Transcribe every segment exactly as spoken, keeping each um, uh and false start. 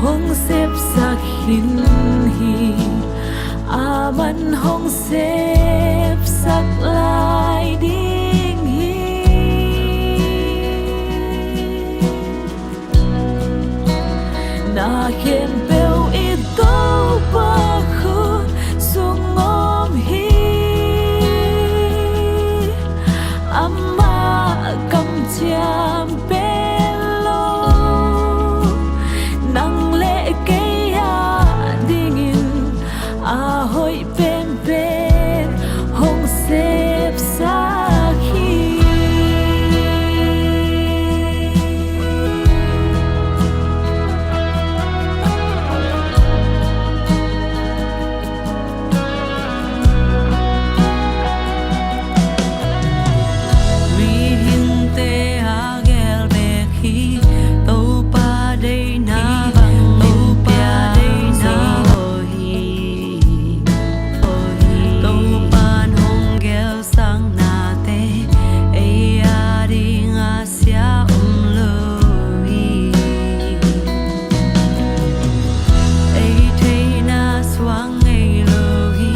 hong sepsak khin hi. Aman hong sepsak lai ding hi. Na khempeuh i Topa khut sung om hi. Amah kamciam pen lo, nang le kei a dingin a hoih penpen hong sepsak hi. Mihingte a gel bek hi, Topa deihna bang Topa deihna hi. Topa'n hong gelsaknate ei a ding a sia om lo hi. Ei theihna suang ngei lo hi.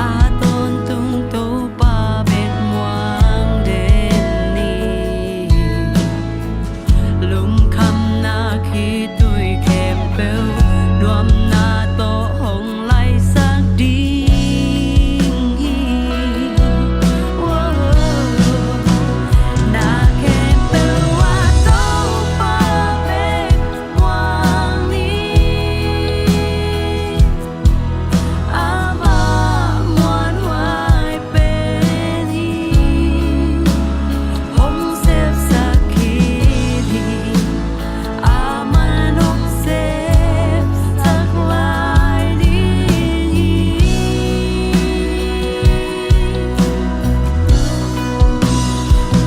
A tawntung Topa bek muang den ni. Lungkhamna khitui khempeuh nuamna tawh hong laisak ding hi. Na khempeuh ah Topa bek muang ni. Amah muanhuai pen hi. Hong sepsak khin hi. Amah hong sepsak lai ding hi.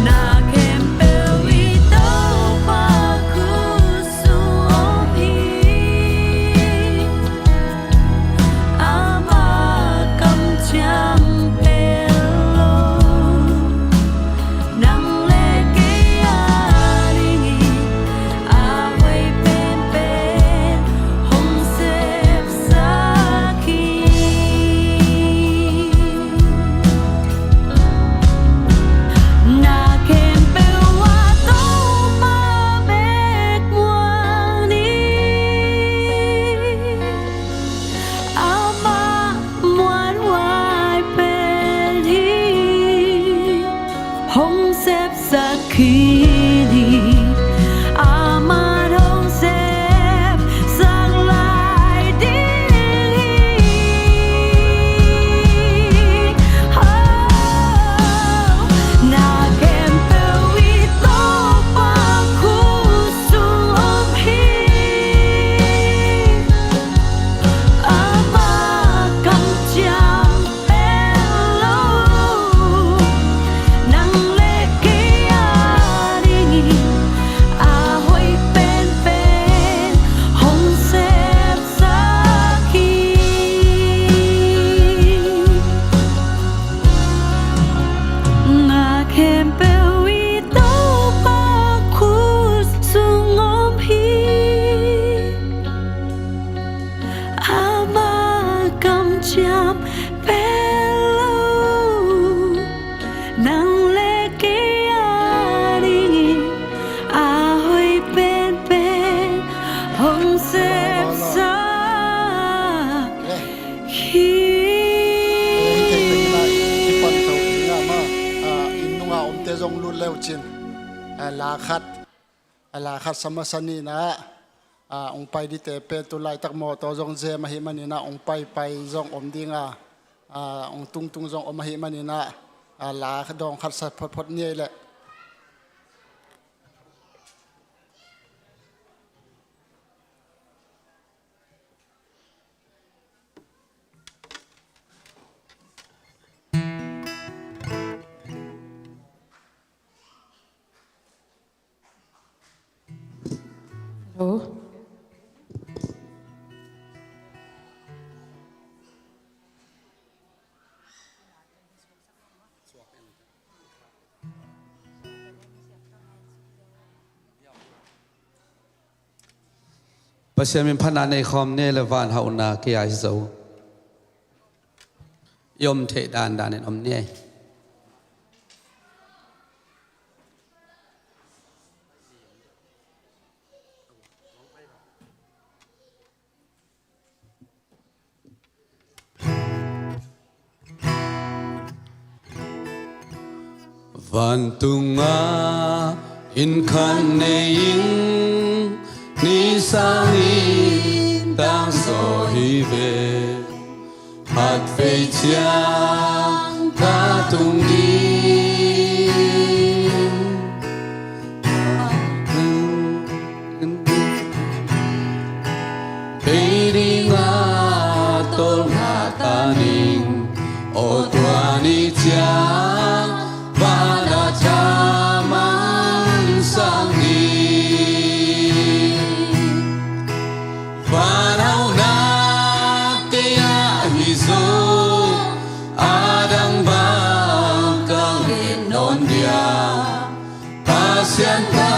Na khempeuh i Topa khut sung om hi. Amah kamciam pen lo, nang le kei a dingin a hoih penpen hong sepsak hi. Na khempeuh ah Topa bek muang ni. Amah muanhuai pen hi. Hong sepsak khin hi. Amah hong sepsak lai ding hi. Oh, na khempeuh i Topa khut sung om hi. Amah kamciam pen lo, nang le kei a dingin a hoih penpen hong sepsak hi. Na khempeuh i Topa khut sung om hi. Amah kamciam pen lo, nang le kei a dingin a hoih penpen hong sepsak hi. Inn nunga omte zong lut le uh cin, a, la khat, a, la khat sa masa ni in ah, a, ong pai dite pen tu laitak mawtaw zong zem ahih manin ah ong paipai zong om ding a, a, ong tungtung zong om ahih manin ah, a, la dawng khat sa photphot ni ei leh. Hello. Pasian min phatna nei khawm ni le, van hauhna kei a hi zo. I om theih dandan in om ni ei. Vantungah inn khat nei ing, ni sangin tangzaw hi ve. Khatvei ciang ka tung ding. Bei dingah tawlnga ta ning, aw tua ni ciang vana thaman sang ding. Van hauhna kei a hi zo, a dang bang ka ngen nawn dia. Pasian ta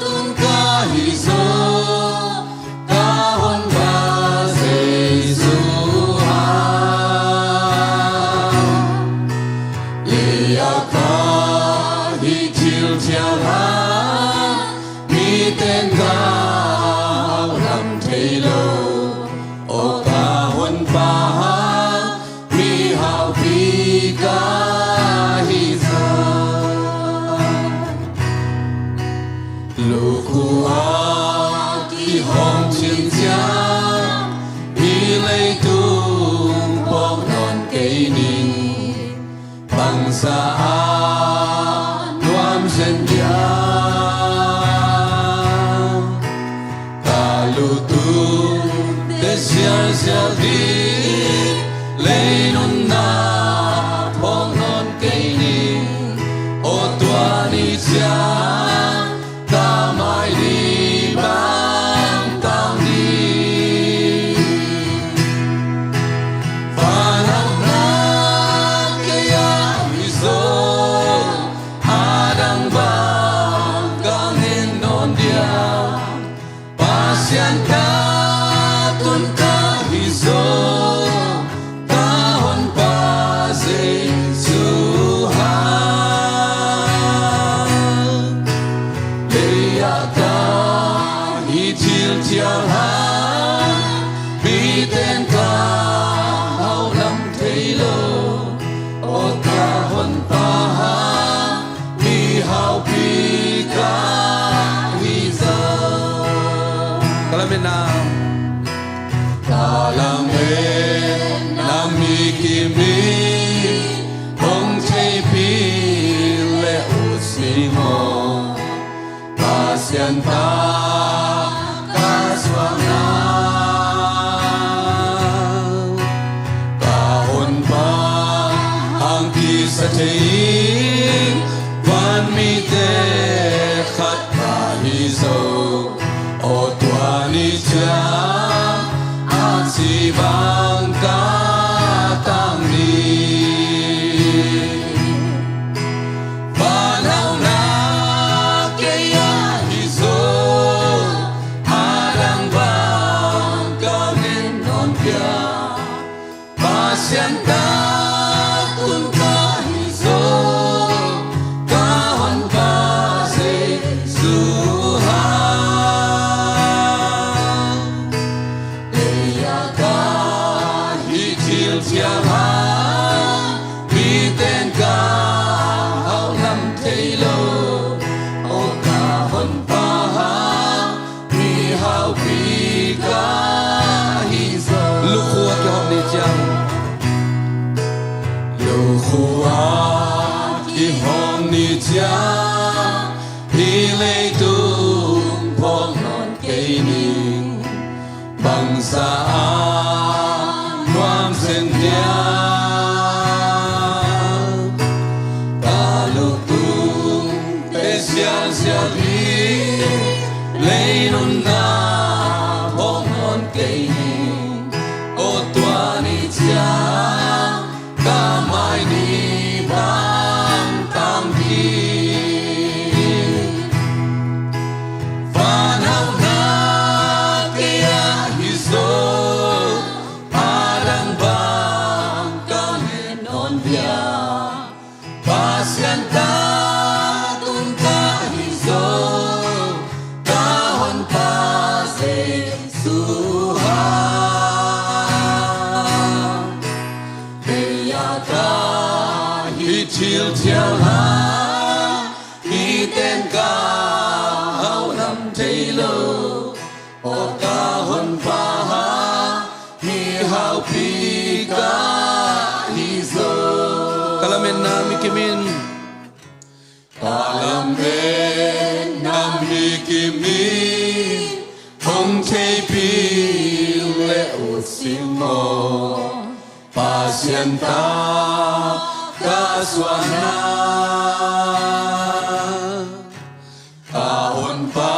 tun ka hi zo, ka Honpa Jesu a. Lei a ka hi thil thiang a, miten ka hauh lam thei lo. Aw ka Honpa, mihaupi ka hi zo. Lukhu a kihawm cin ciang, hih leitung phawk nawn kei ning. Bangzah a nuam zen dia, ka lutungte sialsial ding, lei nunna phawk nawn kei ning. Aw tua ni ciang ka mai ni bang tang ding. Van hauhna kei a hi zo, a dang bang ka ngen nawn dia. Pasian ta tun ka hi zo, ka Honpa Jesu a. Lei a ka hi thil thiang a, miten ka hauh lam thei lo. Aw ka Honpa, mihaupi ka hi zo. Ka lametna, ka lametna mi kim in hong theihpih leh ut sing aw. Pasian ta ka zuakna, ka Honpa hong kisa thei vanmite khat ka hi zo. Aw tua ni ciang a ci bang ka tang ding. Van hauhna kei a hi zo, a dang bang ka ngen nawn pia. Pasian ta tun ka hi zo, ka Honpa Jesu a. Lei a ka hi thil thiang a, miten ka hauh lam thei lo. Aw ka Honpa, mihaupi ka hi zo. Lukhu a kihawm ni ciang, lukhu a kihawm ni ciang, hih leitung phawk nawn kei ning. Bangzah a nuam zen dia, ka lutungte sialsial ding, lei nunna phawk nawn kei ning. Aw tua ni ciang ka mai ni bang tang ding. Van hauhna Zo, a dang bang ka ngen nawn dia. Pasian ta tun ka hi zo, ka honpa Jesu ha. Kei a ka hi thil thiang ha, miten ka haulam thei lo. Aw ka honpa ha, mi haupi ka hi zo. Ka lametna mi kimin. Ka lametna mi kimin. Hong theipi le ut sing maw. Pasian ta ka suahna. Ka honpa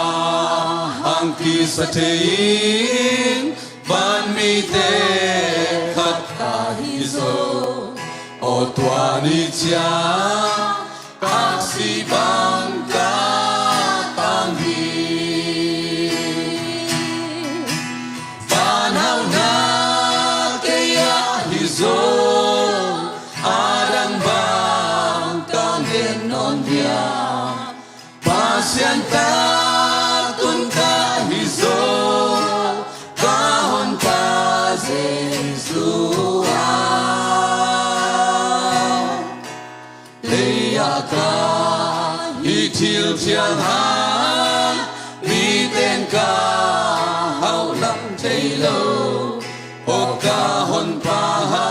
hang kisa thei-in van mite khat ka hi zo. Aw tua ni ciang ka si bang ka tang hi. Van hauhna kei a hi zo. A dang bang ka ngen nawn dia. Pasian ta tun ka hi zo, ka honpa Jesu a. Lei a ka hi thil thiang ha, miten ka haulam thei lo. Aw ka honpa ha,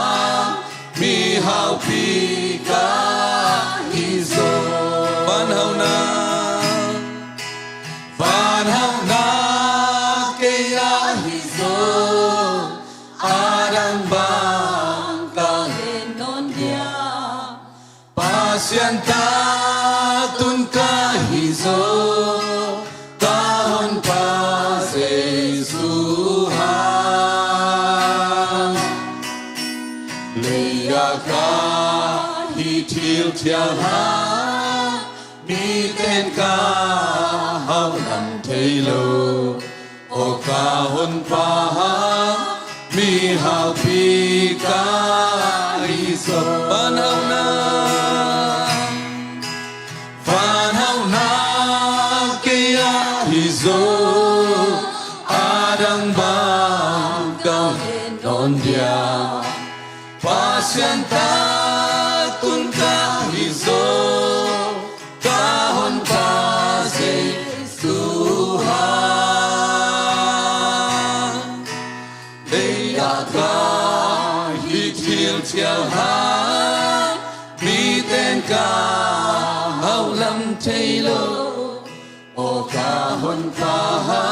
mi haupi ka hi zo. Van hauhna, van hauhna kei a hi zo. A dang bang ka ngen nawn dia. Pasian ta tun ka hi zo, ka honpa Jesu ha. Lei a ka hi thil thiang ha, miten ka haulam thei lo. Aw ka honpa ha, mi haupi ka hi zo. Van hauhna, van hauhna kei a hi zo. A dang bang ka ngen nawn dia. Pasian ta tun ka hi zo, ka honpa Jesu ha. Lei a ka hi thil thiang ha, miten ka haulam thei lo. Aw ka honpa ha,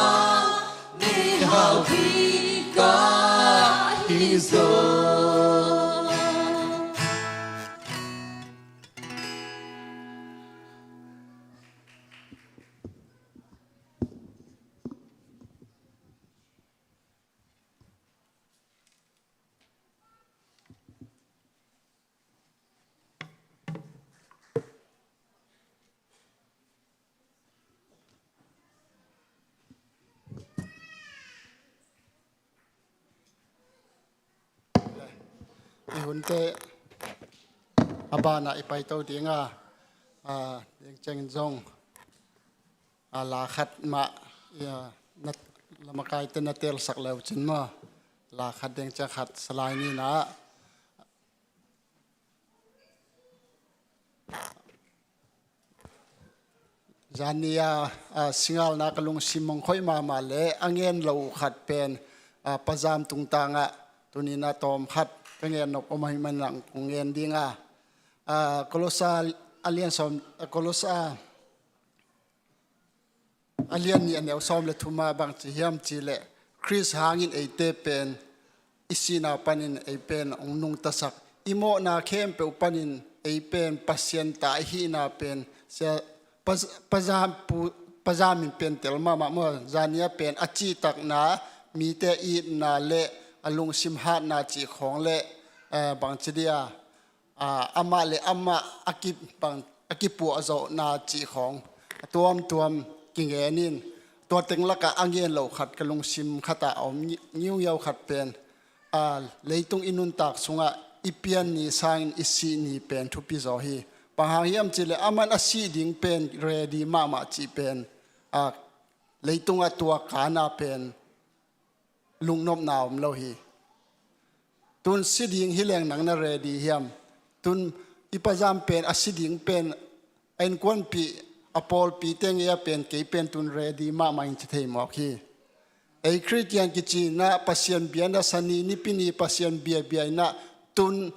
mi haupi ka hi zo. I hunte a banah i paito dinga, a, dengceng zong, a, la khat mah, i, a, na, lamakaite na telsak leucin maw, la khat dengceng khat salai nina. Zania, a, singalna ka lungsim mong khoih mahmah le a ngen lo uh khat pen, a, Pazam tungtangah tunin a tawm khat ka ngen nop om ahih manin kong ngen dinga, a, Kolosa a lian sawm, a, Kolosa a lian nih a neu sawm le thuma bangci hiam cihleh Khrist hangin eite pen i sihna panin ei pen hong nungtasak, i mawhna khempeuh panin ei pen Pasian ta i hihna pen sia, pa, Pazam pu, Pazam in pen tel mahmah maw. Zania pen a cihtakna, mite itna le a lungsim hatna cih khawng le, eh, bangci dia, ah, amah le amah a kibang, a kipuahzawhna cih khawng a tuamtuam kingen in, tua teng lakah a ngen lo khat ka lungsim khatah a om ngiungiau khat pen, a, leitung i nuntak sungah i pian ni sangin i sih ni pen thupi zaw hi. Bang hang hiam cihleh aman a sih ding pen ready mahmah cih pen, a, leitungah tua kana pen lungnopna om lo hi. Tun si ding hi leng nang na ready hiam? Tun i pazam pen a si ding pen a innkuanpih a pawlpi teng ei a pen kei pen tun ready mahmah in ci thei mawk hi. Ei Khristian kici inah Pasian bia inah sani nipi ni Pasian bia bia inah tun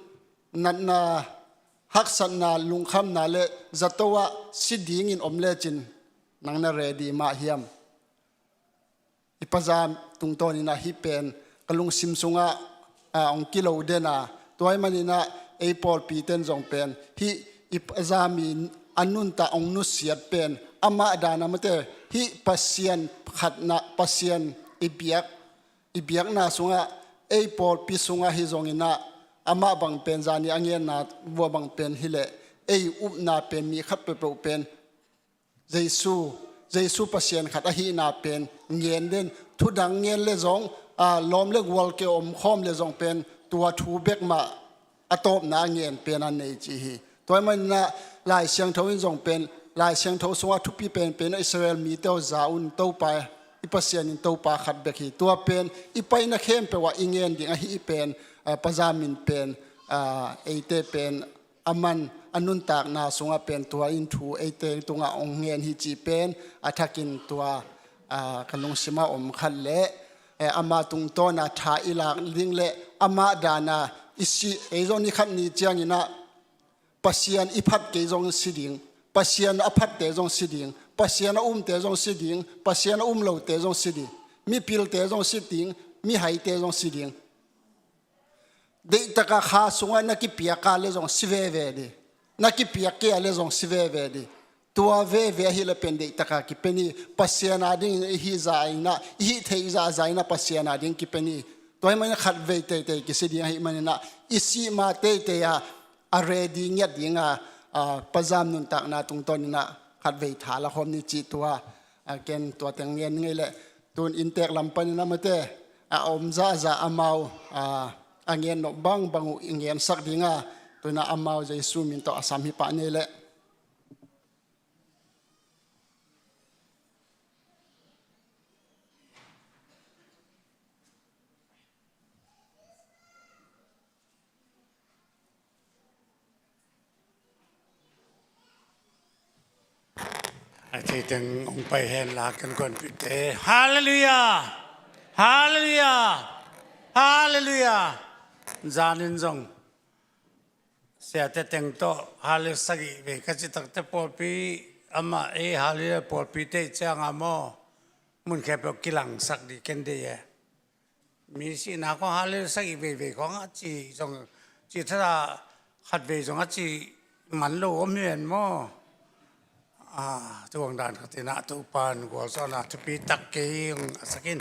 natna haksatna lungkhamna le zato ah si dingin om lecin nang na ready mah hiam? I pazam tungtawn inah hih pen ka lungsim sungah, a, hong kilo den a, tua ahih maninah ei pawlpi ten zong pen hih i pazam i a nuntak hong nusiat pen amah dana mate hih Pasian khatna Pasian i biak, i biakna sungah ei pawlpi sungah hi zonginah amah bang pen zani a ngenna vua bang pen hileh ei upna pen mi khat peuhpeuh pen Jesu, Jesu Pasian khat ahihna pen ngen den, thudang ngen le zong, a, lawm le gual ke omkhawm le zong pen tua thu bek mah a tawpna a ngen pen a nei ci hi. Tua ahih maninah Lai Siangtho in zong pen, Lai Siangtho sungah thupi penpen Israel mite aw za un Topa, i Pasian in Topa khat bek hi. Tua pen i paina khempeuh ah i ngen ding ahi pen, a, pazam in pen, a, eite pen aman a nuntakna sungah pen tua in thu eite tungah hong ngen hi cih pen a thakin tua, a, ka lungsimah om khat le, e, ama tungtawna tha i lak ding le amah dana i si ei zong ni khat ni cianginah Pasian i phat kei zong si ding, Pasian a phatte zong si ding, Pasian a umte zong si ding, Pasian a um lote zong si ding, mipilte zong si ding, mihaite zong si ding. Deihtaka kha sungah na kipiaka le zong si veve dih. Na kipiak kei a le zong si veve dih. Tua veve ahi le pen deihtaka kipen hi. Pasian a dingin i hih za inah, i hih theih zahza inah Pasian a ding kipen hi. Tua ahih manin khatvei teitei kisi ding ahih maninah i sih ma teitei a, a ready ngiat dinga, a, pazam nuntakna tungtawn inah khatvei tha la khawm ni cih tua, a, ken tua teng ngen ngei leh tun inntek lam panin amate a om zahza amau, a, a ngen nop bangbang uh i ngensak dinga, tuna amau Jesu min tawh a sam hi pah ni leh. A thei teng hong pai hen la kan kuanpihte. Halleluiah! Halleluiah! Halleluiah! Zanin zong siate teng tawh Hallel sagih vei ka citakte pawlpi amah ei Hallel pawlpi tei cianga maw mun khempeuh kilangsak dih ken dei e. Mi sihna khawng Hallel sagih veivei khawng a ci zong, ci thada khatvei zong a ci man lo om hi ven maw? A, tuang dan khatinah Topan gualzawhna thupi tak kei hong a sakin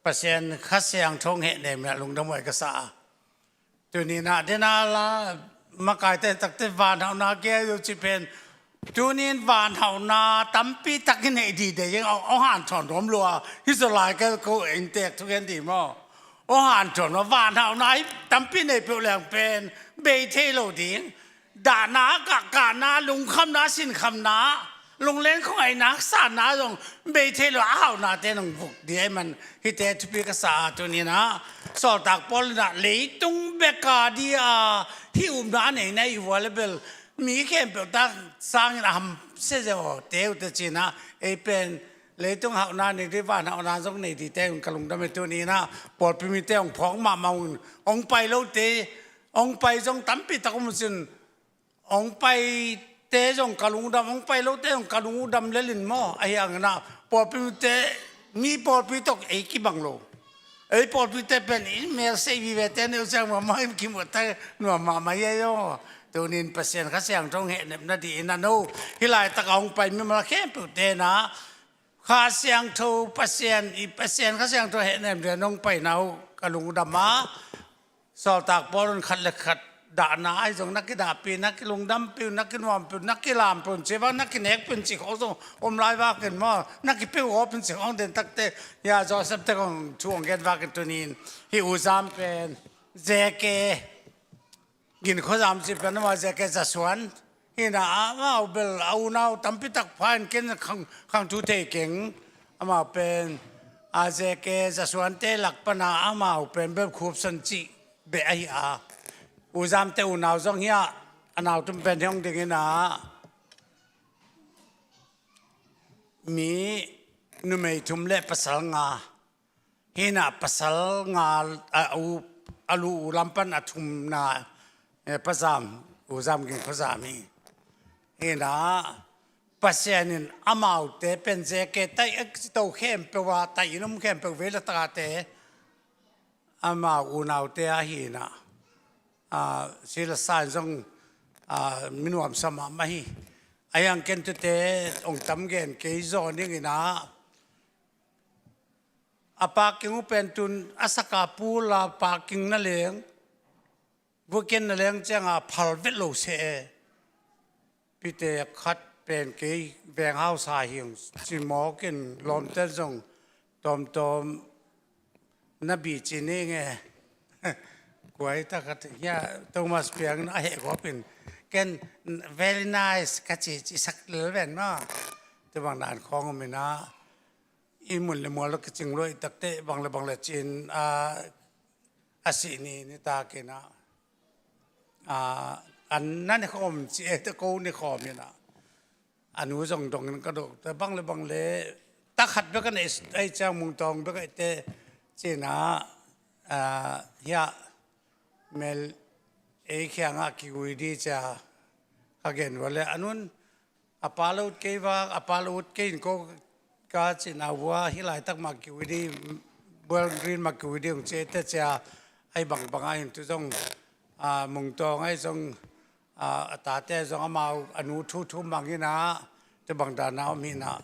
Pasian Kha Siangtho hong hehnem inah lungdam huai ka sa a. Tuninah dena la makaite takte vanhauhna kei zo ci pen Tunin vanhauhna tampi takin hei dih dei ing, hong hanthawn nuam lua hi zaw lai ka ko inntek thugen dih maw? Hong hanthawn lua vanhauhna hi tampi nei peuh leng pen bei thei lo ding. Dahna, kahkahna, lungkhamna, sinkhamna, lunglen khuangaihna, haksanna zong bei thei lo a hauhnate nong vuk dih ahih man hihte thupi ka sa a tuninah Sawltak Paul inah leitung beka dih a hih upna a neina i vua le bel mi khempeuh tak sangin a hamsia zia aw te uh te cinah ei pen leitung hauhna nei dih vanhauhna zong nei dih te un ka lungdam e tuninah pawlpi mite hong phawk mahmah un hong pai lote hong pai zong tampi tak um sin hong paite zong ka lungdam hong pai lote zong ka lungdam lelin maw ahi anginah pawlpi mite mi pawlpi tawh ei kibang lo. Ei pawlpite pen in mel sei vivete neu siang mahmah in kimuhta nuam mahmah hi ahi aw. Tunin Pasian Kha Siangtho hehnepna dih in a no hih laitaka hong pai mimal khempeuh tenah Kha Siangtho Pasian i Pasian Kha Siangtho hehnem dih a nong paina uh ka lungdam a. Sawltak Paul in khat le khat dahna ahi zong na kidahpih, na kilungdampih uh, na kinuampih uh, na kilampih un ci bang, na kinekpih un ci khawng zong om lai vakin maw, na kipeuh awpih un ci khawng den takte, hia Joseph te kong thu hong gen vakin tunin hih U Zam pen Zeke Gin Khua Zam ci pen amah Zeke Za Suan hi-in ah, amau bel a unau tampi tak pha in ken khang, khang thu thei keng. Amau pen a Zeke Za Suan te lak pan a amau pen bel Khup San cih beh ahi a, U Zam te unau zong hi a, a nau tum pen hi hong ding in ah, mi numei thum le pasal nga hi-in ah, pasal nga a, u, a lu u lam pan a thumna, eh, Pa Zam, U Zam Gin Khua Zam hi. Hi-in ah Pasian in amaute pen Zeke taih a kito khempeuh a, taih in om khempeuh vei le takte amau unaute ahi-in ah, ah, si le sa in zong, ah, mi nuamsa mahmah hi. A hiang ken tute hong tam gen kei zaw ning in ah, a parking uh pen tun a saka pul a parking na leng, weekend na leng ciang a phal vet lo seh e. Pite khat pen kei veng hausa hi ung ci mawk in, lawmte zong tawmtawm na bi ci ning e. Kuai ta khat hia, Thomas Piang na heh gawp in, ken very nice ka ci, ci sak lel ven maw. Tua bang dan khawng om in ah, i mun le mual lo kicing luai takte bang le bang le cin, a, a sih ni nitak in ah, a, an na ni khawm ci e te ko ni khawm in ah, a nu zong dong in ka do te bang le bang le, ta khat bek a nei ai ciang Mungtawng bek a te ci-in ah, a, hia mel ei khiang a kiui di cia ka gen ua le a nun a pa lo ut kei vak, a pa lo ut kei in ko ka cihna ua, hih laitak mah kiui di, bual green mah kiui di hong ci e te cia, ahi bangbang ahi in tu zong, a, Mungtawng ahi zong, a, a tate zong amau a nu thu thu mang in ah, tu bang dan a om hi in ah,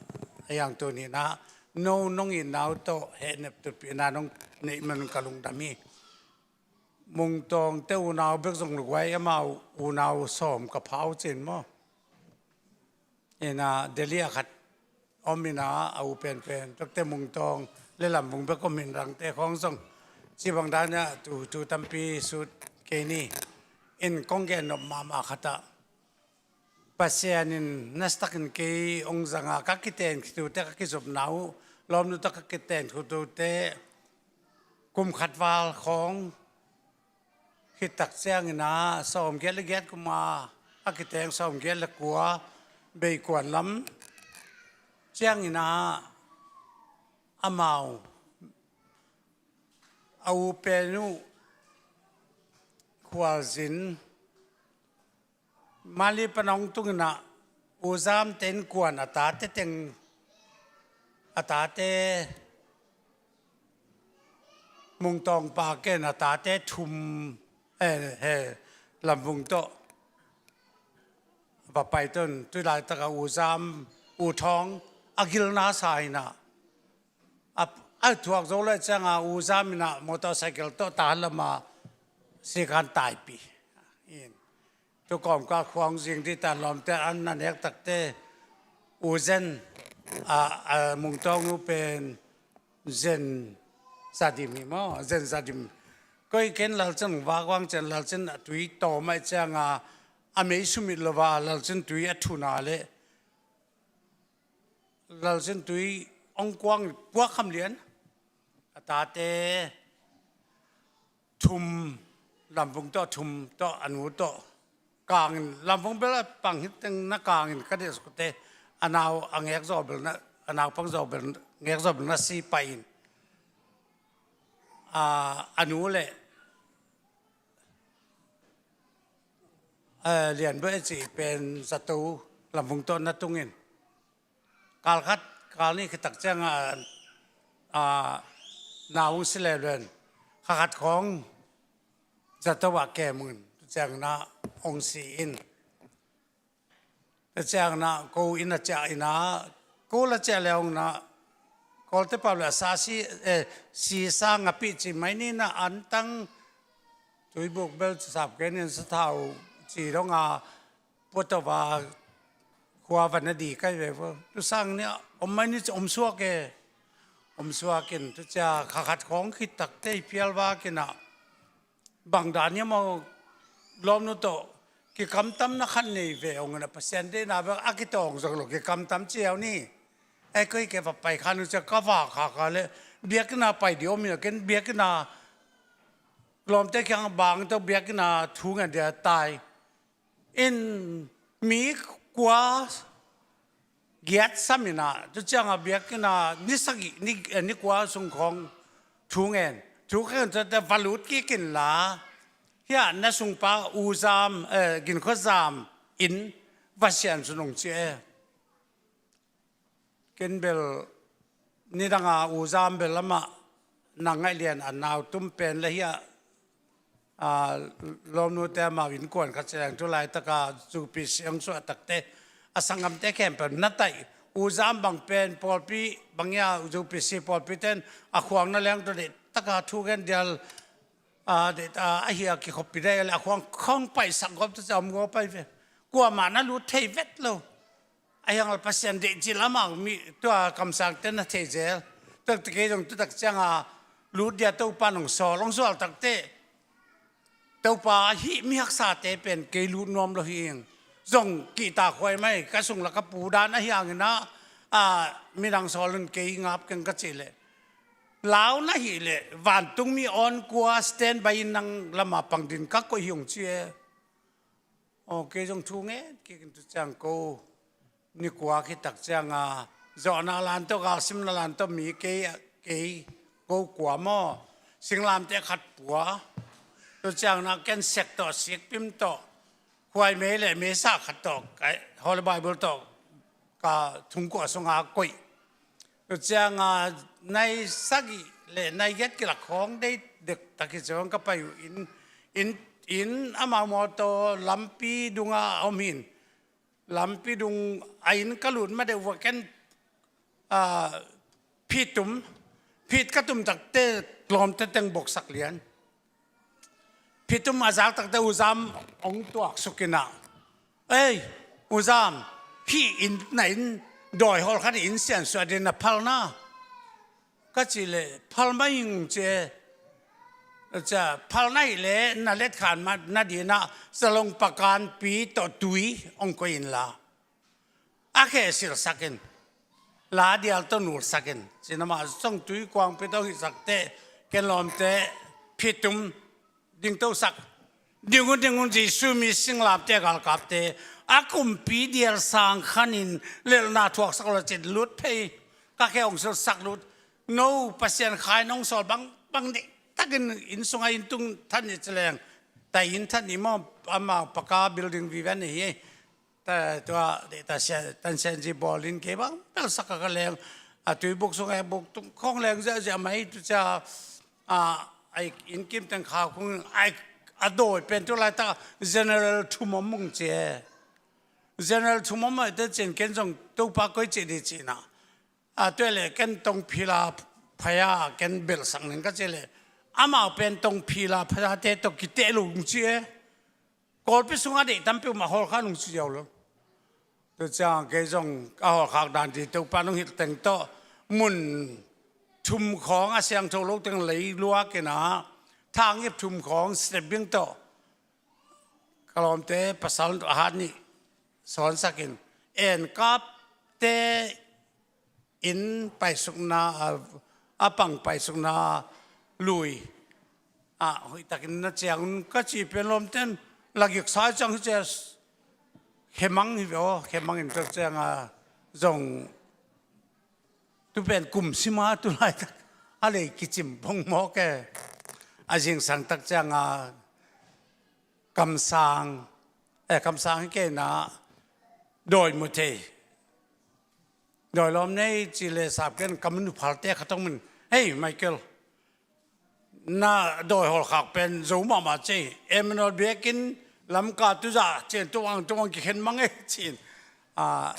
a hiang tuni in ah, no nong itna uh tawh hehnep tutpihna nong neih man ka lungdam hi. Mungtawng te unau bek zong luguai amau unau sawm ka pha uh cin maw. In ah Delhi a khat om in ah, a u penpen takte Mungtawng le Lamvung bek om in, Rangte khawng zong ci bang dan ah tu, tu tampi sut kei ni. In kong gen nop mahmah khat ah, Pasian in nasatak in kei hong zang a, ka kiten khitute, ka kizopna uh lawmnu tawh ka kiten khitute kum khat val khawng khit tak ciangin ah, sawmgiat le giat kum a, a kiteng sawmgiat le kua, bei kuan lam ciangin ah, amau a u pen uh Khualzin Mali pan hong tung in ah, U Zam te innkuan a tate teng, a tate Mungtawng pa ken a tate thum, eh, he, Lamvung tawh va pai ton, tu laitak a U Zam, U Thawng a gilna sa in ah, a, a thuak zo le ciang a U Zam in ah motorcycle tawh ta lam a sikan taipih in. Tu kawmkal khua hong zing di ta, lawmte an na nek takte U Zen, a, a, Mungtawng nu pen Zen Za Dim hi maw, Zen Za Dim. Koi ken Lalcin vakvang ciang Lalcin a tui tawm ahih ciang a, a mei sumit lo a Lalcin tui a thun a le Lalcin tui hong kuang puak kham lian. A tate thum, Lamvung tawh thum tawh, a nu tawh kangin, Lamvung bel a pang hi teng na kangin ka deh sukte, a nau a ngek zaw bel na, a naupang zaw bel, ngek zaw bel na si pai in. A, a nu le, a, Lian Beh cih pen zato Lamvung tawh na tungin. Kal khat, kal nih khit tak ciang a, a, nau hong si leuleu in, kha khat khawng zato ah kem un, tu ciang na hong si in. Tu ciang na ko inn a ciah in a, ko la ciah le hong na, Kawlte pau le a sa si, eh, si sa ngapih ci mai ni na an tang, Tuibuk bel sap ken in sathau ci dong a puatawa khua van a di kai ve vo. Tu sang ni om mai ni om suak e. Om suak in tu cia kha khat khawng khit tak tei phial vak in a. Bang dan hiam aw lawmnu tawh kikamtamna khat nei ve ong in a Pasian deihna bek a kitawng zong lo kikamtam ciau ni. Ai koi ke va pai khan u cia ka va kha kha le biakinn a pai di om in a ken biakinn a lawmte kiang bang tawh biakinn a thu ngen dia tai. In mi kua giat sam in a tu ciang a biakinn a ni sagih ni, eh, ni kua sung khawng thu ngen. Thu ngen tawh te va lut kik in la. Hia na sungpa U Zam, eh, Ginkhua Zam in va sian sun ong ci e. Ken bel nidang a U Zam bel lamah nang ngaih lian a nau tum pen le hia, a, lawmnute amau innkuan kha ci leng tu laitaka U P C hong suah takte a sanggamte khempeuh na taih U Zam bang pen pawlpi bang hia U P C pawlpi ten a khuang na leng tu deh taka thu gen dial, a, deh, a, ahi a kikhoppi dai a le a khuang khawng paihsak gawp tu ci a om gawp pai ve. Kuamah na lut thei vet lo. A hiang al Pasian deih cil amau mi tua kamsangte na thei zel. Tuak te kei zong tutak cianga lut dia Topa nong sawl, hong sual takte. Topa hih mi haksate pen kei lut nuam lo hi ing. Zong kihtak huai mai ka sung la ka pu dan a hiangin a, a, midang sawl in kei ngap keng ka cih leh. Lau na hih leh vantung mi awn kua stand by in nang lama pang din ka koih hi ung ci e. Aw, kei zong thu ngen kik in tu ciang ko ni kua khit tak cianga zawhna lan tawh galsimna lan tawh mi kei, kei ko kua maw? Singlamteh khat pua. Tu ciang na ken sek tawh sikpim tawh huai mei le mei sa khat tawh kai Holy Bible tawh ka thungkuah sunga koih. Tu cianga nai sagih le nai giat kilak khawng dei dek tak hi ciang ka pai uh in, in, in amau mawtaw lampi dunga a om hin. Lampi dung a inn ka lut ma deuh vua ken, a, phit tum, phit ka tum takte lawmte teng boksak lian. Phit tum a zak takte U Zam hong tuak suk in a. Ei, U Zam, hih inn na inn dawi hawl khat inn siansuah din na phalna. Ka cih leh phal mai ing ci e. Cia, phal na hih leh na letkhan ma na dinah zalong pakanpi tawh tui hong koih in la. A khe silsak in. La dial tawh nulsak in. Cinamah zong tui kuangpi tawh hihsak teh ken lawmte phit tum dingtosak. Ding un, ding un, Jesu mi singlamteh galkapte a kumpi dial sang khanin lelhna thuaksak lo cin lut phei. Ka khe hong silsak lut. No Pasian khai nong sawl bang, bang deh takin inn sunga inn tung than ni ci leng. Tai inn than ni maw amau paka building vive ni hi. Ta, tua, deh ta sia, tan sian zi bawlin kei bang pelsak ka leng. A tui buk sunga buk tung khawng leng ziahziah mai tu cia. A, ai inn kim teng khau khung ai a dawi pen tu laitak general thum om mung ci e. General thum om ai te cin ken zong Topa koi ci di cina. A, tua le ken tongphila phaya ken belsak ning ka ci le. Amau pen tongphila phayate tawh kiteh lo ci e. Kawlpi sungah deih tampi um a hawlkhak nung ci ziau lo. Tu ciang kei zong a hawlkhak dan di Topa nung hilh teng tawh mun thum khawng a siangtho lo teng lei luak in a thangip thum khawng step bing tawh ka lawmte pasal a hat nih sawnsak in en kapte inn paisukna, a, a pang paisukna lui. A, hoihtakin na ciang un ka ci pen lawmten lagik sai ciang hi cia khemang hi ve aw, khemang in tak cianga zong tu pen kum sima tu laitak a lei kicim bong mawk e. A zingsang tak cianga kamsang, eh, kamsang hi kei na dawi mu thei. Dawi lawm nei ci le sap ken ka munu phalte khat hong min. Hei, Michael, na dawi hawlkhak pen zo mahmah cei. Emmanuel biakinn lamka tuzah cin tuang tuang kikhen mang e cin. A,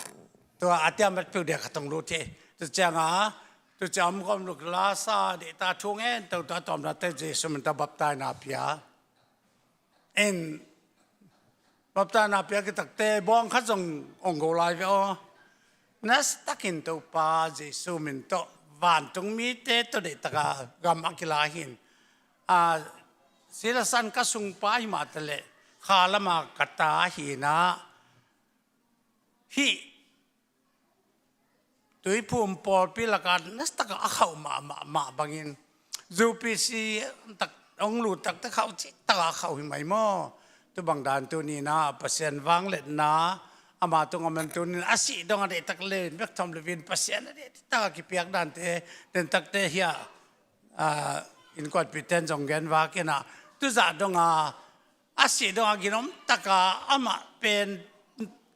tua a tiamat piu dia khat hong lut hi. Tu cianga, tu ciang om khawm luk lasa deh ta thu ngen to ta tawmna te Jesu min ta baptaina pia. In baptisma piak i takte bawng khat zong ong go lai ve aw. Nastakin Topa Jesu min tawh vantung mite tawh deihtakin gam a kila hi in. A, silasan ka sungpa hi mah taleh kha lama ka ta hi in ah, hih Tuiphum pawlpi lakah nastakin a khauh mahmah mah bangin, U P C tak, ong lut takte khauh cihtakin a khauh hi mai maw. Tua bang dan tuni in ah Pasian vangliatna ama tungah om in, tuni in a sih dong a deihtak leh bek thawm lo-in Pasian a deihtak a kipiak dante, den takte hiah, a, innkuanpihte in zong gen vak in ah, tu zah dong a, a sih dong a ginom takin amah pen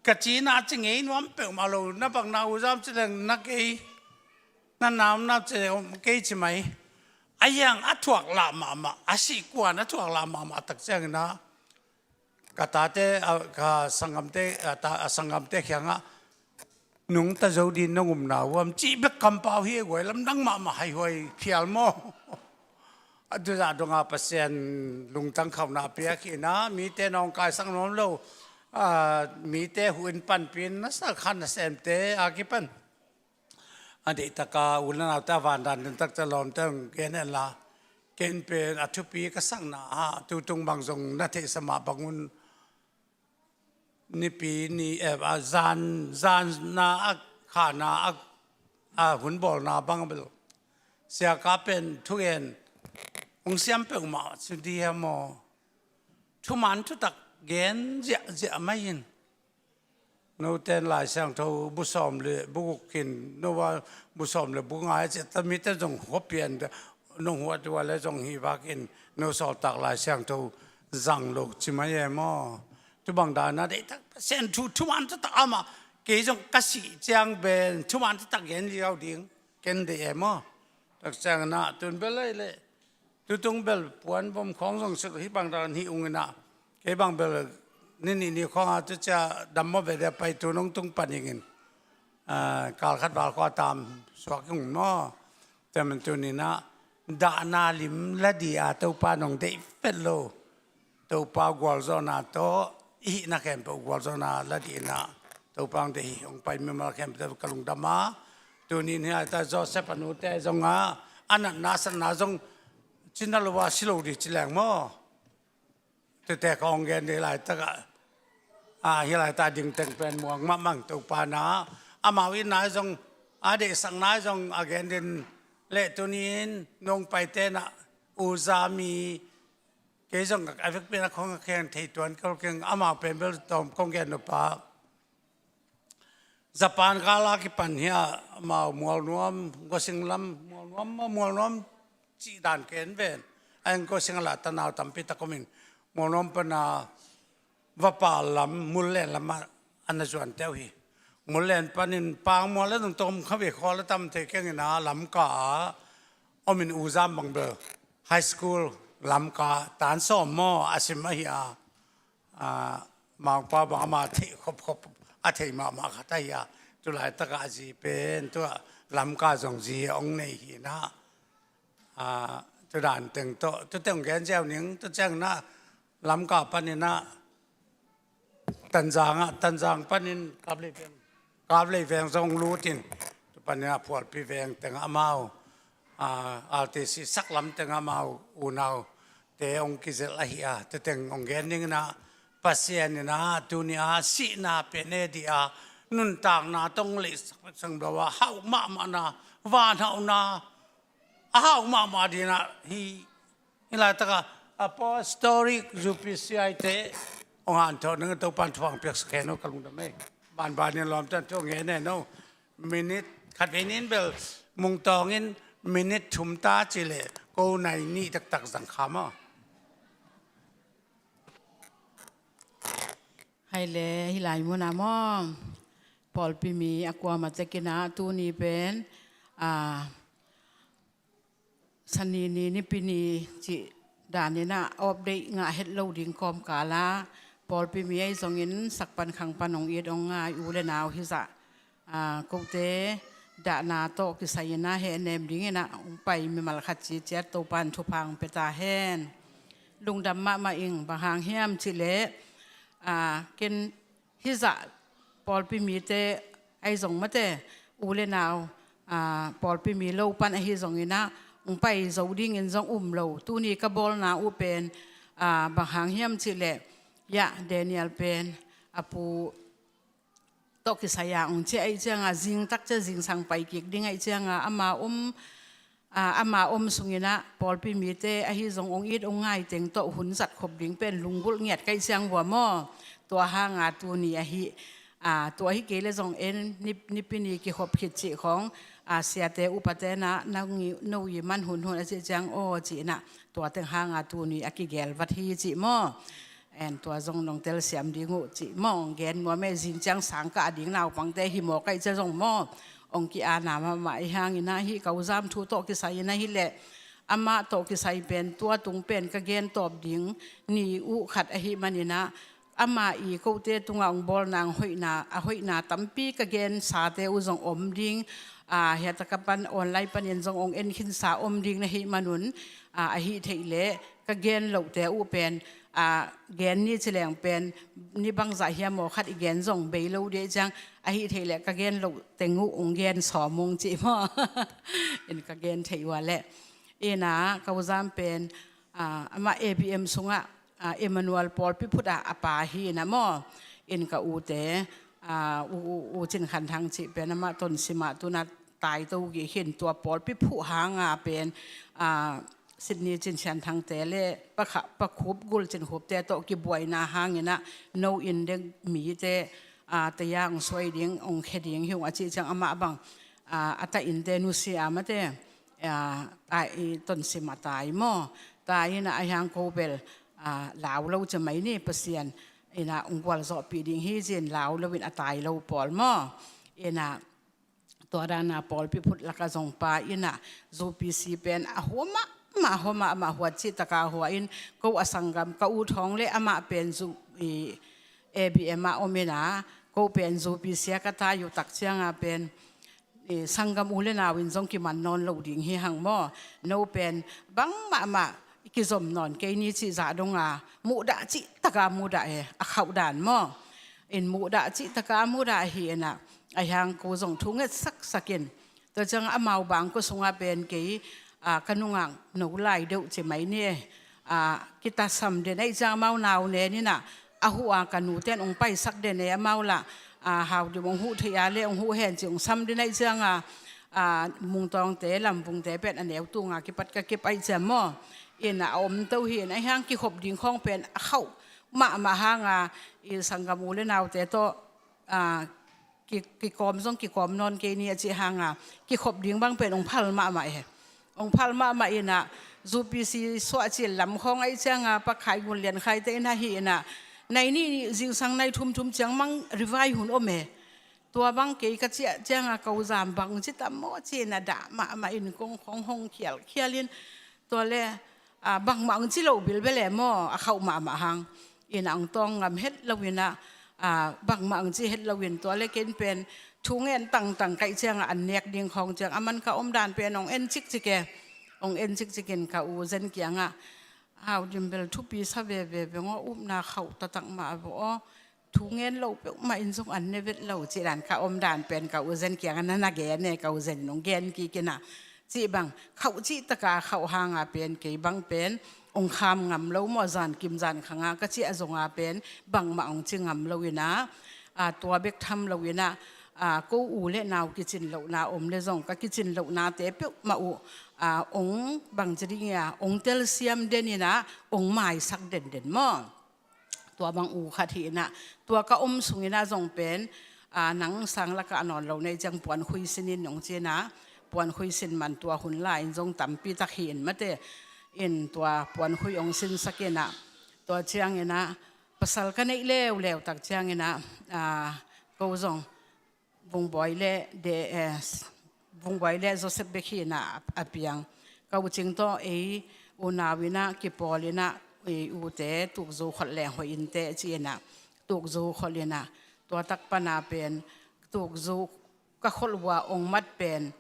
ka cina ci ngei nuam peuhmah lo, na bang na U Za om ci leng na kei, na na om na ci leng kei ci mai. A hiang a thuak lah mahmah, a sih kuan a thuak lah mahmah tak ciang in ah, ka tate, a, ka sanggamte, a, ta, a sanggamte kiangah, nungta zo dingin nong um na uh hiam cih bek kampau hi, guai lamdang mahmah, haihuai phial maw. A, tu zah dong a Pasian lungtang khauhna piak hi in ah, mite nawngkaisak nuam lo, a, mite huh in panpih in, nasa khan nasemte a kipan a deihtakin u le naute a vandan den takte lawmte ong gen hen la, ken pen a thupi ka sakna ah, tutung bang zong na theihsa mah bangun, nipi ni, eh, a zan, zan na a khana a, a hun bawlna bang bel siaka pen thugen ong siam peuhmah ci ding hiam maw. Thuman thutak gen ziahziah mai in. Note in Lai Siangtho bu sawm le bu guk in, no va bu sawm le bu nga a ciah ta, mite zong huat pian, nong huat uh leh zong hi vak in, no sawltak Lai Siangtho zang lo ci mai e maw. Tu bang dan a deihtak Pasian thu, thuman thutak amah, kei zong ka sih ciang pen thuman thutak gen liau ding ken deih e maw. Tak ciang in ah tun bel lei leh, tutung bel puan vom khawng zong sik hi bang dan hi ung in ah, kei bang bel ni nih ni khawng a tu ciang dam maw ve dia pai tu nong tung pan ing in, a, kal khat val khawng a tam suak ung maw. Tua man tuni in ah dahna lim la ding a Topa nong deih vet lo. Topa gualzawhna tawh i hihna khempeuh gualzawhna la ding in ah Topa ong deih hi. Ong pai mimal khempeuh ka lungdam a, tuni in hiah ta Joseph a nute zong a, a natna a satna zong cina lo a si lo ding ci leng maw. Tuate ka ong gen ding laitak ah, a, hi laitak ding teng pen muang mahmah ing. Topa in ah amau itna zong, a deihsakna zong a gen ding leh, tuni in nong paite in ah U Za mi, kei zong a vekpi in a khong a khen thei tuan kol keng, amau pen bel tawm kong gen nop a, Japan gal a kipan hiah amau Mualnuam, Gosing lam, Mualnuam, Mualnuam cih dan ken ven. A eng Gosing a lah tanau tampi tak om in, Mualnuam pan a Vapal lam, Mullen lam ah a na zuante uh hi. Mullen panin Pangmual a zong tawm kha ve, khawl a tam thei keng in ah Lamka ah om in, U Za bang bel high school Lamka tan sawm maw a sim ahi a, a, Mangpa bang ama theih khopkhop a thei mahmah khat ahi a, tu laitak ah a zi pen tua Lamka zong zi ong nei hi in ah, a, tu dan teng tawh tu teng gen ziau ning. Tu ciang in ah Lamka panin ah Tanzang ah, Tanzang panin Kaplei veng, Kaplei veng zong lut in, tu panin ah Phualpi veng teng ah amau, a, R T C sak lam teng ah amau unaute ong kizelh ahi a, tu teng ong gen ning in ah, Pasian in ah tuni a sihna pen e ding a, nuntakna tawh ong leihsak vek sang lo a, hauh mahmahna, van hauhna, a hauh mahmah ding in ah hi, hi laitak a Apostolic U P C I te ong hanthawn ning, Topa'n thupha piaksak hen aw, ka lungdam ei. Banban in lawmte in thu ngen hen aw. Minute khat vei ning bel mungtawng in, minute thum ta ci leh ko nai nih taktak zang kha maw. Hai le, hi lai mun ah maw, pawlpi mi a kuamah tek in ah tuni pen, a, Sani ni, Nipi ni cih dan in ah update ngah het lo ding kawmkal ah, pawlpi mi ahi zongin sak pan khang pan ong it ong ngai u le nau hi zah, a, kote dahna tawh kisai in ah hehnem ding in ah ong pai mimal khat ci ciat Topa'n thupha ong pia ta hen. lungdam mahmah ing, bang hang hiam cih leh, aa, ken hih zah pawlpi mite ahi zong mate, u le nau, aa, pawlpi mi lo pan ahi zongin ah, hong pai zo dingin zong um lo. Tuni ka bawlna uh pen, aa, bang hang hiam cih leh, yah, Daniel pen a pu tawh kisai a hong ciah ahih ciangin, zingtak ciang zingsang pai kik ding ahih ciangin, ama om, aa, ama om sungin ah pawlpi mite ahi zong hong it hong ngai teng tawh hun zat khop ding pen lunggulh ngiat ka hih ciang uh a maw. Tua hangin tuni ahi, aa, tua hi kei leh zong en ni, Nipi ni kikhop khit cih khawng, aa, siate upate in ah, no i, no i man hunhun a cih ciang, aw ci-in ah, tua teng hangin tuni a kigel vat hi cih maw. En, tua zong nong telsiam ding uh cih maw, hong gen nuam e, zing ciang sang kah ding naupangte hi mawk ahih ciang zong maw, hong ki-ana mahmah ahih hangin ah, hih Kauzam thu tawh kisai in ahih leh, amah tawh kisai pen tua tung pen ka gen tawp ding ni uh khat ahih manin ah, ama i kote tungah hong bawlna, hong hoihna, a hoihna tampi ka gensate uh zong om ding, aa, hiah taka pan online panin zong hong en khinsa om ding na hih manun, aa, ahih theih leh ka gen lohte uh pen, aa, gen ni ci leng pen, ni bangzah hiam aw khat i gen zong bei lo ding ahih ciang, ahih theih leh ka gen loh teng uh hong gen sawm ung cih maw. In ka gen theih uh a leh. In ah, Kauzam pen, aa, amah A B M sungah, aa, Emmanuel pawlpi phut ah a pa hi in ah maw. In ka ute, aa, u, u, u Cin Khan Thang cih pen amah Tonsim ah tu-in ah tai to gih hi in, tua pawlpi phuh hangin pen, aa, Sydney Cin Sian Thangte le Pa Kha, Pa Khup Gul Cin Khupte tawh kibuaina hangin ah, no in deng mite, aa, taya hong suai ding, hong khe ding hi ung a cih ciang amah bang, aa, a ta innte nusia mate, aa, a i Tonsim a tai maw. Tai in ah, ahih hang ko bel, aa, lau lo ci mai ni, Pasian in ah hong gualzawhpih ding hi ci-in lau lo in a tai lo pawl maw. In ah, tua dan a pawlpi phut lakah zong pa in ah, zu P C pen a hua mahmah, hua mahmah, hua cih taka hua in, ko a sanggam, ka u Thawng le amah pen zu, i, A B M ah om in ah, ko pen zu P C ah ka tai uh tak ciangin pen, i, sanggam u le nau in zong kiman nawn lo ding hi hang maw. No pen bang mahmah i kizom nawn kei ni cih zah dong a, muhdah cih taka muhdah e, a khauh dan maw. In muhdah cih taka muhdah hi in ah, ahih hang ko zong thu nget saksak in. Tua ciang amau bang ko sungah pen kei, aa, ka nungak no lai deuh ci mai ni e. Aa, kitasam den ahih ciang amau nau nen in ah, a huh a ka nute in hong paisak den e, amau lah, aa, hau dim hong huh thei a leh hong huh hen ci hong sam den ahih ciangin, aa, Mungtawngte, Lamvungte pen a neu tunga kipat ka kep ahih ciang maw. In ah, a om to hi in ah, ahih hang kikhop ding khawng pen a khauh mahmah hangin, i sanggam u le naute tawh, aa, ki, kikawm zong kikawm nawn kei ni a cih hangin, kikhop ding bang pen hong phal mahmah e. Hong phal mahmah in ah, zu P C suah cil lam khawng ahih ciangin, Pa Khai Gul Lian Khaite in ah hi in ah, nai nih zingsang nai thum, thum ciang mang revise hun om e. Tua bang kei ka ciah ciangin, Kauzam bang ci tam maw ci in ah, dah mahmah in kong khawng hong khialkhial in, tua leh, aa, bangmah hong ci loh bilbel e maw, a khauh mahmah hang. In ah hong tawng ngam het lo in ah, aa, bangmah hong ci het lo in, tua leh ken pen thu ngen tangtang ka hih ciangin an nek ding khawng ciang, a man ka om dan pen hong en cikcik e. Hong en cikcik in ka u Zen kiangah, hau dim bel thupi sa veve veng aw, upna khauh taktak mah a vo aw. Thu ngen lo peuhmah in zong an ne vet lo cih dan ka om dan pen ka u Zen kiangah na na gen e, ka u Zen in hong gen kik in ah. Cih bang, khauh cih taka khauh hangin pen kei bang pen hong kham ngam lo maw, zankim zankhangin ka ciah zongin pen bangmah hong ci ngam lo in ah, aa, tua bek tham lo in ah, aa, ko u le nau kicin lohna om leh zong ka kicin lohnate peuhmah uh, aa, hong bang ci ding ia, hong telsiam den in ah, hong maisak denden maw. Tua bang u khat hi in ah, tua ka om sungin ah zong pen, aa, nang sang lakah nawn lo na hih ciang puankhui sin in hong ci in ah, puankhui sin man tua hun lai in zong tampi tak hi in mate. In tua puankhui hong sinsak in ah, tua ciangin ah, pasal ka neih leuleu tak ciangin ah, aa, ko zong Vungbawi le, de, eh, Vungbawi le Joseph bek hi in ah a piang. Ka u Cing tawh ei unau in ah kipawl in ah, ei ute tukzu kholh leng hoih inteh ci in ah tukzu kholh in ah, tua tak pan a pen tukzu ka kholh uh a hong mat pen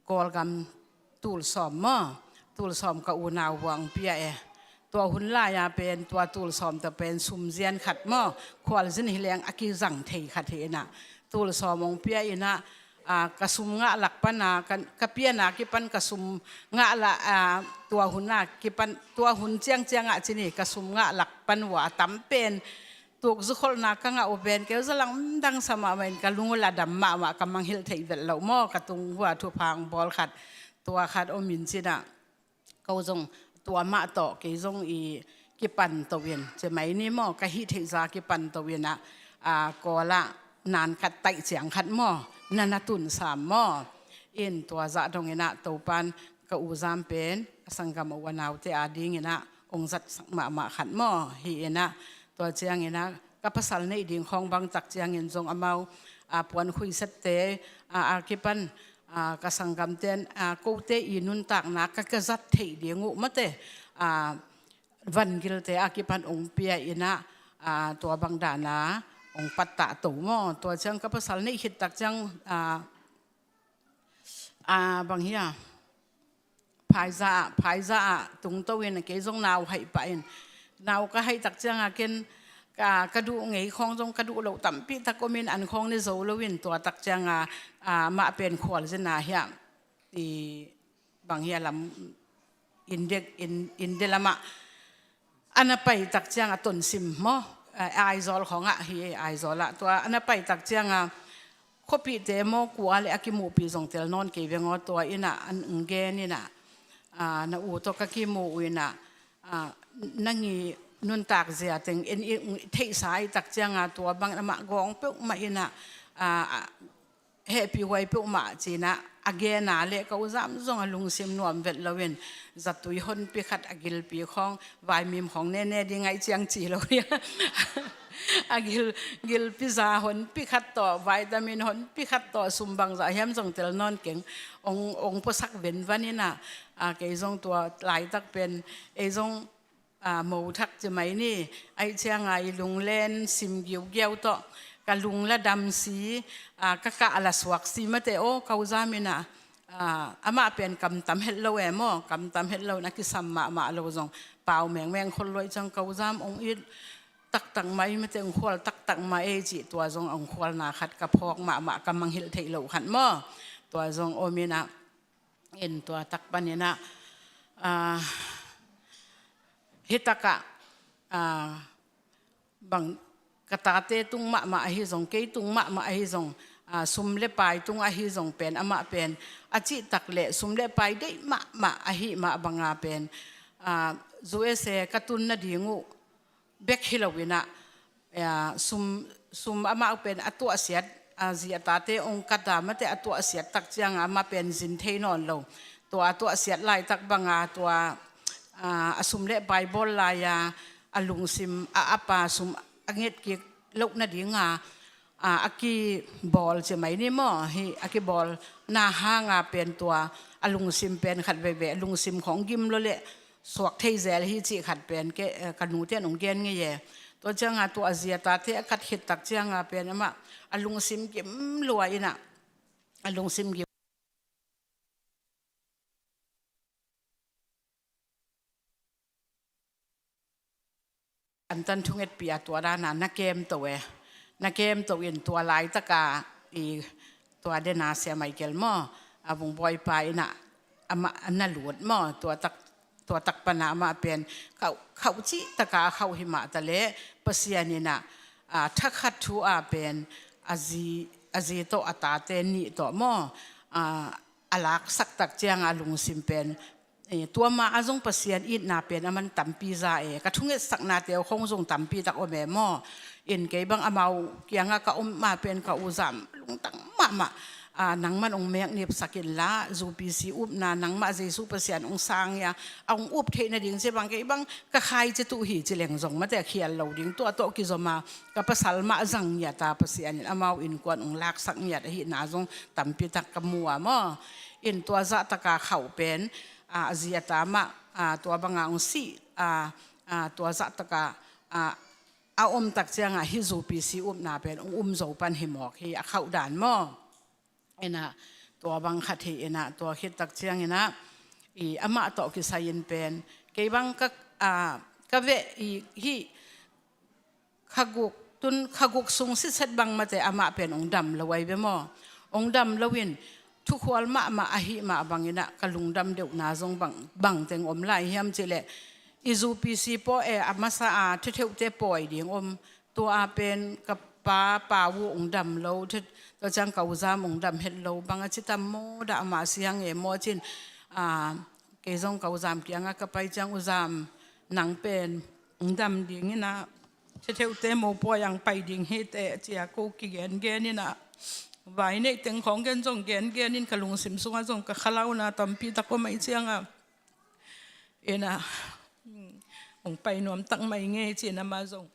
Kawlgam tul sawm maw, tul sawm ka unau uh a hong pia e. tua hun lai-a pen tua tul sawm tawh pen sumzian khat maw, khualzin hi leng a kizang thei khat hi inah, tul sawm hong pia inah, a, ka sum ngah lak pana, ka, ka piana kipan ka sum ngah la, a, tua huna kipan, tua hun ciangciangah cini ka sum ngah lak pan uh a tam pen tuk zukholhna ka ngah uh pen keu zalang dangsa mahmah in ka lung uh la dam mahmah, ka mangngilh theih vet loh maw, ka tung uh a thupha hong bawl khat, tua khat om in cinah, ko zong tua mah tawh kei zong i kipan to in, cemai ni maw, ka hih theihza kipan to inah, a, Kawlah naan khat taih ciang khat maw, na na tun sam maw. In tua zah dong inah Topan ka u zam pen a sanggam a u a naute a ding inah hong zatsak mahmah khat maw. Hi inah tua ciang inah ka pasal neih ding khawng bang tak ciangin zong amau, a, puan khuisette, a, a kipan, a, ka sanggamten, a, kote i nuntakna ka, ka zat theih ding uh mate, a, vangilte a kipan hong pia inah, a, tua bang dana hong pattah to maw. Tua ciang ka pasal neih khit tak ciang, a, a, bang hia, phaiza ah, phaiza ah tungto in kei zong nau haih pah in, nau ka haih tak cianga ken ka, ka duh ngei khawng zong ka duh loh tampi tak om in an khawng ne zo lo in tua tak cianga, a, mah pen khualzin a hia, i bang hia lam, India, in, India lamah a na pai tak cianga Tonsim maw, a, Aizawl khawngah hi, Aizawl ah tua a na pai tak cianga khuapihte maw kua le a kimuhpih zong tel nawn kei veng aw, tua inah an ung gen inah, a, na u tawh ka kimuh uh inah, a, nang i nuntak zia teng en i theihsa i tak cianga tua bang amah gawng peuhmah inah, a, a, hehpih huai peuhmah cinah a gena le ka u zam zong a lungsim nuam vet loin zatui honpi khat a gilpi khawng, vaimim khawng nene ding aih ciang ci lo hi. A gil, gilpi za honpi khat tawh, vitamin honpi khat tawh, sum bangzah hiam zong tel nawn keng, ong, ong puasak venvan inah, a, kei zong tua laitak pen ei zong, a, mo thak cemai ni, aih cianga i lunglen sim giugiau tawh ka lung la dam si, a, ka kah la suak si mate aw, ka u zam inah, a, amah pen kamtam het lo e maw, kamtam het lo in a kisam mahmah lo zong pau mengmeng khol luai ciang ka u zam ong it taktak mah ei mate, ong khual taktak mah ei cih tua zong ong khualna khat ka phawk mahmah, ka mangngilh theih loh khat maw, tua zong om inah, in tua tak pan inah, a, hitakah, a, bang ka tate tung mahmah ahi zong, kei tung mahmah ahi zong, a, sum le pai tung ahi zong pen amah pen a cihtak le sum le pai deih mahmah ahi mah banga pen, a, U S A ka tun nading uh bek hi lo inah, a, sum, sum amah pen a tuahsiat, a, zi a tate ong kata mate a tuahsiat tak cianga amah pen zin thei nawn lo. Tua a tuahsiat laitak banga tua, a, a sum le pai bawl lai-a a lungsim a, a pa sum a nget kik loh nadinga, a, a kibawl cemai ni maw, hi a kibawlna hanga pen tua a lungsim pen khat veivei a lungsim khawng gim lo le suak thei zel hi cih khat pen ke, eh, ka nute in ong gen ngei e. Tua cianga tua a zi a tate a khat khit tak cianga pen amah a lungsim gim lua inah, a lungsim gim antan thungetpih a tua dana na kemto e. Na kemto in tua laitaka i tua dena Sia Michael maw, a vungbawipa inah amah a na lut maw, tua tak, tua tak pana amah pen khauh, khauh cihtaka a khauh hi mah ta le Pasian inah, a, thakhat thu a pen a zi, a zi tawh a tate nih tawh maw, a, a laksak tak cianga lungsim pen, e, tua ma a zong Pasian itna pen a man tampi za e, ka thungetsaknate uh khong zong tampi tak om e maw. In kei bang amau kianga ka om ma pen ka u zam lungtang mahmah, a, nangman ong mek nipsak inla, U P C upna nangmah Jesu Pasian ong sang ia, a ong up theih nading ci bang kei bang ka khai ci tuh hi ci leng zong mate a khial lo ding, tua tawh kizoma ka pasal mah zang ngiata Pasian in amau innkuan ong laksak ngiat ahihna zong tampi tak ka mu a maw. In tua zahtaka khauh pen, a, a zi a ta mah, a, tua banga ong sih, a, a, tua zahtaka, a, a om tak cianga hi U P C upna pen ong um zo pan hi mawk hi a khauh dan maw. Inah tua bang khat hi inah tua khit tak ciang inah i amah tawh kisai in pen kei bang ka, ah, ka veh i, hih kha guk, tun kha guk sung sitset bang mate amah pen hong dam lo ahi ve maw. Hong dam lo in thukhual mahmah ahih mah bangin ah ka lungdam deuhna zong bang, bang teng om lai hiam cih leh, i zu P C pawi e, a masa a thetheuhte pawi ding om, tua a pen ka pa, Pa U hong dam lo, the-, tua ciang ka U Zam hong dam het lo, bang a ci tam maw, dah mah siang e maw ci-in, ah, kei zong ka U Zam kiangah ka pai ciang U Zam, nang pen hong dam ding in ah, thetheuhte mopawi ang pai ding hi teh ci-a ko kigengen in ah, vai neih teng khawng ken zong gengen in ka lungsim sungah zong ka khalauna tampi tak om ahih ciangah, in ah, hong pai nuam tak mah ing e ci-in amah zong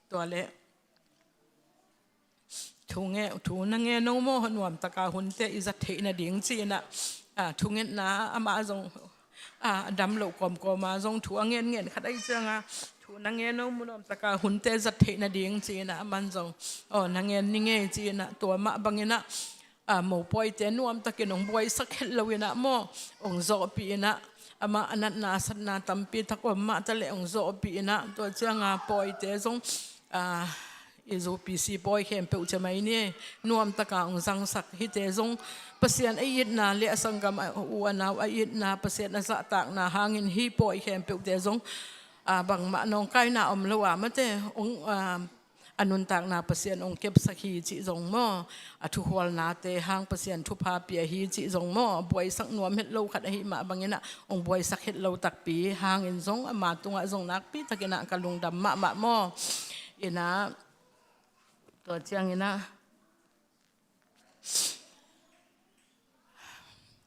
tua leh thu nge, thu na ngen nong maw, nuamtaka hunte i zat theih nading ci-in ah, ah, thungetna amah zong, ah, dam loh kawmkawm a zong thu a ngen ngen khat ahih ciangah, thu na ngen nong maw, nuamtaka hunte zat theih nading ci-in ah aman zong, aw, na ngen ning e ci-in ah, tua mah bangin ah, ah, mopawite nuamtakin hong buaisak het lo in ah maw, hong zawhpih in ah, amah a natna satna tampi tak om mah ta leh hong zawhpih in ah, tua ciangah pawite zong, ah, i zu P C pawi khempeuh ci mai ni, nuamtaka hong zangsak hite zong, Pasian a itna le a sanggam a u a nau a itna, Pasian a zahtakna hangin hih pawi khempeuhte zong, ah, bangmah nawngkaina om lo a mate, hong, ah, a nuntakna Pasian hong kepsak hi cih zong maw, a thukhualnate hang Pasian thupha pia hi cih zong maw, buaisak nuam het lo khat ahih mah bangin ah, hong buaisak het lo takpi hangin zong ama tungah zong nakpi takin ah ka lungdam mahmah maw. In ah, tua ciangin ah,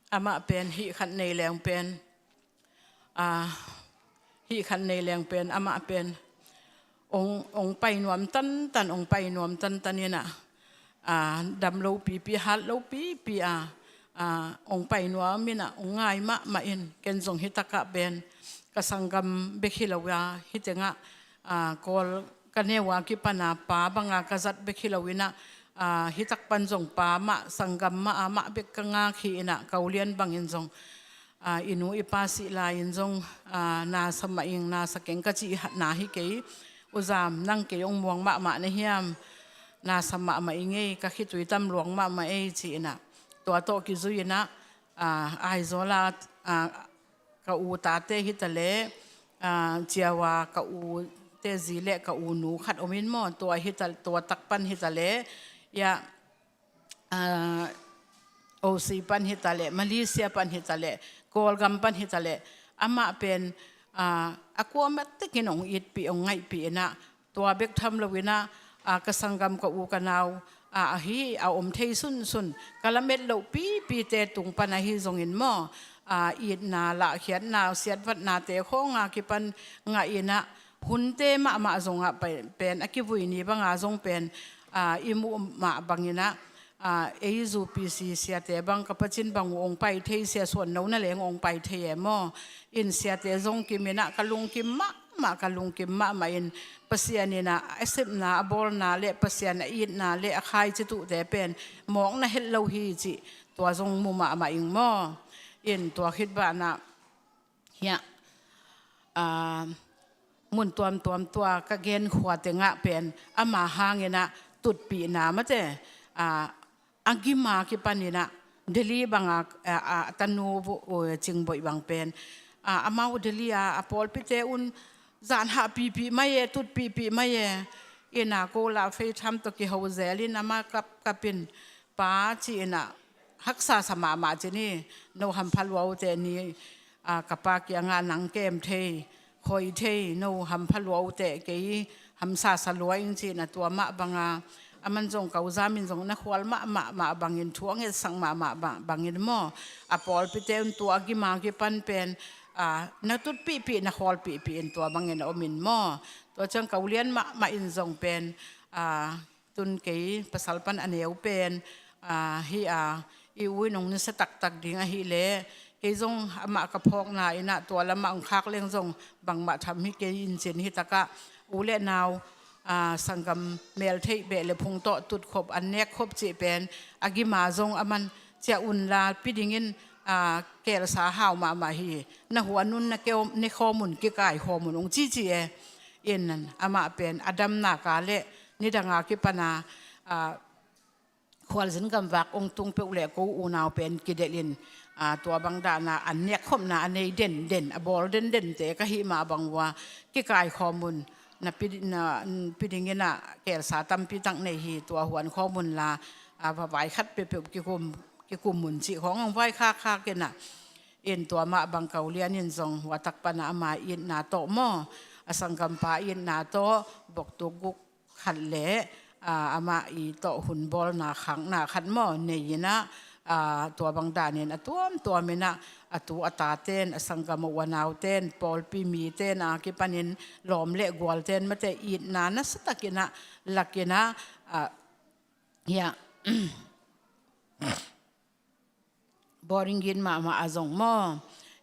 amah pen hih khat nei leng pen, ah, hih khat nei leng pen, amah pen hong, hong pai nuam tantan, hong pai nuam tantan in ah, ah, dam lo pipi, hat lo pipi a, ah, hong pai nuam in ah, hong ngai mahmah in, ken zong hih takah pen ka sanggam bek hi lo a, hih tengah, ah, Kawl ka neu a kipan a pa banga ka zat bek hi lo in ah, ah, hih tak pan zong pa mah, sanggam mah a mah bek ka ngak hi in ah, ka ulian bangin zong, ah, i nu i pa sih lai-in zong, ah, na sa mah ing, na sa keng ka cih na hi kei. U Zam, nang kei hong muang mahmah na hiam, na sa mahmah ing ei, ka khitui tam luang mahmah ei ci in ah, tua tawh kizui in ah, ah, Aizawl a, ah, ka u tate hi ta leh, ah, Ciau a ka u te zi le ka u nu khat om in maw, tua hi ta, tua tak pan hi ta leh, ya, ah, O C pan hi ta leh, Malaysia pan hi ta leh, Kawlgam pan hi ta leh, amah pen, ah, a kuamah takin hong itpih, hong ngaihpih in ah, tua bek tham lo in ah, ah, ka sanggam ka u ka nau, ah, ahi a om thei sunsun, ka lamet loh pipite tung pan ahi zongin maw, ah, itna, lahkhiatna, siatvatnate khawng a kipan ngah in ah, hunte mahmah zongah pai-, pen a kivui ni banga zong pen, ah, i muh mah bangin ah, ah, ei zu P C siate bang, ka pacin bang uh hong pai thei, Sia Suan No na leng hong pai thei e maw. In siate zong kim in ah, ka lungkim mahmah, ka lungkim mahmah in, Pasian in ah a sepna, a bawlna le Pasian a itna le a khaici tuhte pen mawkna het lo hi cih, tua zong mu mahmah ing maw. In tua khit banah, hiah, ah, mun tuamtuam tua ka gen khua tengah pen ama hangin ah tutpihna mate, ah, a gim a kipan in ah Delhi banga, ah, ah, tanu vu-, uh, Cingboih bang pen, ah, amau Delhi a, a pawlpite un zan hahpihpih mai e, tutpihpih mai e. In ah ko la fei tham tawh kiho zel in amah kapkap in, Pa, ci in ah, haksa sa mahmah ci ni, no hampha lua uh teh ni, ah, ka pa kiangah nang kem thei, khoi thei, no hampha lua uh teh kei hamsa sa lua ing ci in ah, tua mah banga, aman zong ka U Zam in zong na khual mahmah mah bangin, thu a ngetsak mahmah bang-, bangin maw, a pawlpite un tua a gim a kipan pen, ah, na tutpihpih, na khawlpihpih in tua bangin a om in maw. Tua ciang ka ulian mahmah in zong pen, ah, tun kei pasal pan a neu pen, ah, hi a, i u in hong nusia taktak ding ahih leh, kei zong amah ka phawkna in ah tua lamah hong khak leng zong bangmah tham hi kei in cin, hi takah u le nau, ah, sanggam meltheih beh le phung tawh tutkhop, an nekkhop cih pen a gim a zong aman ciah unla pi dingin, a, kelsa hau mahmah hi. Na huan un na keu-, ne khawm un, kikai khawm un, ong cici e. In amah pen a damna ka le nidanga kipana, a, khualzin gamvak ong tung peuh le ko unau pen kidelhin, a, tua bang dana a nekkhopna a nei denden, a bawl dendente ka hih mah bang ua, kikai khawm un, na pi-, na, pi dingin a kelsa tampi tak nei hi, tua huan khawm unla, a, va vai khat peuhpeuh kikum, kikum un cih khawng ong vai khakkhak in a, in tua mah bang Kau Lian in zong huatak pana ama itna tawh maw, a sanggampa itna tawh boktuk guk khat le, a, amah i tawh hun bawlna khakna khat maw nei in a, a, tua bang danin a tuamtuam in a, a tu a taten, a sanggam a uanauten, pawlpi miten a kipanin lawm le gualten mate itna nasatak in a, lak in a, a, hia boring gin mahmah a zong maw,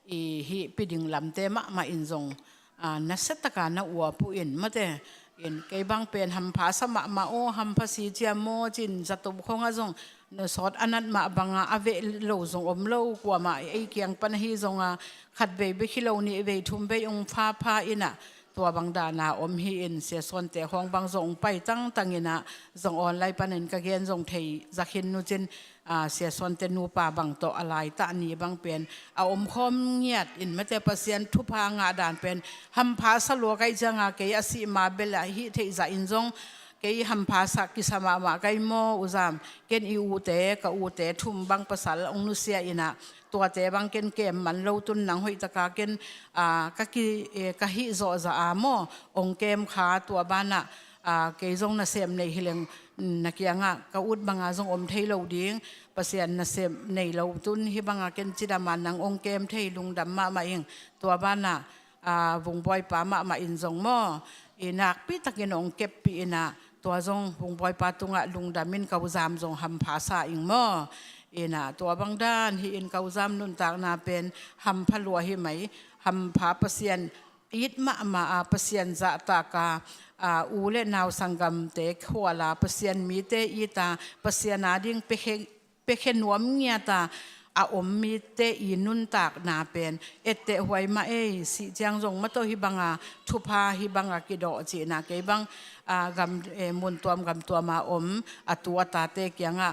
i hih pi ding lamte mahmah in zong, a, nasetaka na uap uh in mate, in kei bang pen hampha sa mahmah aw, hampha si ciam maw cin zato khong a zong na sawt a nat mah banga a veh lo zong om lo, kuamah ei kiang pan ahi zonga khat vei bek hi lo, nih vei thum vei ong phapha in a, tua bang dana om hi in, Sia Suante khawng bang zong pai tangtang in a, zong online panin ka gen zong thei zak hi nucin, a, Sia Suante nupa bang tawh a laitah ni bang pen a omkhawm ngiat in mate, Pasian thupha ngah dan pen hampha sa lua kai cianga kei a sih ma bel a hih theih zah in zong kei hampha sa kisa mahmah kai maw, U Zam, ken i ute, ka ute thum bang pasal ong nusia in a, tuate bang ken kem man lo tun nang hoihtaka ken, a, ka ki, e, ka hih zawh zah a maw, ong kem kha, tua bana, a, kei zong nasem nei hileng, na kianga ka ut banga zong om thei lo ding, Pasian nasem nei lo tun hih banga ken cidama nang ong kem thei, lungdam mahmah ing, tua bana, a, Vungbawipa mahmah in zong maw, i nakpi takin ong keppih in a, tua zong Vungbawipa tungah lungdam in, Kau Zam zong hampha sa ing maw. In a, tua bang dan hi in, Kau Zam nuntakna pen hampha lua hi mai, hampha, Pasian it mahmah a, Pasian zahtaka, a, u le nau sanggamte khuala, Pasian mite ita, Pasian ading pekhe, pekhe nuam ngiata a om mite i nuntakna pen etteh huai mah ei, sih ciang zong mataw hih banga thupha, hih banga kidawh cihna, kei bang, a, gam, e, mun tuam gam tuama om a tu a tate kiangah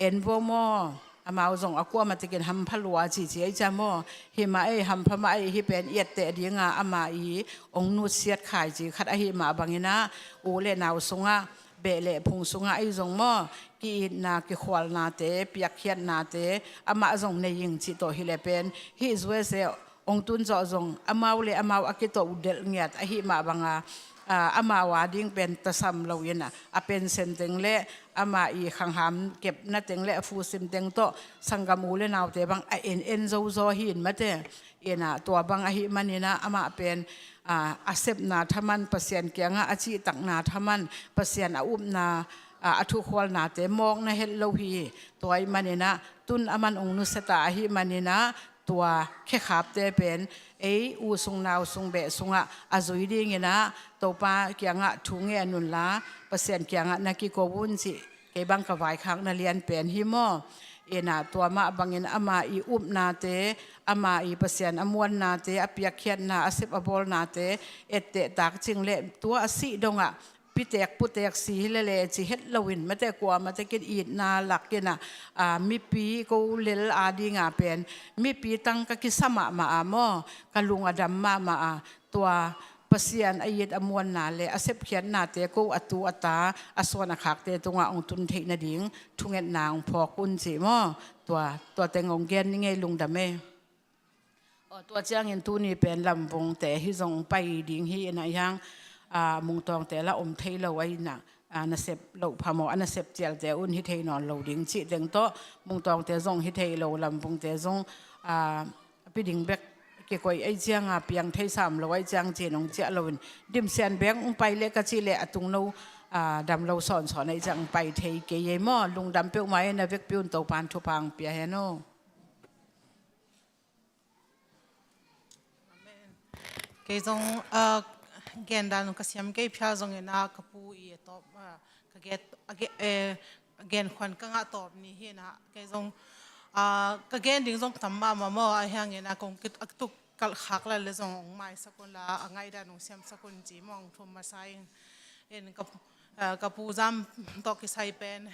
en vo maw, amau zong a kuamah tekin hampha lua cici ei cia maw, hih mah ei, hampha mah ei, hih pen i etteh dinga ama i ong nutsiat khai ci khat ahih mah bangin a, u le nau sungah, beh le phung sungah ei zong maw, ki-itna, kikhualnate, piakkhiatnate amah zong nei ing cih tawh hileh pen, hih zuese ong tun zawh zong amau le amau a kitoh delh ngiat ahih mah banga, a, amau ading pen tasam lo in a, a pensen teng le ama i khangham kepna teng le a fusim teng tawh sanggam u le naute bang a en en zozaw hi in mate. In a, tua bang ahih manin a, amah pen, a, a sepna thaman, Pasian kiangah a cihtakna thaman, Pasian a upna, a, a thukhualnate mawk na het lo hi. Tua ahih manin a, tun aman ong nusia ta ahih manin a, tua khekhapte pen ei u sung nau sung beh sungah a zui dingin a, Topa kiangah thu ngen unla, Pasian kiangah na kiko un cih kei bang ka vaikhakna lian pen hi maw. In a, tua mah bangin ama i upnate, ama i Pasian a muannate, a piakkhiatna, a sep a bawlnate etteh tak cing le tua a sih dongah pitek putek si hi lele ci het loin mate, kuamah tekin itna lak in a, a, mipi ko lel adinga pen mipi tang ka kisa mahmah a maw, ka lung a dam mahmah a, tua Pasian a it a muanna le a sepkhiatnate ko a tu a ta, a suan a khakte tungah ong tun theih nading thungetna ong phawk un cih maw. Tua, tua teng ong gen ni ngei, lungdam e. Aw, tua ciangin tuni pen Lamvungte hi zong pai ding hi in a, hiang, a, Mungtawngte la om thei lo a in a, a, nasep loh phamawh a nasep cialte un hi thei nawn lo ding cih teng tawh, Mungtawngte zong hi thei lo, Lamvungte zong, a, pi ding bek kikoih ei cianga piang thei sam lo ei ciang cin ong ciah loin, Dimsian bek ong pai le ka cih le a tungno, a, damlo sawnsawn ei ciang ong pai thei kei ei maw. Lungdam peuhmah e, na vekpi un Topan thupha ong pia hen aw. Amen. Kei zong, ah, gen dan ka siam kei phial zongin ah, ka pu i a tawp, ah, ka get, a ge-, eh, a genkhuan ka ngah tawp ni hi in ah, kei zong, Ka gen ding zong tam mahmah maw, ahi hangin a kong kituk kalh khak lai le zong hong maisak un la, a ngaihdan hong siamsak un ci maw, hong thum masa ing. In ka, ka pu Zam tawh kisai pen,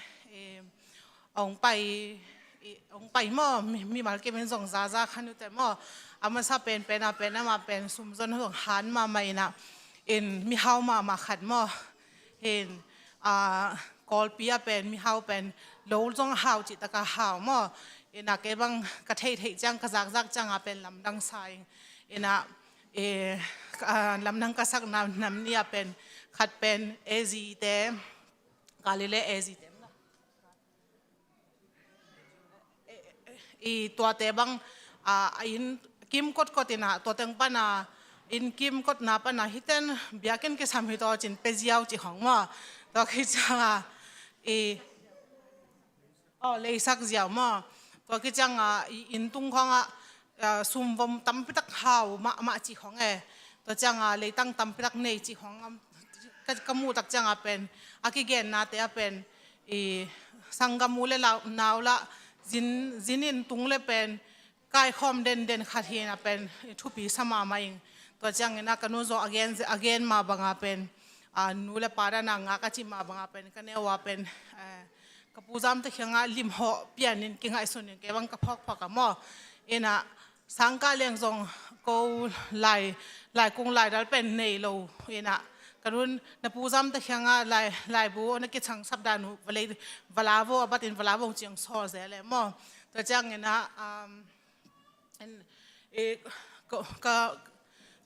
hong pai, hong pai maw, mimal kim in zong zaza khan uh teh maw. A masa penpen a pen amah pen sum zon zong han mahmah in ah, in mihau mahmah khat maw. Hin, Kawlpi a pen mihau pen lo zong hau cih taka hau maw. In ah kei bang ka theihtheih ciang, ka zakzak ciang a pen lamdang sa ing. In ah lamdang ka sakna nam nih a pen khat pen A Z te, Galilee A Z te, i tuate bang a inn kim kotkot in ah, tua teng pan a inn kim kotna pan a hih ten biakinn kisam hi taw cin pia ziau cih khong maw. Tua khit ciang a i leisak ziau maw. Tua khit ciang a i inn tung khong ah sumvom tampi tak hau mahmah cih khong e. Tua ciang a leitang tampi tak nei cih khong ka muh tak ciang a pen, a kigennate a pen i sanggam u le nau lah zin in tung le pen kaikhawm denden khat hi in a pen thupi sa mahmah ing. Tua ciangin a ka nu zong a gen mah bang a pen, nu le pa dan a ngak a cih mah bang a pen ka neu a pen ka pu Zam te kiang ah limhawh pian in kingaihsun in kei bang ka phawkphawk a maw. In ah sangkah leng zong ko lai, laikung laidal pen nei lo. In ah ka nu in na pu Zam te kiang ah laibu na kichangsap dan uh va la vo, a bat in va la vo cih hong sawl zel e maw. Tua ciangin ah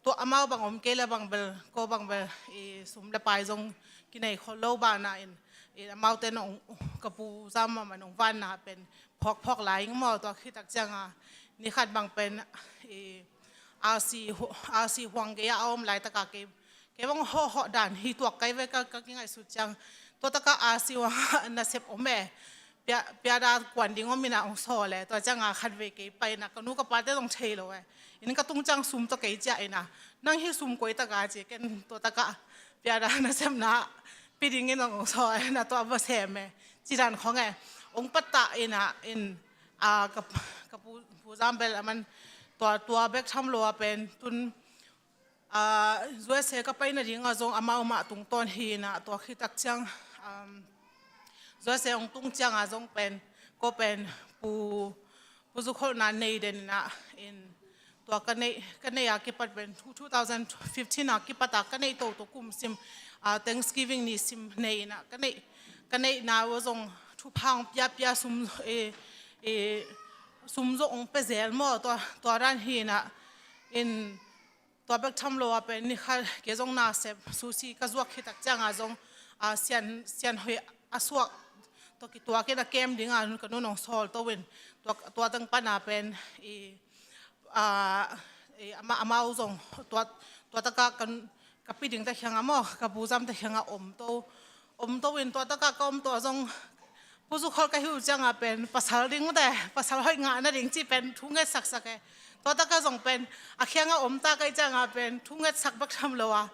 tua amau bang om kei le bang bel, ko bang bel i sum le pai zong kinei khol lo banah in, amaute in ka pu Zam mahmah in hong vanna pen phawkphawk lai ing maw. Tua khit tak ciang a ni khat bang pen i RC huang gei a a om laitak a kei, kei bang hawhhawh dan hi tuak kai ve, ka kingaihsut ciang. Tua tak a RC huang ah nasep om e. Pia, piada kuan ding om in ah hong sawl e. Tua ciang a khatvei kei pai in ah ka nu ka pate zong thei lo e. In ka tung ciang sum tawh kei ciah in ah, nang hih sum koi tak a ci, ken tua tak a piada nasepna pia ding in hong sawl e, na tua va sem e, ci dan khong e. Hong pattah in ah, in ka pu Zam bel a man tua, tua bek tham lo a pen tun USA ka pai nading a zong amau mah tungtawn hi in ah, tua khit tak ciang USA hong tung ciang a zong pen ko pen pu, pu Zu Kholhna nei den in ah, in tua ka neih, ka neih a kipat pen two thousand fifteen a kipat a ka neih toto kum sim, Thanksgiving ni sim nei in ah ka neih, ka neihna uh zong thupha hong piapia, sum, sum zong hong pia zel maw. Tua, tua dan hi in ah, in tua bek tham lo a pen ni khat kei zong nasep sushi ka zuak khit tak ciang a zong sian, sianhoih a suak tawh kituak in a kem ding a ka nu in hong sawl to in, tua, tua teng pan a pen i, amau zong tua, tua tak a ka pia ding ta kiang a maw, ka pu Zam ta kiang a om to, om to in tua tak a ka om to a zong pu Zu Kholh ka hi uh ciang a pen pasal ding uh te, pasal hoih ngah nading ci pen thu ngetsak sak e. Tua tak a zong pen a kiang a om ta ka hih ciang a pen thu ngetsak bek tham lo a,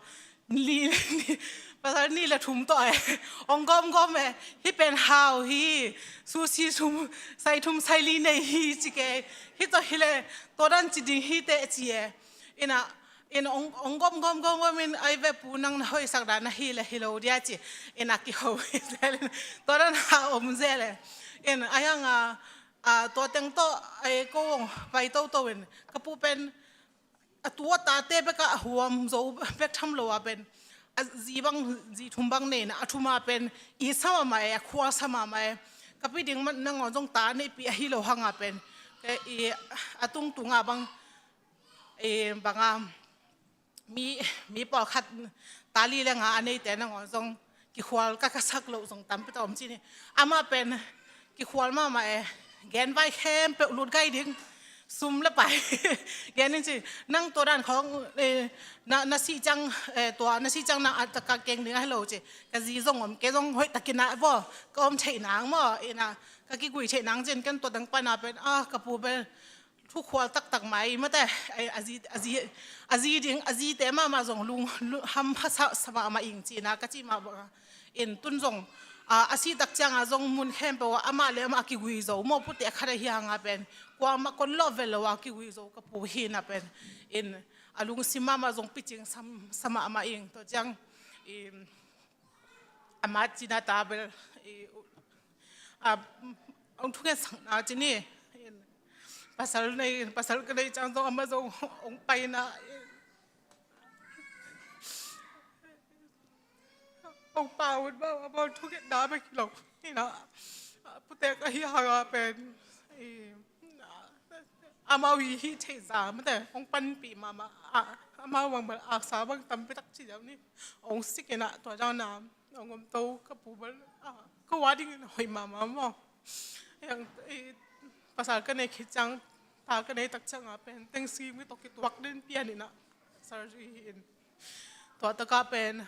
pasal nih le thum tawh e, hong gawmgawm e. Hih pen hau hi, sushi thum, sai thum sai li nei hi ci kei. Hih tawh hi le tua dan ci ding hi teh ci e. In ah in hong gawm gawm gawm gawm in, ai ve pu, nang na hoihsak dan ahi le hi lo dia ci in a kiho hi zel in, tua dan a om zel e. In a hiang a tua teng tawh ai ko hong pai toto in ka pu pen a tu a tate bek a huam zo bek tham lo a pen a zi bang, zi thum bang nei in a, a thum a pen i sa mahmah e, a khual sa mahmah e. Ka pi ding nangawn zong ta neihpih ahi lo hang a pen i a tungtung a bang banga mi, mi pawlkhat ta li le nga a neite nangawn zong kikhual ka, ka sak loh zong tampi tak om ci ni. Amah pen kikhual mahmah e, genvai khempeuh lut gai ding, sum le pai. Gen in ci, nang tua dan khawng na, na sih ciang, tua na sih ciang nang a taka keng ding ahi lo ci. Ka zi zong om, kei zong hoih takin a vaw ka om theih nang maw, ina ka kigui theih nang cin, ken tua dang pana pen a ka pu bel thukhual taktak mai mate, a zi, a zi, a zi ding, a zite mahmah zong lung, lung hampha sa, sa mahmah ing cina ka ci mah banga. In tun zong a, a si tak ciangah zong mun khempeuh ah amah le amah a kigui zo maw, putek khat ahi hangah pen kuamah kon lawh ve lo a kigui zo ka pu hi na pen in a lungsim mahmah zong picing sam, sa mahmah ing. Tua ciang i, ama cina ta bel i, a, hong thukhen sakna cini in pasal nei, pasal ka nei ciang zong amah zong hong paina in Hong pau un bau a bawl thuketna bek hi lo. Ina putek ahi hanga pen amau hi hi thei za mate hong panpih mahmah a, amau bang bal aksa bang tampi tak ci deuh ni. Hong sik ina tua dana hong om to ka pu bal ka wa dingin hoih mahmah maw. Pasal ka nei khit ciang, ta ka nei tak cianga pen Thanksgiving tawh kituak den pian ina surgery hi in. Tua taka pen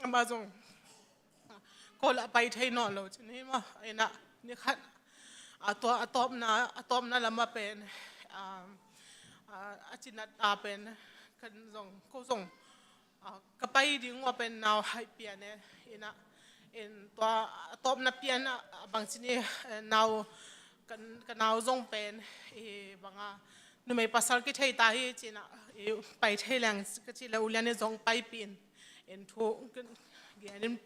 amah zong ko lah pai thei nawn lo cin hi maw. Ina ni khat a tua a tawpna a tawpna lama pen a cinat ta pen kan zong ko zong ka pai ding ua pen nau haih pian e. Ina in tua a tawpna pian a bang cin hi nau ka nau zong pen i banga numei pasal kithei ta hi cina i pai thei leng ka ci le ulian i zong paipih in thu gen in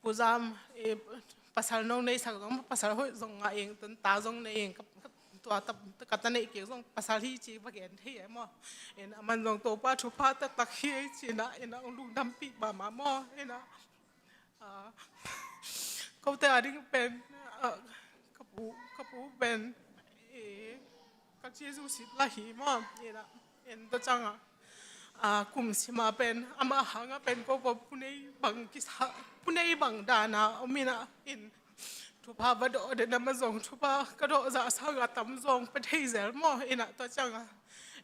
puzam i pasal no nei sak zong pasal hoih zong ngah ing tun ta zong nei ing tua ka ta neih kik zong pasal hi ci va gen thei e maw. In aman zong Topa thupha taktak hi ei cina ina ong lungdampih mahmah maw ina kote a ding pen ka pu ka pu pen ka Jesu sit la hi maw ina en ta canga kum sima pen ama hanga pen ko ko punei bang kisa punei bang dana omina in thupha va dawh den ama zong thupha ka dawh za sanga tam zong pa thei zel maw ina ta canga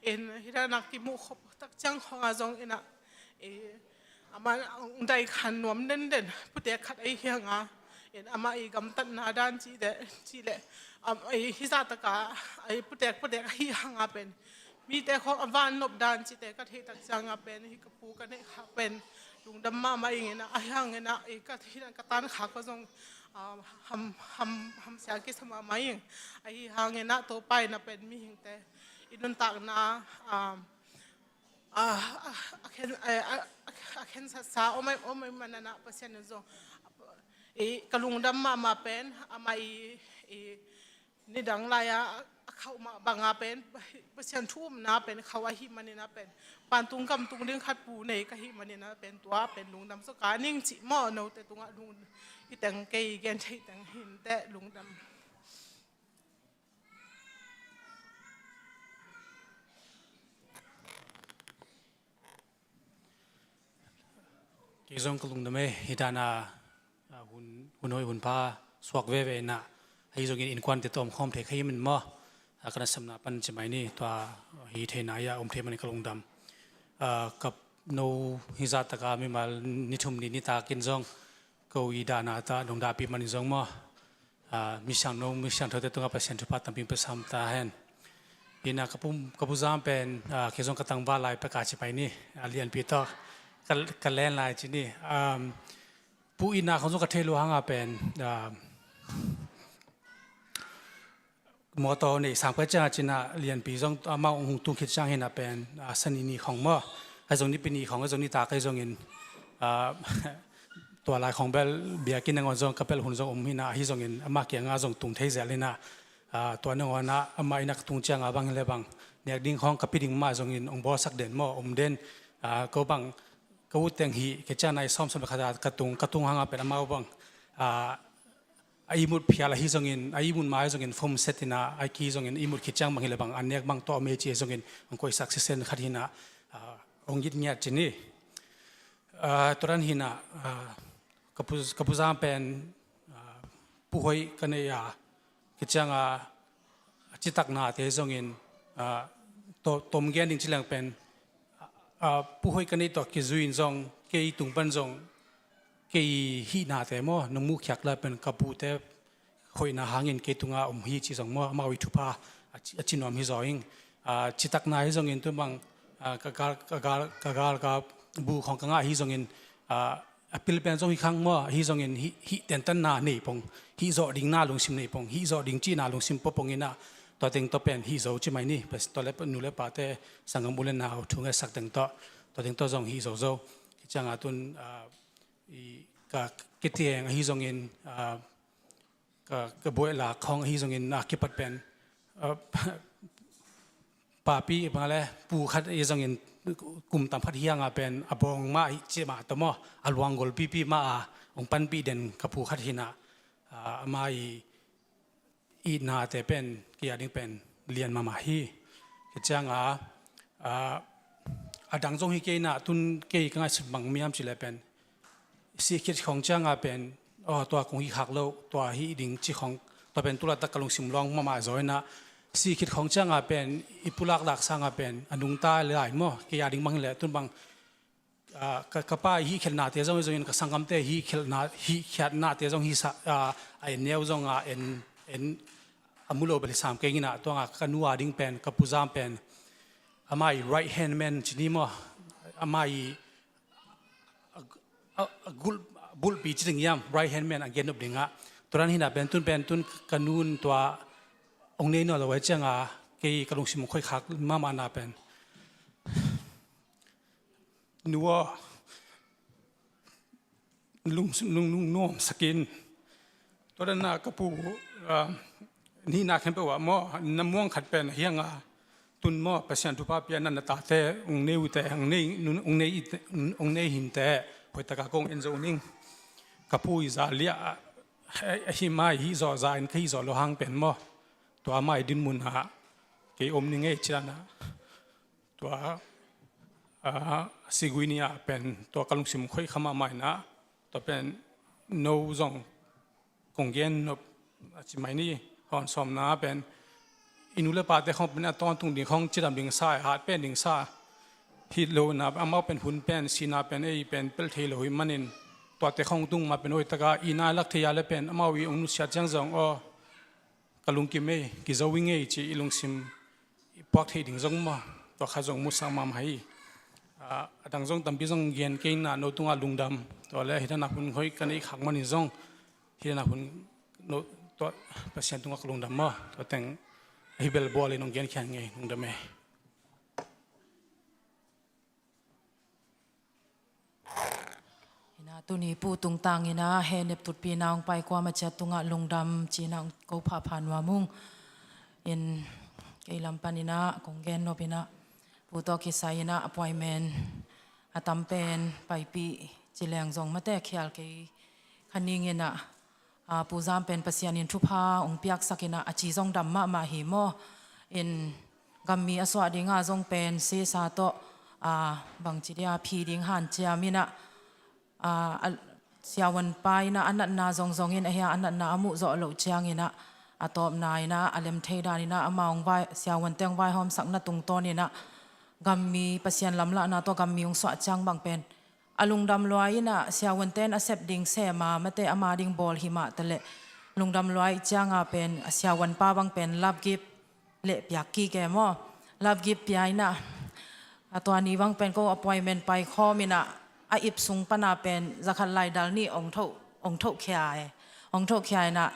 in hidana kimuh khop tak ciang khonga zong ina amah dai khan nuam denden putek khat ahi hianga in amah i gamtatna dan cih leh cih leh hizah taka putek putek ahi hanga pen mite khawng a van nop dan cihte ka theih tak cianga pen hi ka pu ka neih khak pen lungdam mahmah ing ina ahi hang ina ka theih ka tan khak ka zong ham ham hamsia kisa mahmah ing ahi hang ina Topa ina pen mihingte i nuntakna a khensatsa om ai om ai manana Pasian in zong ka lungdam mahmah pen amah i nidang lai-a a khauh mah banga pen Pasian thu umna pen khauh ahi manina pen pantung kamtung ding khat pu nei ka hi manina pen tua pen lungdam so ka ning cih maw note tungah lung i teng kei gen thei teng hinte lungdam. Kei zong ka lungdam e hi dana hun hun hoih hun pha suak veve ina ahi zongin innkuante tawm khawm thei kha hi min maw. Kana samna pan ci mai ni tua hi theina ia om thei manin ka lungdam. Ka no hizah taka mimal ni thum ni nitakin zong ko i dana ta nong dapih manin zong maw. Mi siangno mi siangthote tungah Pasian thupha tampi pia sam ta hen. Ina ka pu ka pu zam pen kei zong ka tangval lai peka ci pai ni a lianpi tawh ka len lai ci ni. Pu ina khong zong ka thei lua hanga pen mawtaw nei sang pai cianga cina lianpi zong amau hong tung khit ciang hina pen sani ni khong maw ahi zong nipi ni khong ahi zong nitak ahi zongin tua lai khong bel biakinn nangawn zong ka bel hun zong om hina ahi zongin ama kianga zong tung thei zel hina tua nangawn ah ama ina ka tung cianga bang hile bang nek ding khong ka pi ding mah zongin hong bawlsak den maw om den ko bang ka ut teng hi ka ciana i sawm sawm le khat ka tung ka tung hanga pen amau bang a ihmut phial ahi zongin a ihmut ma ahi zongin form set ina a ki zongin ihmut khit ciang bang hile bang a nek bang tawh mei ci ahi zongin hong koisak sisen khat hina hong it ngiat ci ni. Tua dan hina ka pu ka pu zam pen pu hoih ka nei a khit cianga a citaknate zongin tom gen ding ci leng pen pu hoih ka neih tawh kizui in zong kei tung pan zong kei hihnate maw nong muhkhiak la pen ka pute hoihna hangin kei tunga om hi ci zong maw amau i thupha a ci nuam hi zaw ing. Citakna hi zongin tu bang ka gal ka gal ka gal ka bu khong ka ngah hi zongin a pil pen zong hi khang maw, ahi zongin hih, hih tentanna nei pong, hih zawh dingna lungsim nei pong, hih zawh ding cihna lungsim pua pong inah, tua teng tawh pen hih zo ci mai ni. Tua le nu le pate, sanggam u le nau thu ngetsak teng tawh, tua teng tawh zong hih zo zo. Ciangah tun, ah, i, ka, kitieng ahi zongin, ah, ka, ka buaih lak khawng ahi zongin a kipat pen, ah, papi bang le pu khat ahi zongin kum tam khat hiangah pen a bawng mah hi ci mah tawh maw, a luang gol pipi mah a hong panpih den ka pu khat hinah, ah, ama i itnate pen kei a ding pen lian mahmah hi. Ka cianga, ah, a dang zong hi kei inah tun kei ka ngaihsut bang miam ci le pen sih khit khawng cianga pen, aw, tua kong hi khak lo, tua hi ding ci khawng, tua pen tulaitak ka lungsim lawng mahmah zaw inah, sih khit khawng cianga pen i pulak lak sanga pen a nungta lai maw, kei a ding bang hi le tun bang, ah, ka, ka pa i hi khiatnate zong hi zongin ka sanggamte hi khiatna, hi khiatnate zong hi sa, ah, a en neu zong a en, en a mu lo bel hi sam kei inah, tuanga ka nu a ding pen, ka pu Zam pen, ama i right hand man ci ni maw, ama i a, a, a gul, bulpi ci ding hiam, right hand man a gen nop dingah. Tua dan hinah pen tun pen tun ka nun tua hong nei nawn lo ai cianga kei ka lungsim hong khoih khak mahmahna pen, nu aw, lung, lung, lung nuam sakin. Tua dan a ka pu, ah, nihna khempeuh ah maw, na muang khat pen hianga tun maw, Pasian thupha pia na, na tate hong nei uh teh, hong nei, hong nei, hong nei hin teh, hoih taka kong en zo ning. Ka pu i za liah, ah, ahi mai hi zaw, za in ka hi zaw lo hang pen maw, tua mai dinmun ah kei om ning ei ci dan a. Tua, ah, Siguini ah pen tua ka lungsim khoih kha mahmah inah, tua pen no zong kong gen nop a ci mai ni. Hon sawmna pen i nu le pate khawng pen a tawntung ding khawng cidam ding sa, hat pen ding sa hi lo inah, amau pen hun pen sihna pen ei pen pelh thei lo hi manin, tuate khawng tung mah pen hoih taka i nai lak thei a le pen amau i hong nusiat ciang zong aw, ka lungkim ei, kizo i ngei ci i lungsim i puak theih ding zong maw, tua kha zong musak mahmah hi. Ah, a dang zong tampi zong gen kei inah no tungah lungdam, tua le hih dan a hun hoih ka neih khak manin zong hih dan a hun no, tua Pasian tungah ka lungdam maw, tua teng ahi bel bual in hong gen khian ngei, lungdam ei. Inah tuni pu tungtang inah he nep tutpi na hong pai kuama ciat tungah lungdam ci inah ko phapha nuam ung. In kei lam pan inah kong gen nop inah pu tawh kisai inah appointment a tam pen paipih ci leng zong mate khial kei kha ning inah, ah, Pu Zam pen Pasian in thupha hong piaksak inah a ci zong dam mahmah hi maw. In gammi a suah dinga zong pen sesa tawh, ah, bangci dia phi ding hanciam inah, ah, a, siavuanpa inah a natna zongzong in ahi a, a natna a muh zawh loh ciang inah a tawpna inah a lem thei dan inah ama hong vai, siavuante hong vaihawmsakna tungtawn inah gammi Pasian lamlahna tawh gammi hong suah ciang bang pen a lungdam lua inah siavuante in a sep ding sem a mate ama ding bawl hi mah taleh lungdam lua ih cianga pen a siavuanpa bang pen love gift le piak kik e maw. Love gift pia inah a tua ni bang pen ko appointment pai khawm inah a ip sung pana pen zakhat lai dal nih ong thoh, ong thoh khia e. Ong thoh khia inah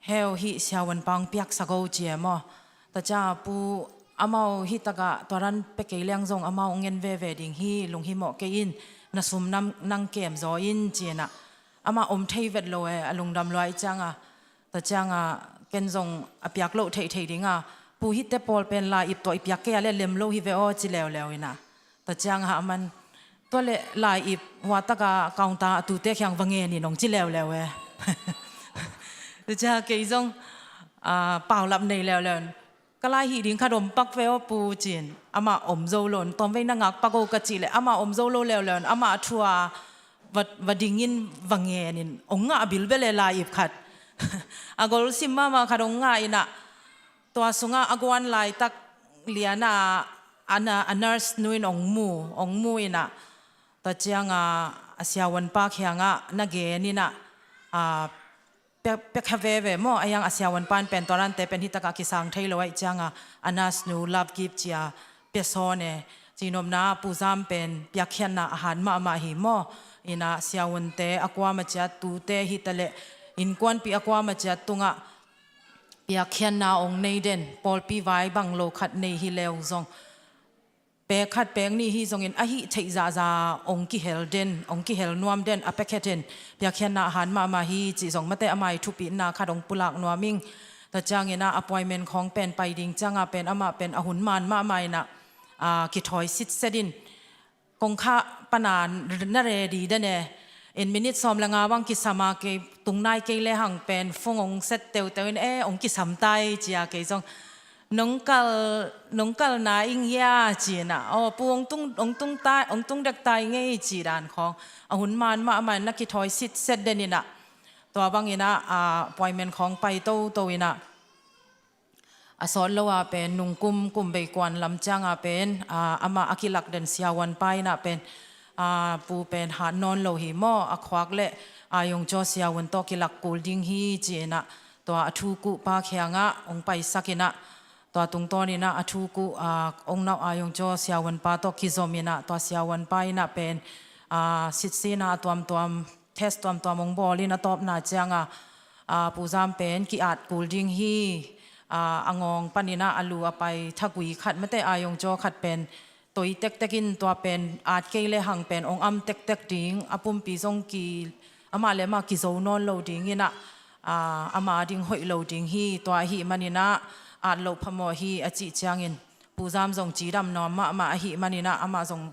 heu hih siavuanpa hong piaksak o ci e maw. Tua cianga pu amau hih takah tua dan pia kei leng zong amau hong en veve ding hi, lunghimawh kei in, na sum nam nang kem zaw in ci inah ama om thei vet lo e, a lungdam lua ih cianga. Tua cianga ken zong a piak loh theihtheih dinga pu hihte pawl pen lai-ip tawh i piak kei a le lem lo hi ve aw ci leuleu inah. Tua cianga aman tua le lai-ip hua taka counter a tute khiang va ngen in hong ci leuleu e. Tua cianga kei zong, ah, paulap nei leuleu in ka lai hih ding khat om pak ve aw pu ci in, amah om zo lo in, tawmvei na ngak pak o ka cih leh amah om zo lo leuleu in, amah a thu a va, va ding in va ngen in, ong ngah a bilbel e lai-ip khat. A gol sim mahmah khat ong ngah inah, tua sungah a guan laitak liana a, a, a nurse nu in ong mu, ong mu inah, tua cianga a siavuanpa khiangah na gen inah, a, pia, pia kha veve maw, a hiang a siavuanpa in pen tua dante pen hih takah kisang thei lo ahih cianga a nurse nu love gift cia pia sawn e. Cinopna Pu Zam pen piakkhiatna a hat mahmah hi maw? Inah siavuante a kuama ciat, tute hitaleh innkuanpih a kuama ciat tungah piakkhiatna ong nei den, pawlpi vai bang lo khat nei hi leu zong, pek khat pek nih hi zongin a hih theih zahzah ong kihel den, ong kihel nuam den, a pekhetin piakkhiatna a hat mahmah hi cih zong mate, amah i thupitna khat ong pulak nuam ing. Tua cianginah appointment khawng pen pai ding ciangah pen amah pen a hun man mahmah inah, aa, kithawi sitset in, kongkhak pana na ready den e. In minute sawm le nga bang kisam a, kei tung nai kei le hang pen phone ong set teuteu in, e, ong kisam tai ci a, kei zong nong kal, nong kal na ing hia ci inah, aw pu, ong tung, ong tung tai, ong tung dek tai ngei ci dan khawng. A hun man mahmah in na kithawi sitset den inah, tua bang inah, aa, appointment khawng pai toto inah, a sawt lo a pen nungkum kum bei kuan lam ciang a pen, aa, amah a kilak den siavuanpa inah pen, aa, pu pen hat nawn lo hi maw, a khuak le Ayungcaw siavuan tawh kilak kul ding hi ci inah, tua a thu kuhpa kiangah ong paisak inah, tua tungtawn inah a thu kuh, aa, ong nauh Ayungcaw siavuanpa tawh kizom inah, tua siavuanpa inah pen, aa, sitsinna a tuamtuam, test tuamtuam ong bawl in a tawpna ciangah, aa, Pu Zam pen ki-at kul ding hi. Aa, a ngawng pan inah a lu a pai thagui khat mate, Ayungcaw khat pen toi tektek in, tua pen at kei le hang pen ong am tektek ding, a pumpi zong ki, amah le amah kizo nawn lo ding inah, aa, ama ding hoih lo ding hi. Tua ahih man inah at loh phamawh hi a cih ciangin, Pu Zam zong cidam nuam mahmah ahih man inah amah zong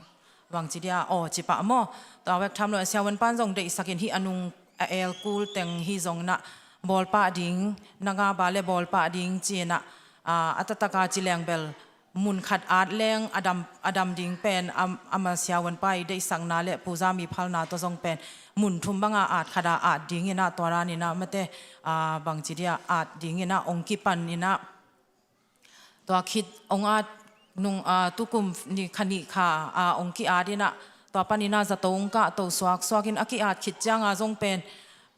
bangci dia aw ci pah maw. Tua vek tham lo a siavuanpan zong deihsak in, hih a nung a el kul teng hi zong inah bawl pah ding, na nga ba le bawl pah ding ci inah, aa, a taktak a ci leng bel mun khat at leng a dam, a dam ding pen, am, amah siavuanpa i deihsakna le Pu Zam i phalna tawh zong pen mun thum bang a at khat a at ding inah, tua dan inah mate, aa, bangci dia at ding inah ong kipan inah, tua khit ong at nung, aa, tukum ni kha nih kha, aa, ong ki-at inah, tua pan inah zato ong kahto suaksuak in a ki-at khit ciang a zong pen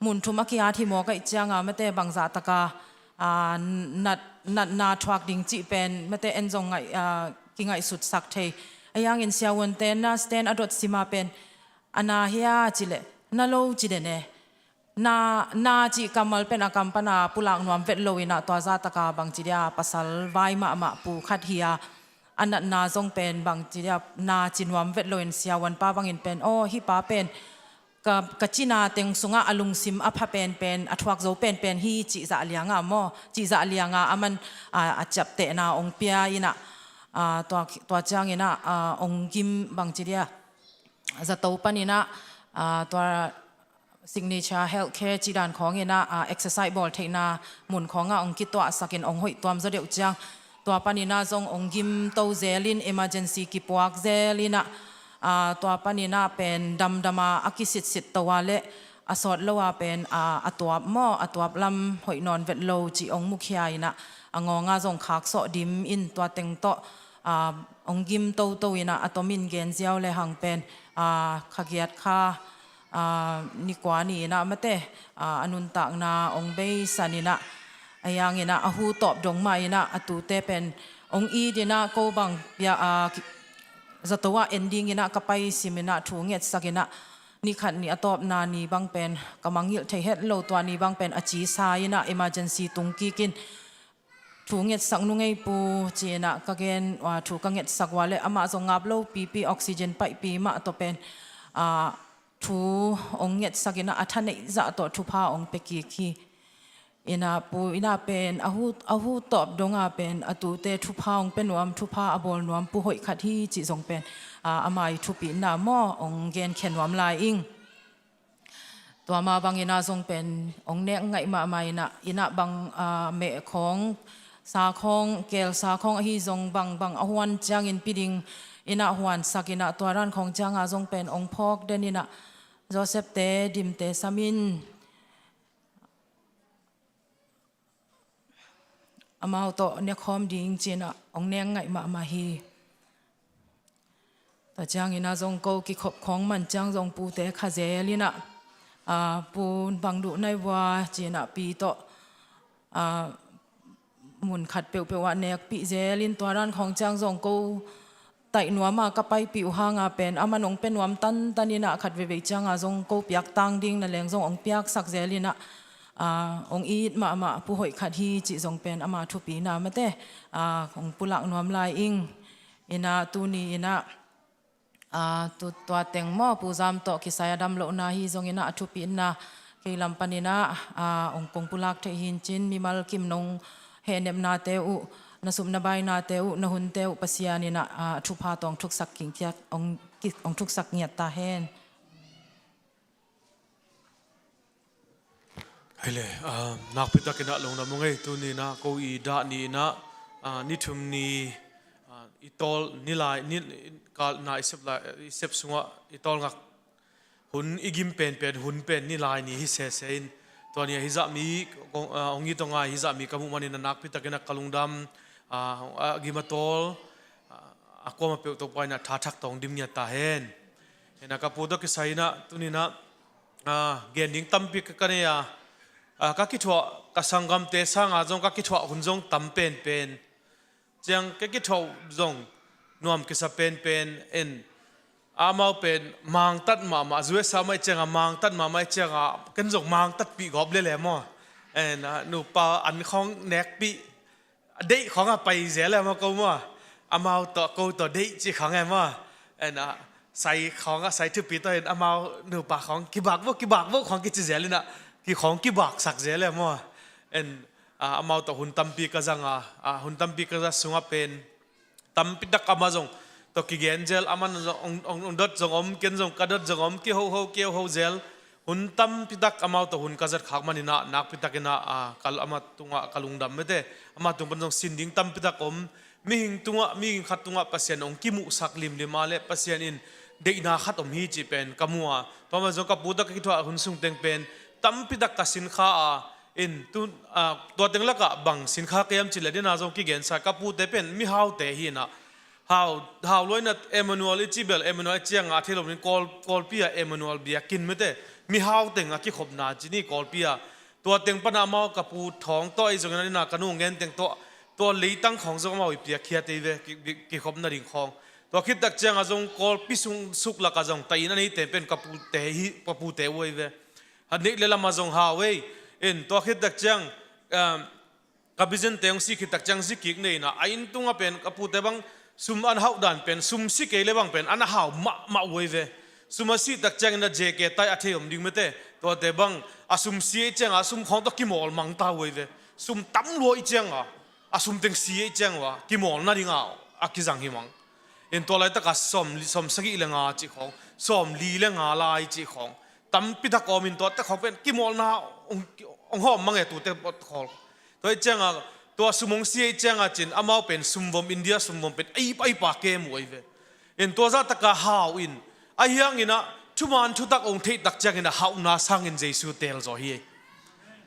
mun thum a ki-at hi mawk ahih ciang a mate, bangzah tak a, aa, nat, natna thuak ding cih pen mate en zong ngaih, aa, kingaihsutsak thei. Ahih hangin siavuante nurse ten a dot sim a pen, a na hia ci leh, na lo ci den e. Na, na cih kammal pen a kam pan a pulak nuam vet lo inah, tua zah tak a bangci dia pasal vai mahmah pu khat hi a, a natna zong pen bangci dia na ci nuam vet lo in, siavuanpa bangin pen, aw hih pa pen ka, ka cina teng sungah a lungsim a pha penpen, a thuak zo penpen hi cih zah liang a maw, cih zah liang a aman, aa, a ciaptehna ong pia inah, aa, tua, tua ciang inah, aa, ong gim, bangci dia, zato pan inah, aa, tua Signature Healthcare cih dan khawng inah, aa, exercise bawl theihna mun khawngah ong kituahsak in ong hoih tuam zaw deuh ciang, tua pan inah zong ong gimto zel in, emergency kipuak zel inah, aa, tua pan inah pen damdam a, a kisitsit to a le a sawt lo a pen, aa, a tuap maw, a tuap lam hoih nawn vet lo cih ong mukhia inah, a ngawng a zong khaksawh dim in, tua teng tawh, aa, ong gim toto inah, a tomin gen ziau le hang pen, aa, kha giat kha, aa, ni kua ni inah mate, aa, a nuntakna ong beisan inah, ahih hang inah a hu tawp dong mah inah, a tute pen ong it inah, ko bang pia, aa, ki, zato ah en ding inah ka pai sim inah, thu ngetsak inah, ni khat ni a tawpna ni bang pen ka mangngilh thei het lo, tua ni bang pen a cisa inah emergency tung kik in, thu ngetsak nu ngei pu ci inah ka gen, aa, thu ka ngetsak ua le amah zong ngap lo pipi, oxygen paihpi mah tawh pen, aa, thu ong ngetsak inah, a tha neih zah tawh thupha ong pia kik hi. Inah pu inah pen a hu, a hu tawp dong a pen a tute thupha ong pia nuam, thupha a bawl nuam pu hoih khat hi cih zong pen, aa, amah i thupitna maw, ong genkhia nuam lai ing. Tua mah bang inah zong pen ong nek ngaih mahmah inah, inah bang, aa, meh khawng, sa khawng, kel sa khawng ahi zong bang, bang a huan ciangin pi ding inah huansak inah, tua dan khawng ciang a zong pen ong phawk den inah, Joseph te dimte sam in, amau tawh nekhawm ding ci inah ong nek ngaih mahmah hi. Tua ciang inah zong ko kikhop khawng man ciang zong pute kha zel inah, aa, pu bang duh nai vua ci inah pi tawh, aa, mun khat peuhpeuh ah nekpih zel in, tua dan khawng ciang zong ko taih nuam a ka paipih uh hanga pen aman hong pia nuam tantan in ah, khat veivei cianga zong ko piak tang ding na leng zong hong piaksak zel in ah, aa, hong it mahmah pu hoih khat hi cih zong pen ama thupina mate, aa, hong pulak nuam lai ing. In ah tuni in ah, aa, tu, tua teng maw, Pu Zam tawh kisai a dam lohna hi zongin ah, a thupina kei lam panin ah, aa, hong kong pulak theih hi in cin, mimal kim nong hehnepnate uh, na sup na bainate uh, na hunte uh Pasian in ah, aa, thupha tawh hong thuksak kingkiat, hong ki-, hong thuksak ngiat ta hen. Hei le, ah, nakpi takin ah lungdam ung ei, tuni in ah ko i dah ni in ah, ah, ni thum ni, ah, i tawl ni lai, ni, kal na i sep lai, i sep sungah i tawl ngak hun i gim penpen hun pen ni lai ni hi sese in, tua ni a hizah mi, kong, ah, hong it hong ngai hizah mi ka muh manin ah nakpi takin ah ka lungdam, ah, a gim a tawl, ah, a kuamah peuh Topa in ah tha thak tawh hong dim ngiat ta hen. Hi in ah ka pu tawh kisai in ah tuni in ah, ah, gen ding tampi ka, ka nei a, ah, ka kithuah ka sanggamte sanga zong ka kithuah hun zong tam penpen. Ciang ka kithuah zong nuam kisa penpen in, amau pen mangtat mahmah, U S A mah i cianga mangtat mahmah i cianga ken zong mangtatpih gawp lele maw. En, ah, nupa an khawng nekpih, deih khawng a pai zel e maw ko maw. Amau tawh ko tawh deih ci khawng e maw. En, ah, sai khawng a, sai thupi tawh in amau nupa khawng kibak vo, kibak vo khawng kici zel in ah, ki khawng kibaksak zel e maw. En, ah, amau tawh hun tampi ka zang a, ah, hun tampi ka zat sungah pen tampi tak amah zong tawh kigen zel, amah zong hong, hong, hong dot zong om, ken zong ka dot zong om, kihoho, kihoho zel. Hun tampi tak amau tawh hun ka zat khak manin ah nakpi takin ah, ah, ka, amah tungah ka lungdam mete. Amah tung pan zong sin ding tampi tak om. Mihing tungah, mihing khat tungah Pasian hong kimuhsak limlim a le Pasian in deihna khat om hi cih pen ka mu a. Tua mah zong ka pu tawh ka kithuah hun sung teng pen tampi tak ka sin kha a, in tu, ah, tua teng lakah bang sin kha ka hiam cih leh, dena zong kigensa ka pute pen mihaute hi in ah, hau, hau lua in ah Emmanuel i cih bel, Emmanuel i cianga a thei lo in Kawl, Kawlpi ah Emmanuel biakinn mete, mihau teng a kikhopna ci ni Kawlpi ah. Tua teng pana amau ka pu thawng tawh ei zongin ah, dena ka nu ngen teng tawh, tua leitang khawng zong amau i piakkhiat ei ve, ki, ki, kikhopna ding khawng. Tua khit tak cianga zong Kawlpi sung suk lakah zong taih inn a neite pen ka pute hi, ka pute uh ei ve. Ha neih le lamah zong hau ei. In tua khit tak ciang, um, ka bizente hong si khit tak ciang zi kik nei in ah, a inn tungah pen ka pute bang sum an hauh dan pen, sum si kei le bang pen an a hau mahmah uh ei ve. Sum a sih tak ciangin ah J K tai a thei om ding mete. Tuate bang a sum si ei cianga a sum khawng tawh kimawl mang ta uh ei ve. Sum tam lua i cianga a sum teng si ei cianga kimawlna dinga a kizang hi mang. In tua laitaka sawm, sawm sagih le nga cih khawng, sawm li le nga lai cih khawng tampi tak om in, tuate khawng pen kimawlna hong, hong hawm mang e tute khawng. Tua i cianga tua sum hong si ei cianga cin amau pen sumvom, India sumvom pen ei, ei pa kem uh ei ve. In tua zahtaka hau in, ahi hangin ah thuman thutak hong theih tak ciangin ah hauhna sangin Jesu teel zaw hi.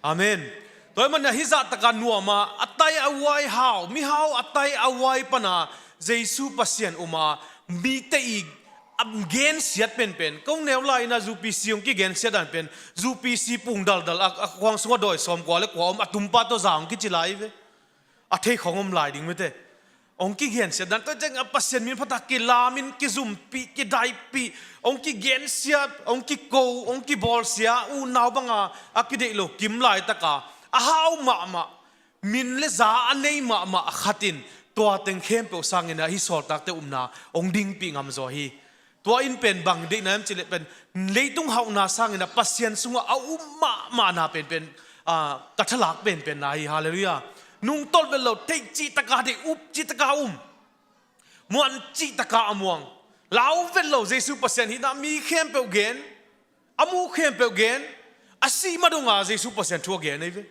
Amen. Tua ahih manin ah hih zahtaka nuam a, a tai a uai hau, mihau a tai a uai pana Jesu Pasian um a, mite i a gensiat penpen. Kong neu lai in ah U P C hong kigensiat dan pen, U P C pung daldal a, a khuang sungah dawi sawm kua le kua om, a tumpa tawh za hong kici lai ve. A thei khawng om lai ding mete. Hong kigensiat dan, tua ciang a Pasian min phatah kilamin, kizumpih, kidaipih, hong kigensiat, hong kiko, hong kibawlsia, unau banga a kideih lo kim laitaka a hau mahmah, min le za a nei mahmah a khat in tua teng khempeuh sangin ah hih sawltakte upna hong dingpih ngam zaw hi. Tua in pen bang deihna hiam cih leh pen leitung hauhna sangin ah Pasian sungah a um mahmahna penpen, ah, ka thalak penpenna hi. Halleluiah. Nungtolh vet lo, theih cihtaka theih, up cihtaka um, muan cihtaka a muang. Lau vet lo, Jesu Pasian hihna mi khempeuh gen, a mu khempeuh gen, a sih ma donga Jesu Pasian thu a gen ei ve.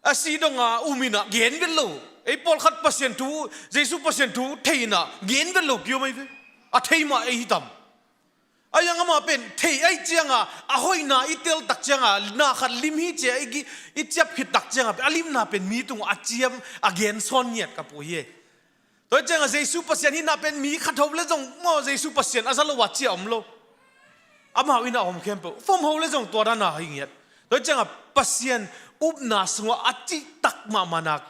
A sih donga um in ah gen vet lo. Ei pawlkhat Pasian thu, Jesu Pasian thu thei in ah gen vet lo kiom ei ve. A thei mah ei hi tam. A yang amah pen thei ahih cianga a hoihna i tel tak cianga, na khat lim hi cia i gi, i ciap khit tak cianga pen a limna pen mi tungah a ciam, a gen sawn ngiat ka pu hi e. Tua cianga Jesu Pasian hihna pen mi khat ho le zong maw, Jesu Pasian a za lo a cia om lo. Amau in a om khempeuh, fom ho le zong tua dana hi ngiat. Tua cianga Pasian upna sungah a cihtak mahmahna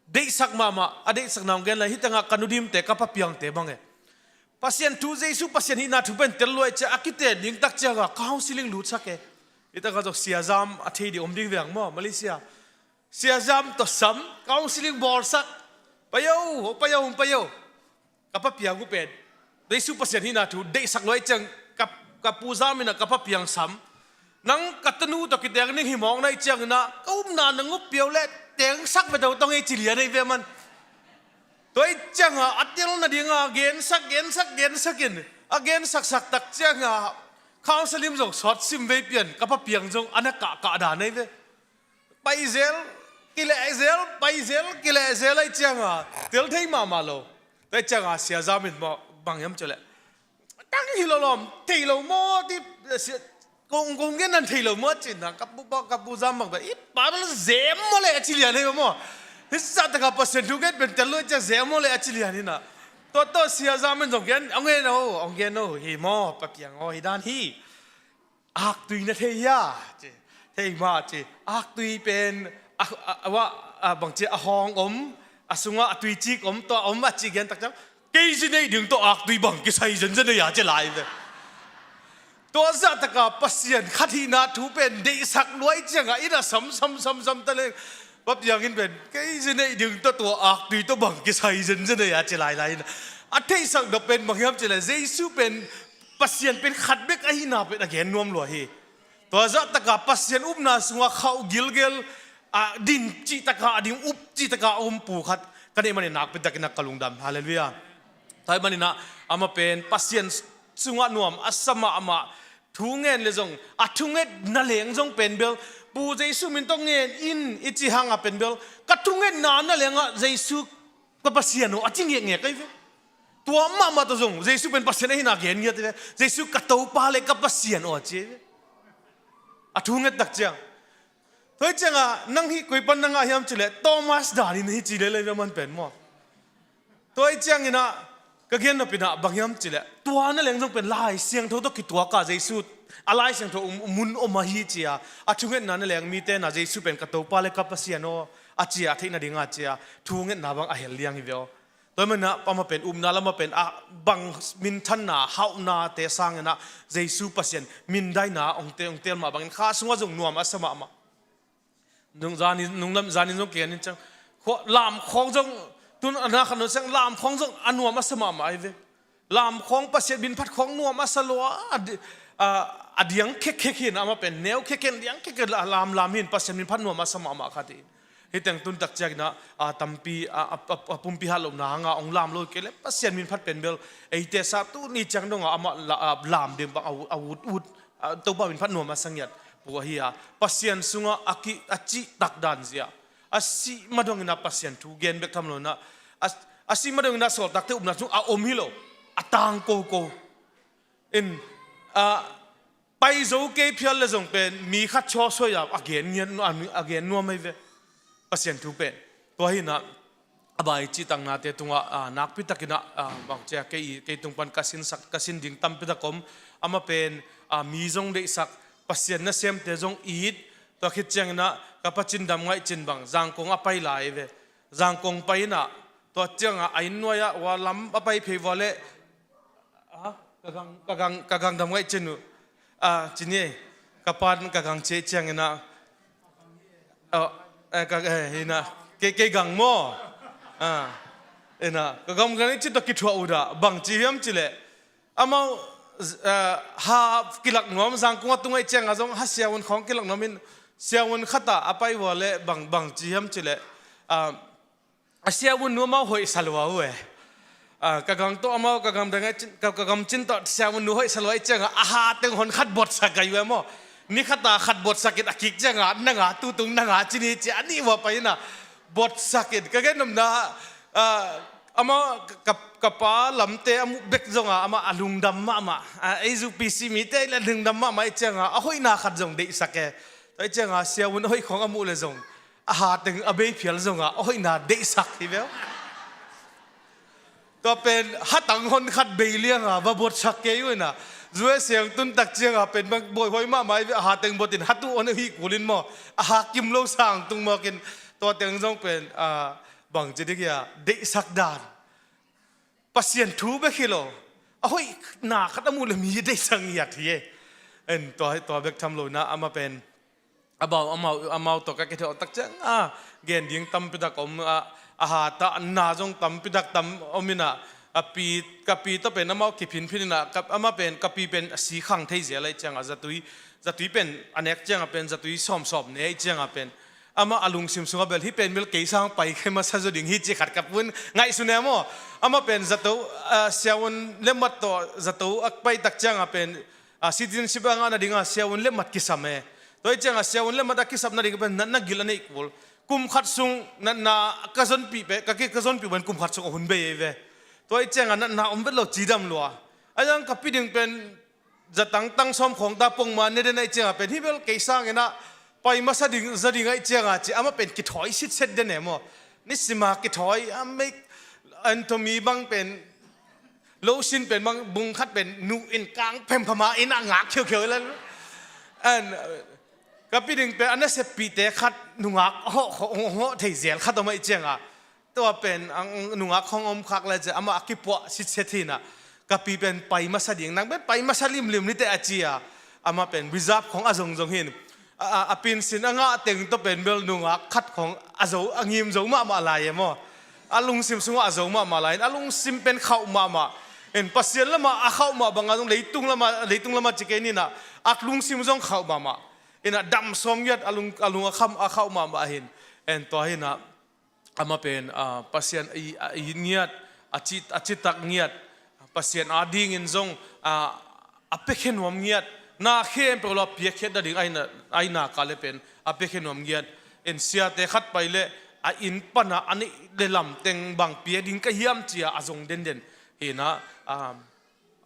deihsak mahmah, a deihsakna hong gen lai. Hih tengah ka nu Dimte, ka Pa Piangte bang e, Pasian thu, Jesu Pasian hihna thu pen tel luai ciang a kite ding tak ciangah counseling lutsak e. Hih tengah zong Sia Zam a thei ding om ding veng maw, Malaysia. Sia Zam tawh sam, counseling bawlsak. Pai o, pai o, pai o. Ka Pa Piang uh pen Jesu Pasian hihna thu deihsak luai ciang ka, ka Pu Zam in ah ka Pa Piang sam. Nang ka tanu tawh kiteng ning hi mawk na hih ciangin ah ka upna nang up piau leh tengsak ve tawh tong ei ci lian ei ve man. Tua hih ciangah a tel nadingah gensak, gensak, gensak in a gensaksak tak ciangah counseling zong sawt sim vei pian, ka Pa Piang zong a na kahkah dan ei ve. Pai zel, kileh zel, pai zel, kileh zel ahih ciangah tel thei mahmah lo. Tua hih ciangah Sia Zam in maw bang hiam cih leh, tang hi lo lawm, thei lo maw ti, sia, kong, kong gen nan thei lo maw ci-in ah ka Pu, ka Pu Zam bang pen, i pa bel zem maw leh a ci lian hi maw. Hih zah takah Pasian thu gen pen tel lo ciang zem maw leh a ci lian hi-in ah. Tua tawh Sia Zam in zong gen, hong gen o, hong gen o, hi maw, Pa Piang aw, hi dan hi. Aktui na thei hia? Ci. Thei mah ci. Aktui pen a, a, a, a, bang ci, a hawng om, a sungah a tuicik om, tua om a ci gen tak ciang, kei zi neih ding tawh aktui bang kisai zenzen ei a ci lai ve. Tua zah takah Pasian khat hihna thu pen deihsak luai ciangah in a sam, sam, sam, sam ta leng, Pa Piang in pen kei zi neih ding tawh tua aktui tawh bang kisai zenzen ei a ci lai lai in a. A theihsak nop pen bang hiam cih leh Jesu pen Pasian pen khat bek ahihna pen a gen nuam lua hi. Tua zah takah Pasian upna sungah khauh gilgel, a din cih takah, a ding up cih takah a um pu khat ka neih manin nakpi takin ah ka lungdam. Halleluiah. Tua ahih manin ah amah pen Pasian sungah nuam a sa mahmah, thu ngen leh zong a thungetna leng zong pen bel, Pu Jesu min tawh ngen in i cih hangah pen bel, ka thungetna na lengah Jesu ka Pasian aw a ci ngekngek ahi ve. Tua mahmah tawh zong Jesu pen Pasian ahihna gen ngiat ahi ve. Jesu ka Topa leh ka Pasian aw a ci ahi ve. A thunget tak ciang. Tua hih ciangah nang hih koi pan na ngah hiam cih leh Thomas danin hih ci lel ahi ve man pen maw. Tua hih ciangin ah ka gen nop in ah bang hiam cih leh, tua na leng zong pen Lai Siangtho tawh kituak a, Jesu a Lai Siangtho um, mun om ahi ci-a, a thungetna na leng mite in ah Jesu pen ka Topa leh ka Pasian aw a ci-a, a theih nadingah a ci-a, thungetna bang a hel liang hi ve aw. Tua ahih manin ah amah pen upna lamah pen a bang minthanna, hauhnate sangin ah Jesu Pasian mindaina hong te, hong tel mah bangin kha sungah zong nuam a sa mahmah. Nung zanin, nung lam zanin zong kian in ciang, khua, lamkhawng zong, tun a na khat nung ciang lamkhawng zong a nuam a sa mahmah ahi ve. Lamkhawng, Pasian minphat khawng nuam a sa lua, a di-, a, a diang khekkhek hi-in ah, amah pen neu khekkhek, diang khekkhek, la-, lamlam hi-in Pasian minphat nuam a sa mahmah khat hi. Hih teng tun tak ciangin ah, a tampi, a, a, a, a pumpi hat lohna hangah hong lam lo kei leh Pasian minphat pen bel eite sa tuni ciang dongah amah la-, a, lam ding bang a ut, a ut, ut, a, Topa minphat nuam a sa ngiat pu ahi a, Pasian sungah a ki, a cihtak dan zia, a sih madongin ah Pasian thu gen bek tham lo-in ah, a, a sih madongin ah sawltakte upna sung a om hi lo, a tang koko. In, a, pai zo kei phial leh zong pen mi khat sawsoi a, a gen ngiat, a, a gen nuam ahi ve. Pasian thu pen. Tua hi-in ah, a bai cihtaknate tungah, a, nakpi takin ah, a, bang ci-a kei, kei tung pan ka sinsak, ka sin ding tampi tak om. Amah pen, a, mi zong deihsak, Pasian nasemte zong it. Tua khit ciangin ah ka Pa Cin Dam Ngaih Cin bang Zangkong a pai lai ve. Zangkong pai-in ah, tua ciangah a inn nuai-ah ua lam a pai phei vua leh, a, ka gang, ka gang, ka gang Dam Ngaih Cin uh, a, ci ni, ka pan ka gang ci ciangin ah, a, eh, ka, eh, hi-in ah, kei, kei gang maw? A, hi-in ah, ka gang, gang ci tawh kithuah uh dah, bang ci hiam cih leh, amau, eh, ha kilak nuam, Zangkong a tung ahih ciangah zong ha siavuan khawng kilak nuam in, siavuan khat ah a pai vua leh bang, bang ci hiam cih leh, a, a siavuan nu amau hoih sa lua uh e. A, ka gang tawh amau, ka gang Dam Ngaih Cin, ka, ka gang Cin tawh siavuan nu hoih sa lua ahih ciangah a ha teng hon khat botsak ahi uh e maw. Ni khat ah khat botsak in a kik ciangah, nang a, tutung nang a ci ni ci-a a nih vua pai-in ah botsak in. Ka gen nopna, a, amah ka, ka, ka pa lamte a muh bek zongah amah a lungdam mahmah. A, ei zu P C mite leh a lungdam mahmah ahih ciangah a hoihna khat zong deihsak e. Tua ahih ciangah siavuan a hoih khawng a muh leh zong a ha teng a bei phial zongah a hoihna deihsak hi ve aw. Tua pen ha tang hon khat bei liangah va botsak kei uh in ah. Zu e, siang tun tak ciangah pen bang bawi hoih mahmah hi ve, a ha teng bot in ha tuh hon hih kul in maw, a ha kim lo sang tung mawk in, tua teng zong pen, a, bangci dik hia, deihsak dan. Pasian thu bek hi lo, a hoih na khat a muh le mi deihsak ngiat hi e. En tua, tua bek tham lo inah amah pen amau, amau, amau tawh ka kithawh tak ciang a gen ding tampi tak om a, a hatah na zong tampi tak tam om inah, a pi, ka pi tawh pen amau kiphinphin inah, ka, amah pen, ka pi pen a si khang thei zel ahih ciangah zatui, zatui pen a nek ciangah pen zatui sawmsawm ne ahih ciangah pen amah a lungsim sungah bel hih pen bel kei sang pai khe masa zaw ding hi ci khat ka pu in ngaihsun e maw. Amah pen zato, a, siavuan le mat tawh zato a pai tak ciangah pen, a, citizenship a ngah nadingah siavuan le mat kisam e. Tua ahih ciangah siavuan le mat a kisap nading pen natna gil a neih kul. Kum khat sung natna ka zonpih pen, ka ki, ka zonpih pen kum khat sung a hun bei ei ve. Tua ahih ciangah natna om vet lo cidam lua. A yang ka pi ding pen zatang tang sawm khawng ta pongma ne den ahih ciangah pen hih bel kei sang inah pai masa ding, zaw ding ahih ciangah ci amah pen kithawi sitset den e maw. Nisima kithawi a meik, Anthony bang pen lotion pen bang bung khat pen nu in kang phemphama inah ngak khiokhiok lel. And, uh, ka pi ding pen a naseppihte khat nungak hawh, hawh, hawh, hawh thei zel khat om ahih ciangah tua pen ang nungak khawng om khak le ciah amah a kipuah sitset hi inah ka pi pen pai masa ding, nang pen pai masa limlim ni teh a ci a, amah pen reserve khawng a zongzong hi in a, a, a pinsin a ngah teng tawh pen bel nungak khat khawng a zo, a ngim zo mahmah lai e maw. A lungsim sungah a zo mahmah lai in a lungsim pen khauh mahmah. In Pasian lamah a khauh mah bangah zong leitung lamah, leitung lamah ci kei ni inah a lungsim zong khauh mahmah. Inah dam sawm ngiat a lung, a lung a kham, a khauh mahmah hi in. En tua hi inah amah pen, a, Pasian i, a, i ngiat, a ci, a citak ngiat, Pasian adingin zong, a, a piakhiat nuam ngiat, na khempeuh lo a piakkhiat nading aina, aina ka le pen a piakhiat nuam ngiat. En siate khat pai le a inn pana a neih le lamteng bang pia ding ka hiam ci a a zong denden. Hi inah, a,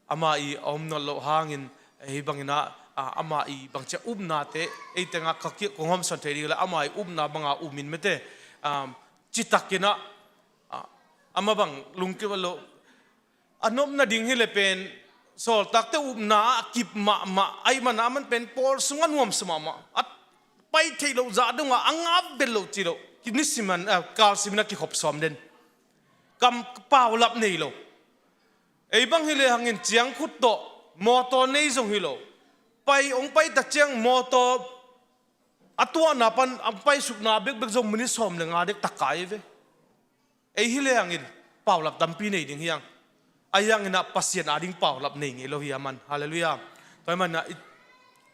amah i a om nawn loh hangin, hih bang inah, a, amah i bangci a upnate ei tengah ka ki, kong hawmsawn thei ding le amah i upna banga um in mete, a, citak inah, a, amah bang lungkim a lo. A nop nading hi le pen sawltakte upna ah a kip mahmah ahih mana aman pen pawl sungah nuamsa mahmah. A pai theih loh zah dongah a ngap vet loh ci loh. Ki nisim an, a, kalsim inah kikhop sawm den. Kam paulap nei lo. Ei bang hi le hangin ciangkhut tawh mawtaw nei zong hi lo. Pai, hong pai tak ciang mawtaw a tuahna pan a paisukna bekbek zong minit sawm le nga dek tak kai ve. Ei hi le hangin paulap tampi nei ding hi hang. Ahi hang inah Pasian ading paulap nei ngei lo hi a man. Halleluiah. Tua ahih man inah i,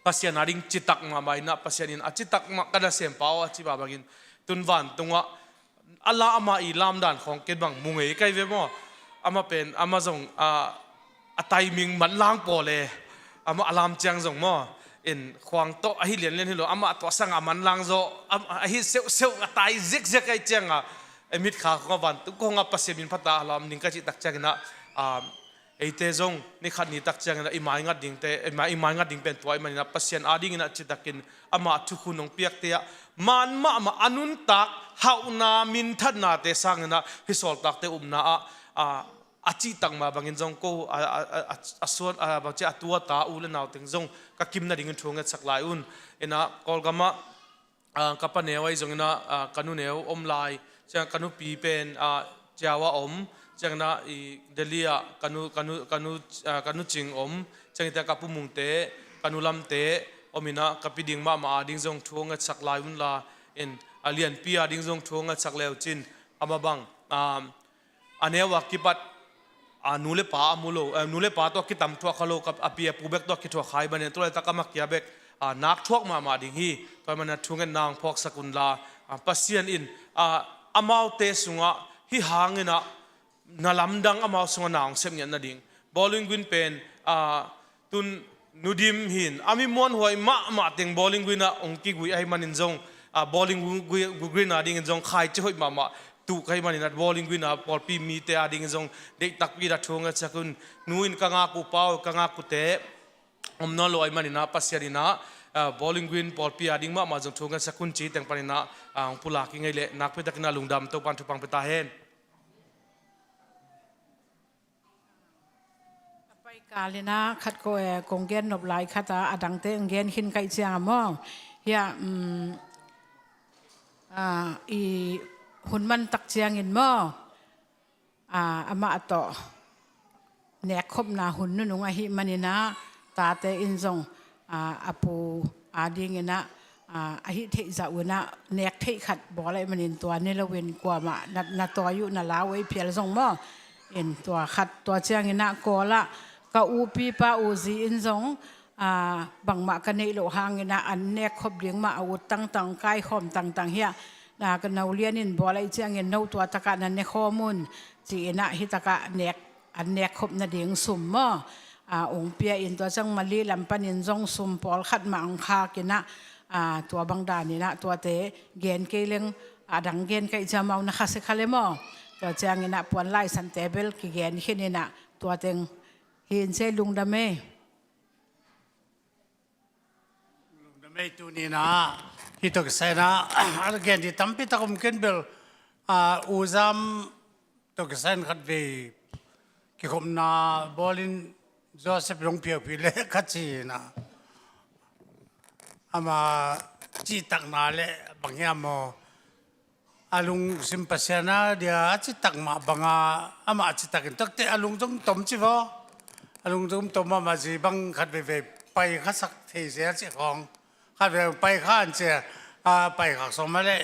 Pasian ading citak mahmah inah Pasian in a citak mah ka nasem pa aw a ci mah bangin tun vantungah a la amah i lamdan khawng ken bang mu ngei kai ve maw. Amah pen, amah zong, a, a timing manlang pawl e. Amah a lam ciang zong maw. In khuang tawh ahi lianlian hi lo. Amah a tuahsang a manlang zaw. Am, ahi seuhseuh a tai zekzek ahih ciangah. E mitkha khawng a vantung khawng a Pasian min phat a lam ding ka cih tak ciang inah, a, eite zong ni khat ni tak ciang inah i maingat dingte, i mai, i maingat ding pen tua ahih man inah Pasian ading inah citakin amah thukhun hong piakte ah man mahmah a nuntak hauhna minthatnate sang inah hih sawltakte upna ah, a, a cihtak mah bangin zong ko, a, a, a, a, a suan, a, bangci a tu a ta u le nau teng zong ka kim nadingin thu ngetsak lai un. Inah Kawlgam ah, a, ka pa neu ahi zong inah, a, ka nu neu om lai. Ciang ka nupi pen, a, Ciau ah om. Ciang inah i Delhi ah ka nu, ka nu, ka nu, a, ka nu Cing om. Ciang ite ka pu Mungte, ka nu Lamte om inah ka pi ding mahmah ading zong thu ngetsak lai un la. In a lianpi ading zong thu ngetsak leu cin amah bang, a, a neu a kipat, a, nu le pa a mu lo, a, nu le pa tawh kitam thuak kha lo, ka, a pi a pu bek tawh kithuak kha ahih manin tua laitak amah kia bek, a, nak thuak mahmah ding hi. Tua ahih manin a thungetna hong phawksak un la, a, Pasian in, a, amaute sungah hih hang inah na lamdang amau sungah na hong sep ngiat nading. Bowling Green pen, a, tun Nu Dim hi in a mi muanhuai mahmah teng Bowling Green ah hong kigui ahih manin zong, a, Bowling Green, Green adingin zong khaici hoih mahmah tuh ka hih manin ah Bowling Green ah pawlpi mite adingin zong deih takpi in ah thu ngetsak un. Nu in ka ngak uh, pa uh ka ngak uh te om nawn lo ahih manin ah Pasian in ah, a, Bowling Green pawlpi ading mahmah zong thu ngetsak un ci teng panin ah, a, hong pulak ing ei leh nakpi takin ah lungdam, Topa'n thupha pia ta hen. A paikal in ah khat ko, eh, kong gen nop lai khat a, a dangte hong gen khin ka hih ciang a maw. Hia, um, a, i hun man tak ciangin maw, aa, amah tawh nekkhopna hun nunung ahih maninah tate in zong, aa, a pu adinginah, aa, a hih theih zah unah nek theih khat bawl ahih manin tua ne loin kuamah na, na tawi uh na lau ei phial zong maw. In tua khat tua cianginah Kawlah ka upipa uzi in zong, aa, bangmah ka neih loh hanginah an nekkhop ding mah a ut tangtang kaikhawm tangtang hiah, aa, ka nolian in bawl ahih ciangin no tua takah na nekhawm un ci-inah hitakah nek an nekkhop nading sum maw, aa, ong pia in tua ciang Mali lam panin zong sum pawlkhat mah ong khakinah, aa, tua bang daninah tuate gen kei leng a dang gen kaih ciamau na khasia kha le maw. Tua cianginah puan laisante bel kigen khininah tua teng hi in se lungdam ei. Lungdam ei tuninah hi tawh kisai inah a gen di tampi tak om ken bel, aa, U Zam tawh kisai in khatvei kikhopna bawlin Joseph in ong piaupi le ka ci inah ama cihtakna le bang hiam maw, a lungsim Pasian a dia a citak mah banga amah a citakin takte a lung zong tom ci vaw. A lung zong tom mahmah zi bang khat veivei pai khasak thei zel ci khawng. Khat veivei pai kha an cia, a, pai khak sawm a le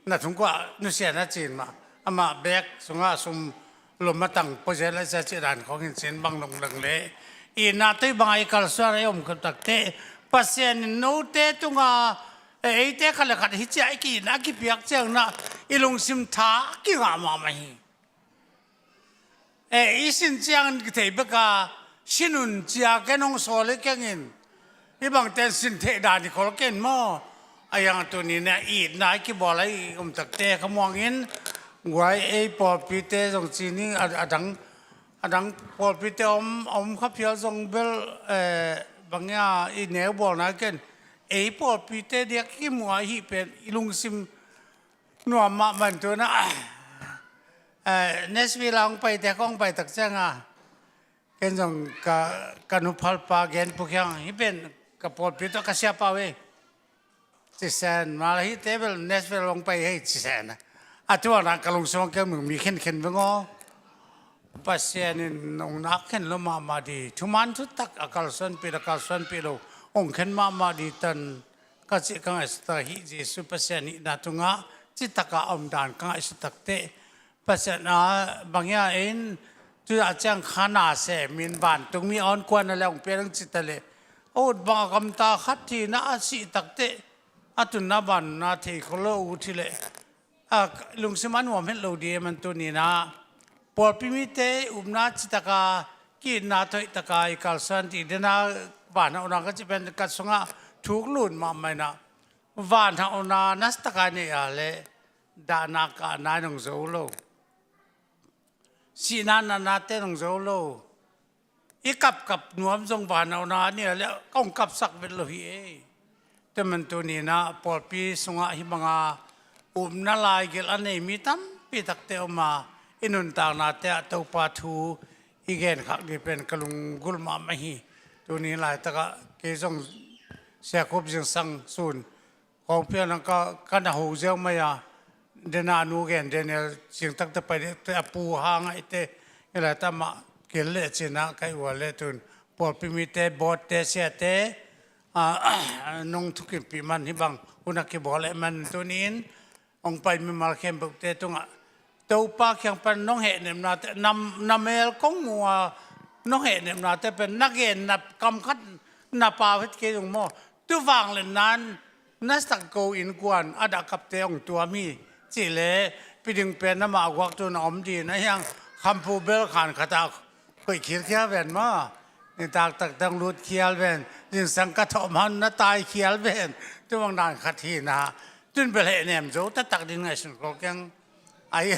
na thungkuah nusia na cin mah. Amah bek sungah sum lom a tang pua zel a cia ci dan khawng in cin bang long lang le. I na tei banga i kalsuan a i om khat takte Pasian in note tunga e, eite khat le khat hi cia i ki-in a kipiak ciangna i lungsim tha kingah mahmah hi. E, i sin ciangin kithei beka sin un cia ken hong sawl i kengin i bangten sin theih dan i khol ken maw? A yang tuninah itna i kibawl a i om takte ka muangin guai ei pawlpite zong cini a, a dang a dang pawlpite om, a om kha phial zong bel, e, bangia i neu bawlna ken ei pawlpite diak i mua hih pen i lungsim nuam mahmah in tuna, e, Nashville a hong paite kong pai tak cianga ken zong ka, ka nuphalpa gen pukhiang hih pen ka pawlpi tawh ka siapa uh ei. Cisen, mala hihte bel Nashville hong pai hei cisen. A tuana ka lungsim hong keu mi khenkhen veng aw. Pasian in hong nak khen lo mahmah di. Thuman thutak a kalsuanpih lo, a kalsuanpih lo hong khen mahmah di tan ka cih ka ngaihsut a hih Jesu Pasian hihna tungah citaka a omdan ka ngaihsut takte Pasian a bangia in tu a ciang khana se min vantung mi awn kuan a le hong pian ang cita le a ut bang a gamta khat thina a sih takte a tunna vanna thei kho lo ut hi le a lungsim a nuam het lo di man tunina pawlpi mite upna citaka ki-itna thoihtaka i kalsuan ti dena vanhauna ka ci pen ka sungah thuk lut mahmah ina vanhauna nastaka nei a le dahna kahna nong zo lo. Sihna natnate nong zo lo. I kapkap nuam zong vanhauna a nia le kong kapsak vet lo hi ei. Teman tunina pawlpi sungah hi banga upna laigil a nei mi tampi takte oma i nuntaknate ah Topa thu i genkhak di pen ka lunggulh mahmah hi. Tuni laitakah kei zong siakhup zingsang sun kong pianang ka, ka na ho ziau mai a dena a nu gen Daniel singtakte pai dihte a pu hang a ite i laita mah kil leh cina ka i ua le tun pawlpi mite bawtte siate a nong thukimpih man hi bang huna kibawl leh man tunin hong pai mimal khempeuhte tungah Topa kiang pan nong hehnepnate na mel kong mu a nong hehnepnate pen na gen na kam khat na pau het kei zong maw? Tu vanglet nan na sak ko innkuan a dahkapte hong tuam hi. Cih leh piding pen amah a guak tun a om din a hiang khamphu bel khan khatah koih khilkhial ven maw? Nitak taktak lut khial ven zingsang ka thawh man na tai khial ven. Tu bang dan khat hi na tun bel hehnem zo taktak din ngaihsun kol keng. Ai,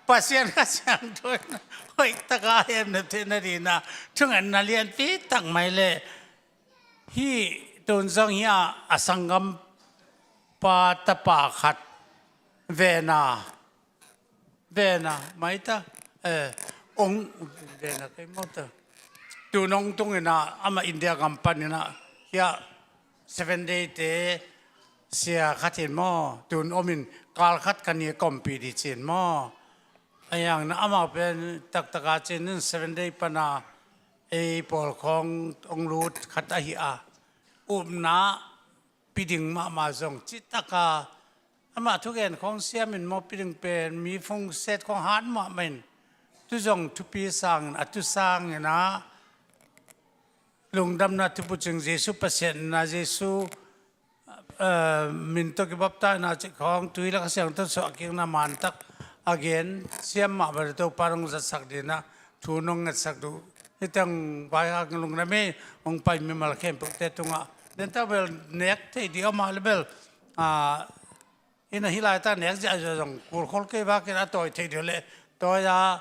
Pasian ka siangtho in hoih taka hehnem theihna dina thungetna lianpi tak mai le. Hih tun zong hi a, a sanggampa tapa khat vena vena maita, eh, ong vena kei mawta. Tun ong tungina ama India gam panina hia Seven Day te sia khat in maw, tun om in kal khat ka ni a kompih dih ci-in maw. A iang na amau pen taktaka ci-in in Seven Day pana ei pawl khawng hong lut khat ahi a, upna piding mahmah zong citaka amah thugen khawng siamin maw piding pen mi phungset khawng hat mahmah in tu zong thupi sangin a tu sangin ah lungdamna thupucing Jesu Pasian na Jesu min tawh kibaptaina cih khawng tui le Kha Siangtho suah kikna mantak a gen siam mah bang Topa nong zatsak dinah thu nong ngetsak duh. Hitang vai hak lungdam ei hong pai mimal khempeuhte tungah. Den ta bel nek thei dih amah le bel ina hih laita nek ziahziah zong kulkhol kei vakin a tawi thei dih le tawi a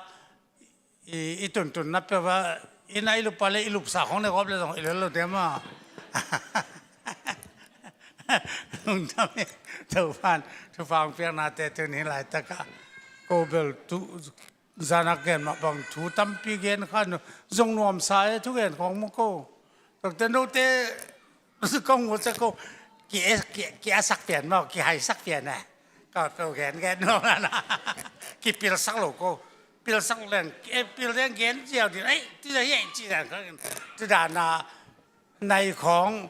i, i tuntunna peuh a ina i lupa le i lupsa khong ne gawp le zong i lel lo te ma. Lungdam i Topan thupha hong piaknate tun hih laitakah ko bel tu zanak gen mah bang thu tampi gen kha zong nuamsa e thugen khong mu ko. Doktor note kong mu cia ko ki, ki, ki a sak pian maw ki hai sak pian e. Ka peuh gen gen nuam na kipilsak lo ko. Pilsak leng, eh, pil leng gen ziau din, eh, ti za hiai ci dan ka, ti dan na nai khong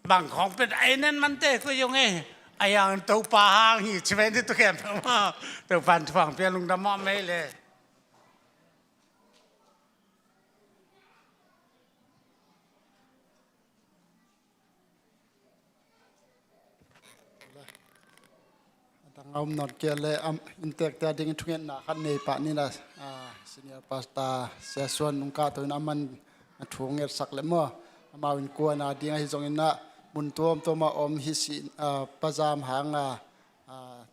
bang khong pen ai nen man te ko yong eh, ai ang Topa hang hi ci ven ti tu kem ma, Topa tu fang pian lungdam mah mei le. A dang a om nawn kei le inntekte a ding thungetna khat nei pah ni na, senior pastor Sia Suan nungkah to in a man a thu ngetsak le maw. Amau innkuan a ding ahi zongin ah mun tuamtuam a om hi si, pazam hang a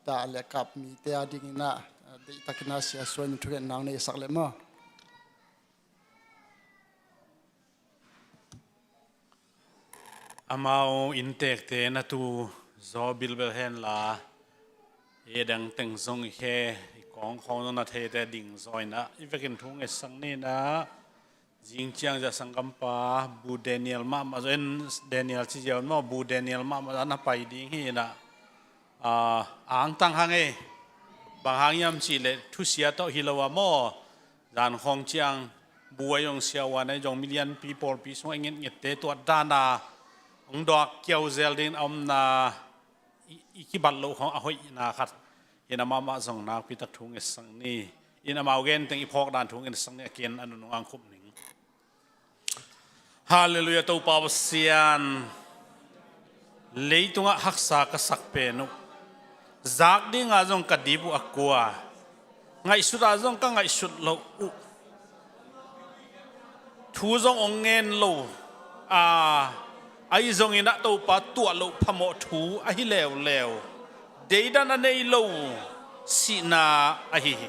dah le kap mite a dingin ah deihtakin ah Sia Suan in thungetna hong neisak le maw. Amau inntekte na tu zaw bilbel henla, e dang teng zong i khe i kawng khawng zong na theite ding zaw inah i vekin thu ngetsak ni inah, zing ciang zia sanggampa Bu Daniel mahmah zaw in, Daniel ci ziau in maw, Bu Daniel mahmah zaw na pai ding hi inah, a angtang hang e, bang hang hiam cihleh thusia tawh hi lo a maw. Zan khawng ciang bu a zong siavuan a zong milianpi pawlpi sungah i ngetngette tuat dana hong duak kiauzel dingin a omna i, i kibat loh khawng a hoihna khat hi inah amah zong nakpitak thu ngetsak ni. In amau genteng i phawk dan thu ngetsak ni a ken a nunung ang khup ning. Halleluiah, Topa Pasian. Leitungah haksa ka sak pen uh, zak dinga zong ka dip uh a kua, ngaihsutah zong ka ngaihsut loh uh, thu zong ong ngen lo a, ahi zongin ah Topa tuah loh phamawh thu ahi leuleu, deidan a nei lo sihna ahi hi.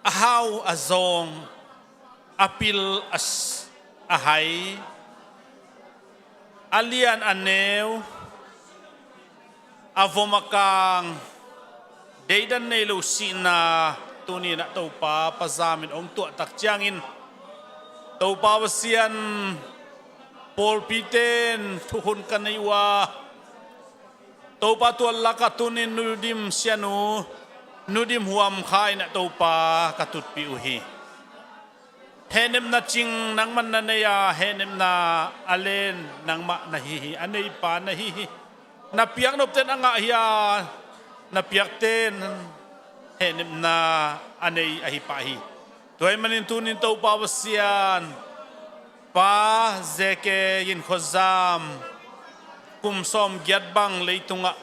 A hau a zawng, a pil a s-, a hai, a lian a neu, a vom a kang, deidan nei lo sihna tuni inah Topa pazamin ong tuahtak ciangin Topa Pasian, pawlpiten thukhun ka nei uh a, Topa tuallakah tunin Nu Dim sianu, Nu Dim Huam Kha inah Topa ka tutpih uh hi. Hehnepna cing nangman na nei a, hehnepna a len nangmah na hi hi, a neipa na hi hi. Na piak nopten a ngah hi a, na piakten hehnepna a nei ahi pah hi. Tua ahih manin tunin Topa Pasian, Pa Zeke in khuazam kum sawmgiat bang leitungah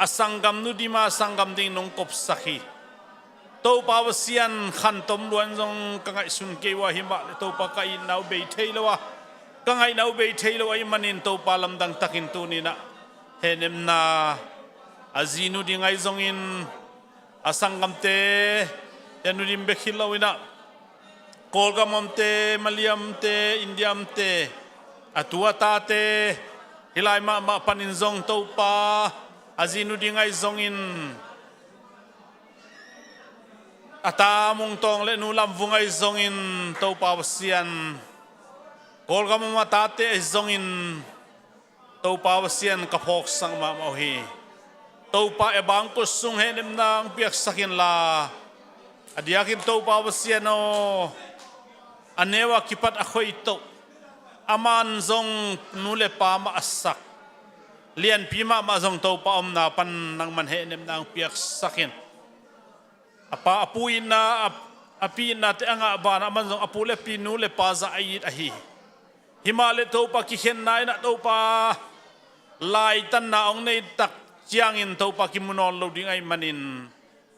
a sanggam Nu Dim a sanggam ding nong kopsak hi. Topa Pasian, khantom luan zong ka ngaihsun kei uh a, himahleh Topa ka itna uh bei thei lo a, ka ngaihna uh bei thei lo ahih manin Topa lamdang takin tuninah hehnepna a zi Nu Dim ahi zongin a sanggamte, tua Nu Dim bek hi loinah Kawlgam omte, Mali omte, India omte, a tu a tate, hih lai mahmah panin zong Topa a zi Nu Dim ahi zongin a ta Mung Tawng le Nu Lam Vung ahi zongin Topa Pasian, Kawlgam om a tate ahi zongin Topa Pasian ka phawksak mahmah uh hi. Topa e bangkua sung hehnepna ang piaksak inla, a diakin Topa Pasian aw, a neu a kipat a khoih toh, aman zong nu le pa mah a sak, lianpi mahmah zong Topa omna pan nangman hehnepna ang piaksak in. A pa a pu itna, a, a pi itnate a ngah banah aman zong a pu le pi, nu le pa zah a it ahi. Himahleh Topa kikhenna inah Topa laitanna hong nei tak ciangin Topa kimu nawn lo ding ahih manin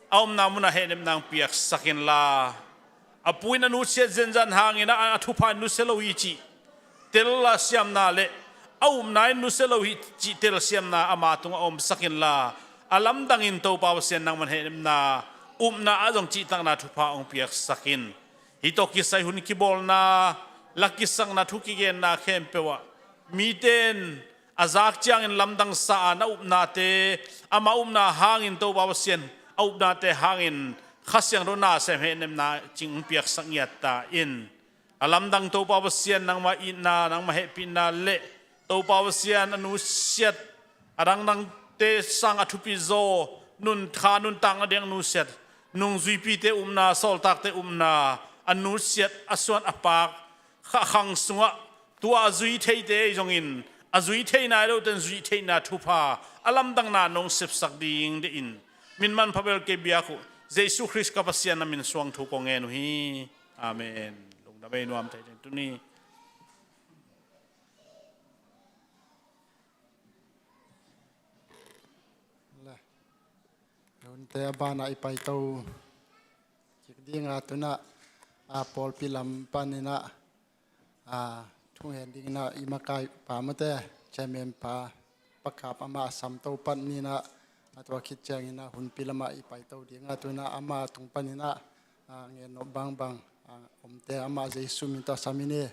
a omna munah hehnepna ang piaksak inla, a pu in a nusiat zenzen hangin a, a thupha in nusia lo hi cih telsiamna le a upna in nusia lo hi cih telsiamna ama tungah omsak inla, a lamdangin Topa Pasian nangman hehnepna, upna ah zong cihtakna thupha hong piaksak in. Hih tawh kisai hun kibawlna, la kisakna, thu kigenna khempeuh ah mite in a zak ciangin lamdangsa a, na upnate, ama upna hangin Topa Pasian a upnate hangin Kha Siangtho nasem hehnepna cing hong piaksak ngiat ta in. A lamdang Topa Pasian nangmah itna, nangmah hehpihna le Topa Pasian a nusiat a dangdangte sang a thupi zaw, nun kha nuntakna ding a nusiat, nungzuipite upna, sawltakte upna a nusiat, a suan a paak Kha Siangtho sungah tua a zui theite ahi zongin, a zui thei nai lote in zui theihna thupha a lamdangna nong sepsak ding deih in, min manpha bel kei biak uh Jesu Khrist ka Pasian na min suang thu kong ngen uh hi. Amen. Lungdam ei, nuam thei ding tuni. Le, hunte a banah i paito kik dinga tunah, a, pawlpi lam paninah, a, thungen dinginah i makai pa mate, chairman pa, pakap amah a samto pan ninah, a tua khit cianginah hunpi lamah i paito dinga tunah ama tung paninah, a, ngen nop bangbang, a, omte amah Jesu min tawh sam i ni.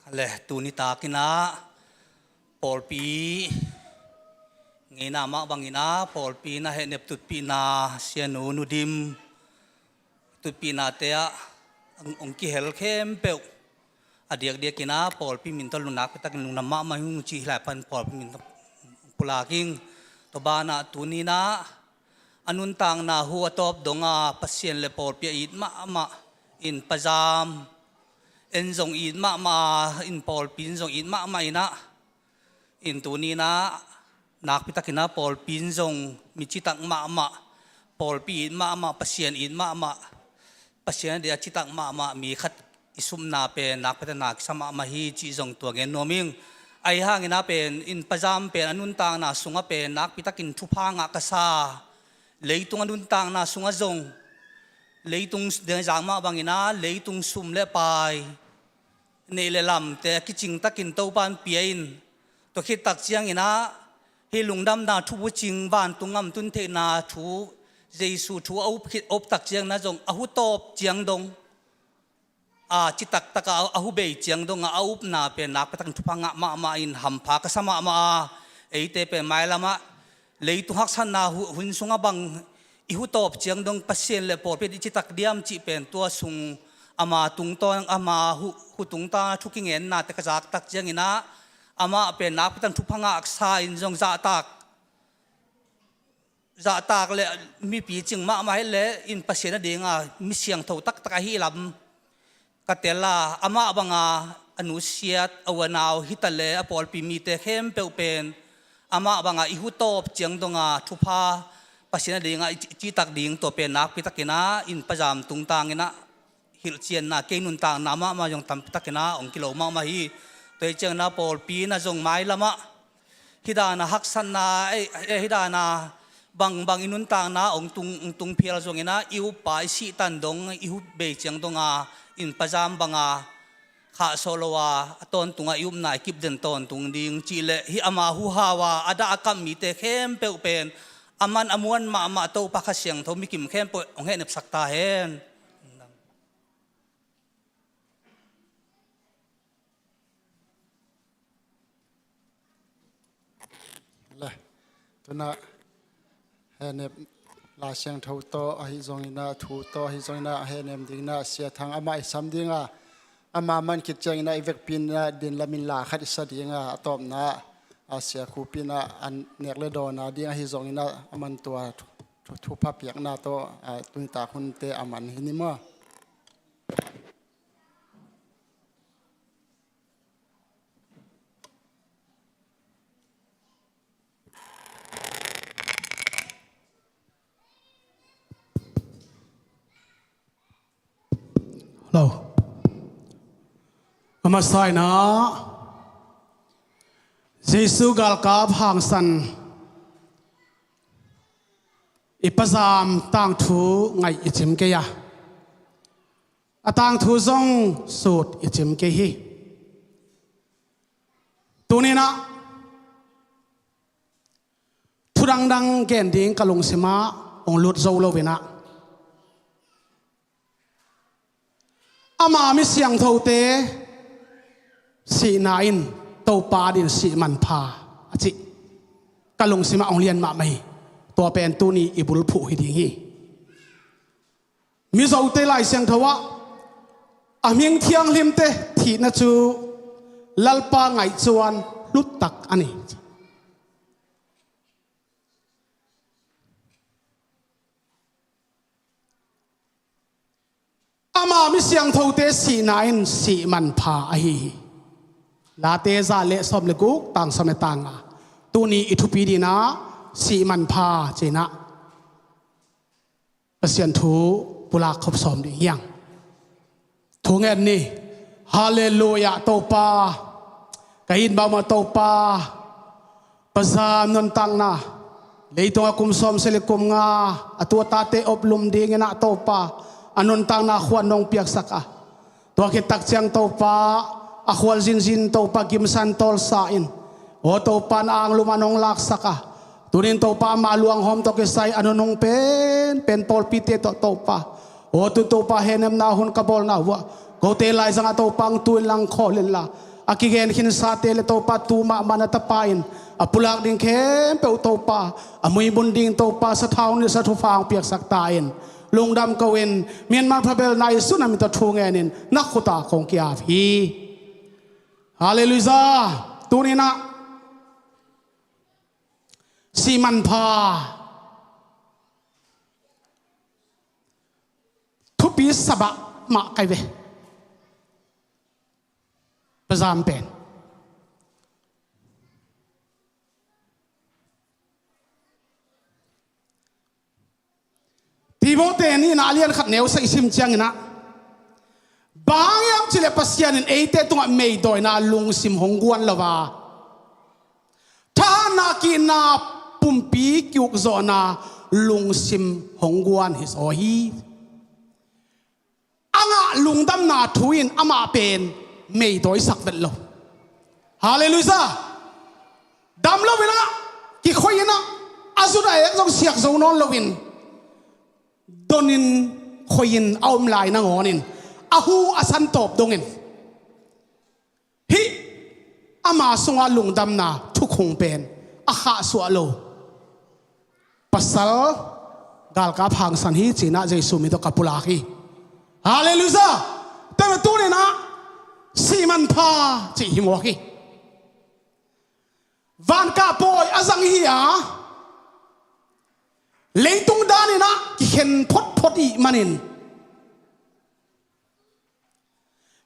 Le, tuni takinah pawlpi ngeina mah banginah pawlpi na hehnep tutpihna Sianu Nu Dim tutpihnate ah hong kihel khempeuh a diakdiakinah pawlpi min tawh lungdam nakpi takin lungdam mahmah hi ung cih hi lai pan pawlpi min tawh pulak ing. Tua banah tuninah a nuntakna hu a tawp donga Pasian le pawlpi a it mahmah in pazam en zong it mahmah a, in pawlpi in zong it mahmah inah, in tuninah nakpi takinah pawlpi in zong mi citak mahmah, pawlpi it mahmah, Pasian it mahmah, Pasian a dia citak mahmah mi khat i supna pen nakpi takin na kisa mahmah hi cih zong tua ngen nuam ing. Ahi hanginah pen in pazam pen a nuntakna sungah pen nakpi takin thupha ngah ka sa. Leitung a nuntakna sungah zong leitung dengzang mah banginah leitung sum le pai, neih le lamte a kicing takin Topa in pia in, tua khit tak cianginah hih lungdamna thu bucing vantung gam tun theihna thu, Jesu thu a up khit, a up tak cianginah zong a hu tawp ciang dong, a, citak taka a hu bei ciang dongah a upna pen nakpi takin thupha ngah mahmah in hampha ka sa mahmah a, eite pen mailamah leitung haksatna hu-, hun sungah bang i hu tawp ciang dong Pasian le pawlpi i citak diam cih pen tua sung ama tungtawn, ama hu-, hu tungtawn thu kingennate ka zak tak cianginah amah pen nakpi takin thupha ngah sa in zong zahtak, zahtak le mipi cing mahmah hi le in Pasian a dinga mi siangtho taktak ahi lam ka tel a, amah banga a nusiat a u a nau hi ta le a pawlpi mite khempeuh pen amah banga i hu tawp ciang donga thupha Pasian a dinga i ci-, citak ding tua pen nakpi takinah in pazam tungtanginah hilhcianna kei nuntakna mahmah zong tampi takinah hong kilo mahmah hi. Tua hi cianginah pawlpi inah zong mailamah hih dana haksatna, eh, eh, hih dana bangbang i nuntakna hong tung, hong tung phial zonginah i uppa i sihtan dong, i hu bei ciang donga in pazam banga khahsuah lo a, a tawntungah i upna i kipden tawntung ding cih le hih ama huhau a, a dah a kap mite khempeuh pen a man a muan mahmah Topa Kha Siangtho mikim khempeuh hong hehnepsak ta hen. Tuna henem, Lai Siangtho tawh ahi zongin ah, thu tawh ahi zongin ah, henem dingin ah Sia Thang amah i sam ding a, ama man khit ciangin ah i vekpi in ah din lamin la khat i sa ding a, a tawpna ah Sia Khup in ah a nek le dawn a ding ahi zongin ah, a man tua thu, thu, thupha piakna tawh, ah, tuni tak hunte a man hi ni maw? Hello. A masa in ah Jesu galkap hangsan i pazam tangthu ngaih i cim kei a, a tangthu zong sut i cim kei hi. Tuni in ah thu dangdang gen ding ka lungsim ah hong lut zo lo in ah, ama mi siangthote sihna in Topa adingin sih manpha a cih ka lungsim ah hong lian mahmah hi. Tua pen tuni i bulphuh hi ding hi. Mizote Lai Siangtho ah a hming thianghlimte thihna cu Lalpa ngaihcuan hluttak a ni. Ama mi siangthote sihna in sih manpha ahi hi. Late za le sawm le guk, tang sawm le tang nga. Tuni i thupi dingin ah sih manpha ci-in ah Pasian thu pulak khop sawm ding hi hang. Thu ngen ni. Halleluiah, Topa. Ka it mahmah Topa. Pazam nuntakna. Leitungah kum sawm seli kum nga a tu a tate oplum dingin ah Topa, a nuntakna khuan nong piaksak a, tua khit tak ciang Topa, a khual zinzin Topa gimsan tawlsa in, aw Topa, na anglum ah nong laksak a, tunin Topa, amah luanghawm tawh kisai a nunung penpen pawlpite tawh Topa, aw tu Topa, henemna hun ka bawlna uh ah kote laizang ah Topa, hong tu inla, hong khawl inla, a kigen khinsate le Topa, tu mahmah na tapa in a pulak ding khempeuh Topa, a muimun ding Topa, sathau nisa thupha hong piaksak ta in. Lungdam ko in, Myanmar phabelna Jesu na min tawh thu ngenin na khut ah kong ki-ap hi. Halleluiah. Tuni-in ah sih manpha thupi sabah mah kai ve. Pazam pen Timote nihna a lian khat neu sagih i sim ciangin ah, bang hang hiam cih leh Pasian in eite tungah meidawina lungsim hong guan lo a, thahatna, ki-itna, pumpi ki-ukzawhna lungsim hong guan hi zaw hi. A ngah lungdamna thu in amah pen meidawisak vet lo. Halleluiah. Dam lo-in ah, kikhoi-in ah, a zun a ek zong siak zo nawn lo-in, donin khoiin a om lai nangawnin a hu a san tawp dongin hih ama sungah lungdamna thukhung pen a khahsuah lo pasal galkap hangsan hi, ci-in ah Jesu min tawh ka pulak hi. Halleluiah. Tua tuni-in ah sih manpha cih hi mawk hi. Van kahpawi a zang hi a, leitung danin ah kikhen photphot ihih manin,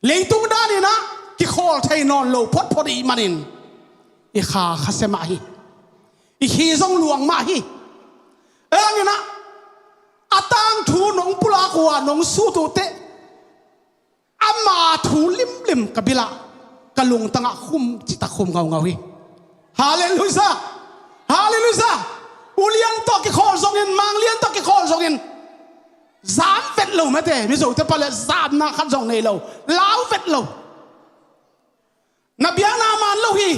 leitung danin ah kikhawl thei nawn lo photphot ihih manin, i kha khasia mah hi. I khi zong luang mah hi. Ahi hangin ah, a tangthu nong pulak uh a, nong sut uh teh, ama thu limlim ka bil ah, ka lungtang ah khum citak khum ngaungau hi. Halleluiah. Halleluiah. Ulian tawh kikhawl zongin, Manglian tawh kikhawl zongin, zam vet lo mate, Mizote pale zamna khat zong nei lo, lau vet lo. Na biakna man lo hi.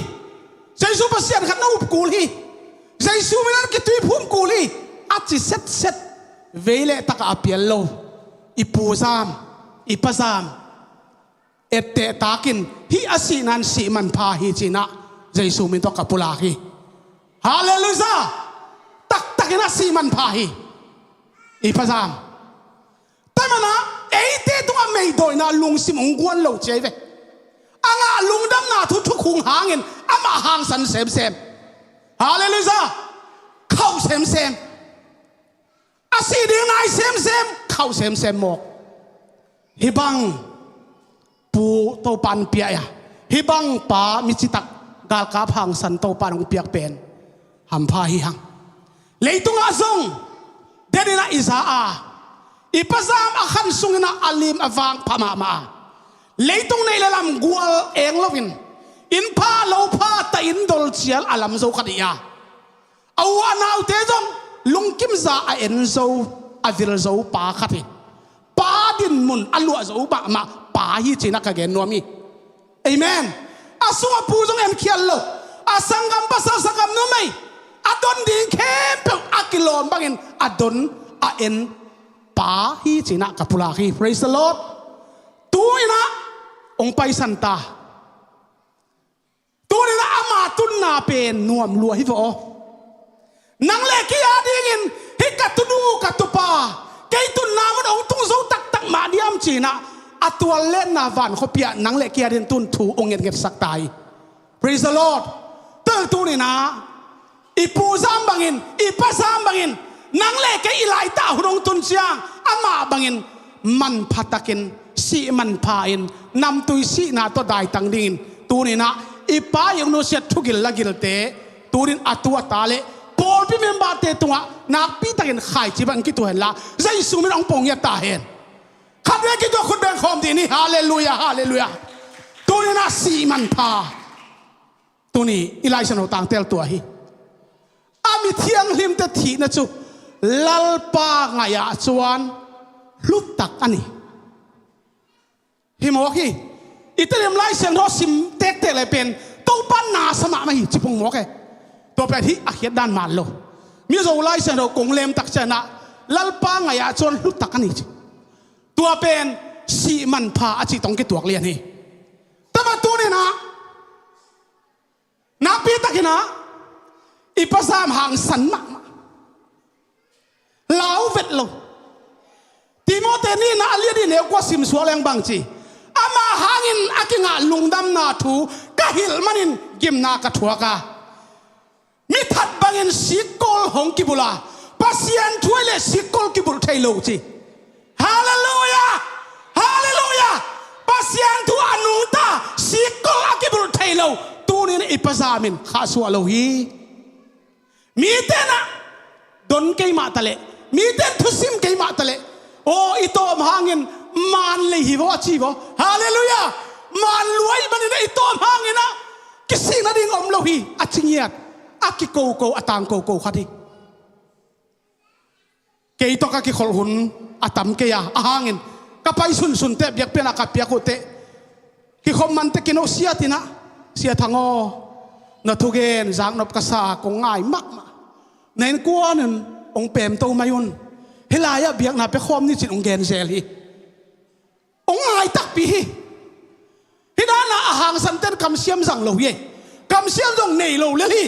Jesu Pasian khat na up kul hi. Jesu min ah kituiphum kul hi, a ci setset. Vei le tak ah a pial lo. I pu zam, i pa zam, etteh takin hih a sihna in sih manpha hi, ci-in ah Jesu min tawh ka pulak hi. Halleluiah. na sih manpha hi. I Pa Zam, tua manin ah eite tungah meidawina lungsim hong guan lo ci hi ve. A ngah lungdamna thu thukhun hangin amah hangsan semsem. Halleluiah. Khauh semsem. A sih ding nai semsem, khauh semsem mawk. Hih bang pu Topa'n pia a, hih bang pa mi citak galkap hangsan Topa'n hong piak pen hampha hi hang. Leitungah zong denin ah i za a, i Pa Zam a khan sungin ah a lim a vang pha mahmah a, leitung neih le lam gual eng loin, inn pha lo pha, ta inn dol cial a lam zo khat hi a, a u a naute zong lungkimza a en zo, a vil zo pa khat hi. Pa dinmun a luah zo mahmah pa hi ci-in ah ka gen nuam hi. Amen. A sungah pu zong enkhial lo, a sanggam pasal, sanggam numei, a don ding khempeuh a kilawm bangin a don a en pa hi ci-in ah ka pulak hi. Praise the Lord. Tu-in ah hong paisan ta. Tuni-in ah ama tunna pen nuam lua hi vaw aw. Nang le kei a dingin hih ka tunu ka tupa, kei tunna mun hong tung zo taktak mah diam ci-in ah a tual lenna van khuapi ah nang le kei a dingin tun thu hong ngetngetsak ta hi. Praise the Lord. Tel tuni-in ah i pu Zam bangin, i pa Zam bangin, nang le kei i laitak hun hong tun ciang amah bangin manpha takin, sih manpha in, namtui sihna tawh daitang dingin, tuni-in ah i Pa i hong nusiat thugil lagilte, tuni-in a tu a ta le pawlpi memberte tungah nakpi takin khaici bang kituah henla, Jesu min hong pong ngiat ta hen. Khatvei kituah khut beng khawm dih ni. Halleluiah, halleluiah. Tuni-in ah sih manpha. Tuni i Lai Siangtho tangtel tua hi. A mi thianghlimte thihna cu Lalpa ngaih ah cun hluttak a ni. Hi mawk hi. I Tedim Lai Siangtho sim tektek le pen Topa na sa mahmah hi ci pong mawk e. Tua pen hih a khiat dan man lo. Mizo Lai Siangtho kong lem tak ciangin ah Lalpa ngaih ah cun hluttak a ni ci. Tua pen sih manpha a cih tawh kituak lian hi. Tua mah tuni-in ah nakpi takin ah i Pa Zam hangsan mahmah. Lau vet lo. Timoti nihna a lian nih neu kua sim suak leng bang ci, amah hangin a kingah lungdamna thu ka hilh manin gimna ka thuak a, mi that bangin sikkol hong kibulh a, Pasian thu ahih leh sikkol kibulh thei lo ci. Halleluiah! Halleluiah! Pasian thu a nungta sikkol a kibulh thei lo. Tuni-in i Pa Zam in khahsuah lo hi. Mite in ah don kei mah taleh, mite in thusim kei mah taleh, aw, i tawm hangin man lei hi vaw a ci vaw. Halleluiah! Man lua ahih manin ah i tawm hangin ah kisik nading om lo hi a ci ngiat, a kikoko, a tangkoko khat hi. Kei tawh ka kikholh hun a tam kei a, a hangin ka pai sunsun teh, biakpiakna ka piak uh teh, kikhop man teh kino siat in ah, Sia Thang aw, na thugen zaknop ka sa, kong ngai mahmah. Na innkuan in hong pemto mai un. Hih lai-ah biakna pia khawm ni ci-in hong gen zel hi. Hong ngai takpi hi. Hih dan a hangsan ten kamsiam zang lo hi. Kamsiam zong nei lo lel hi.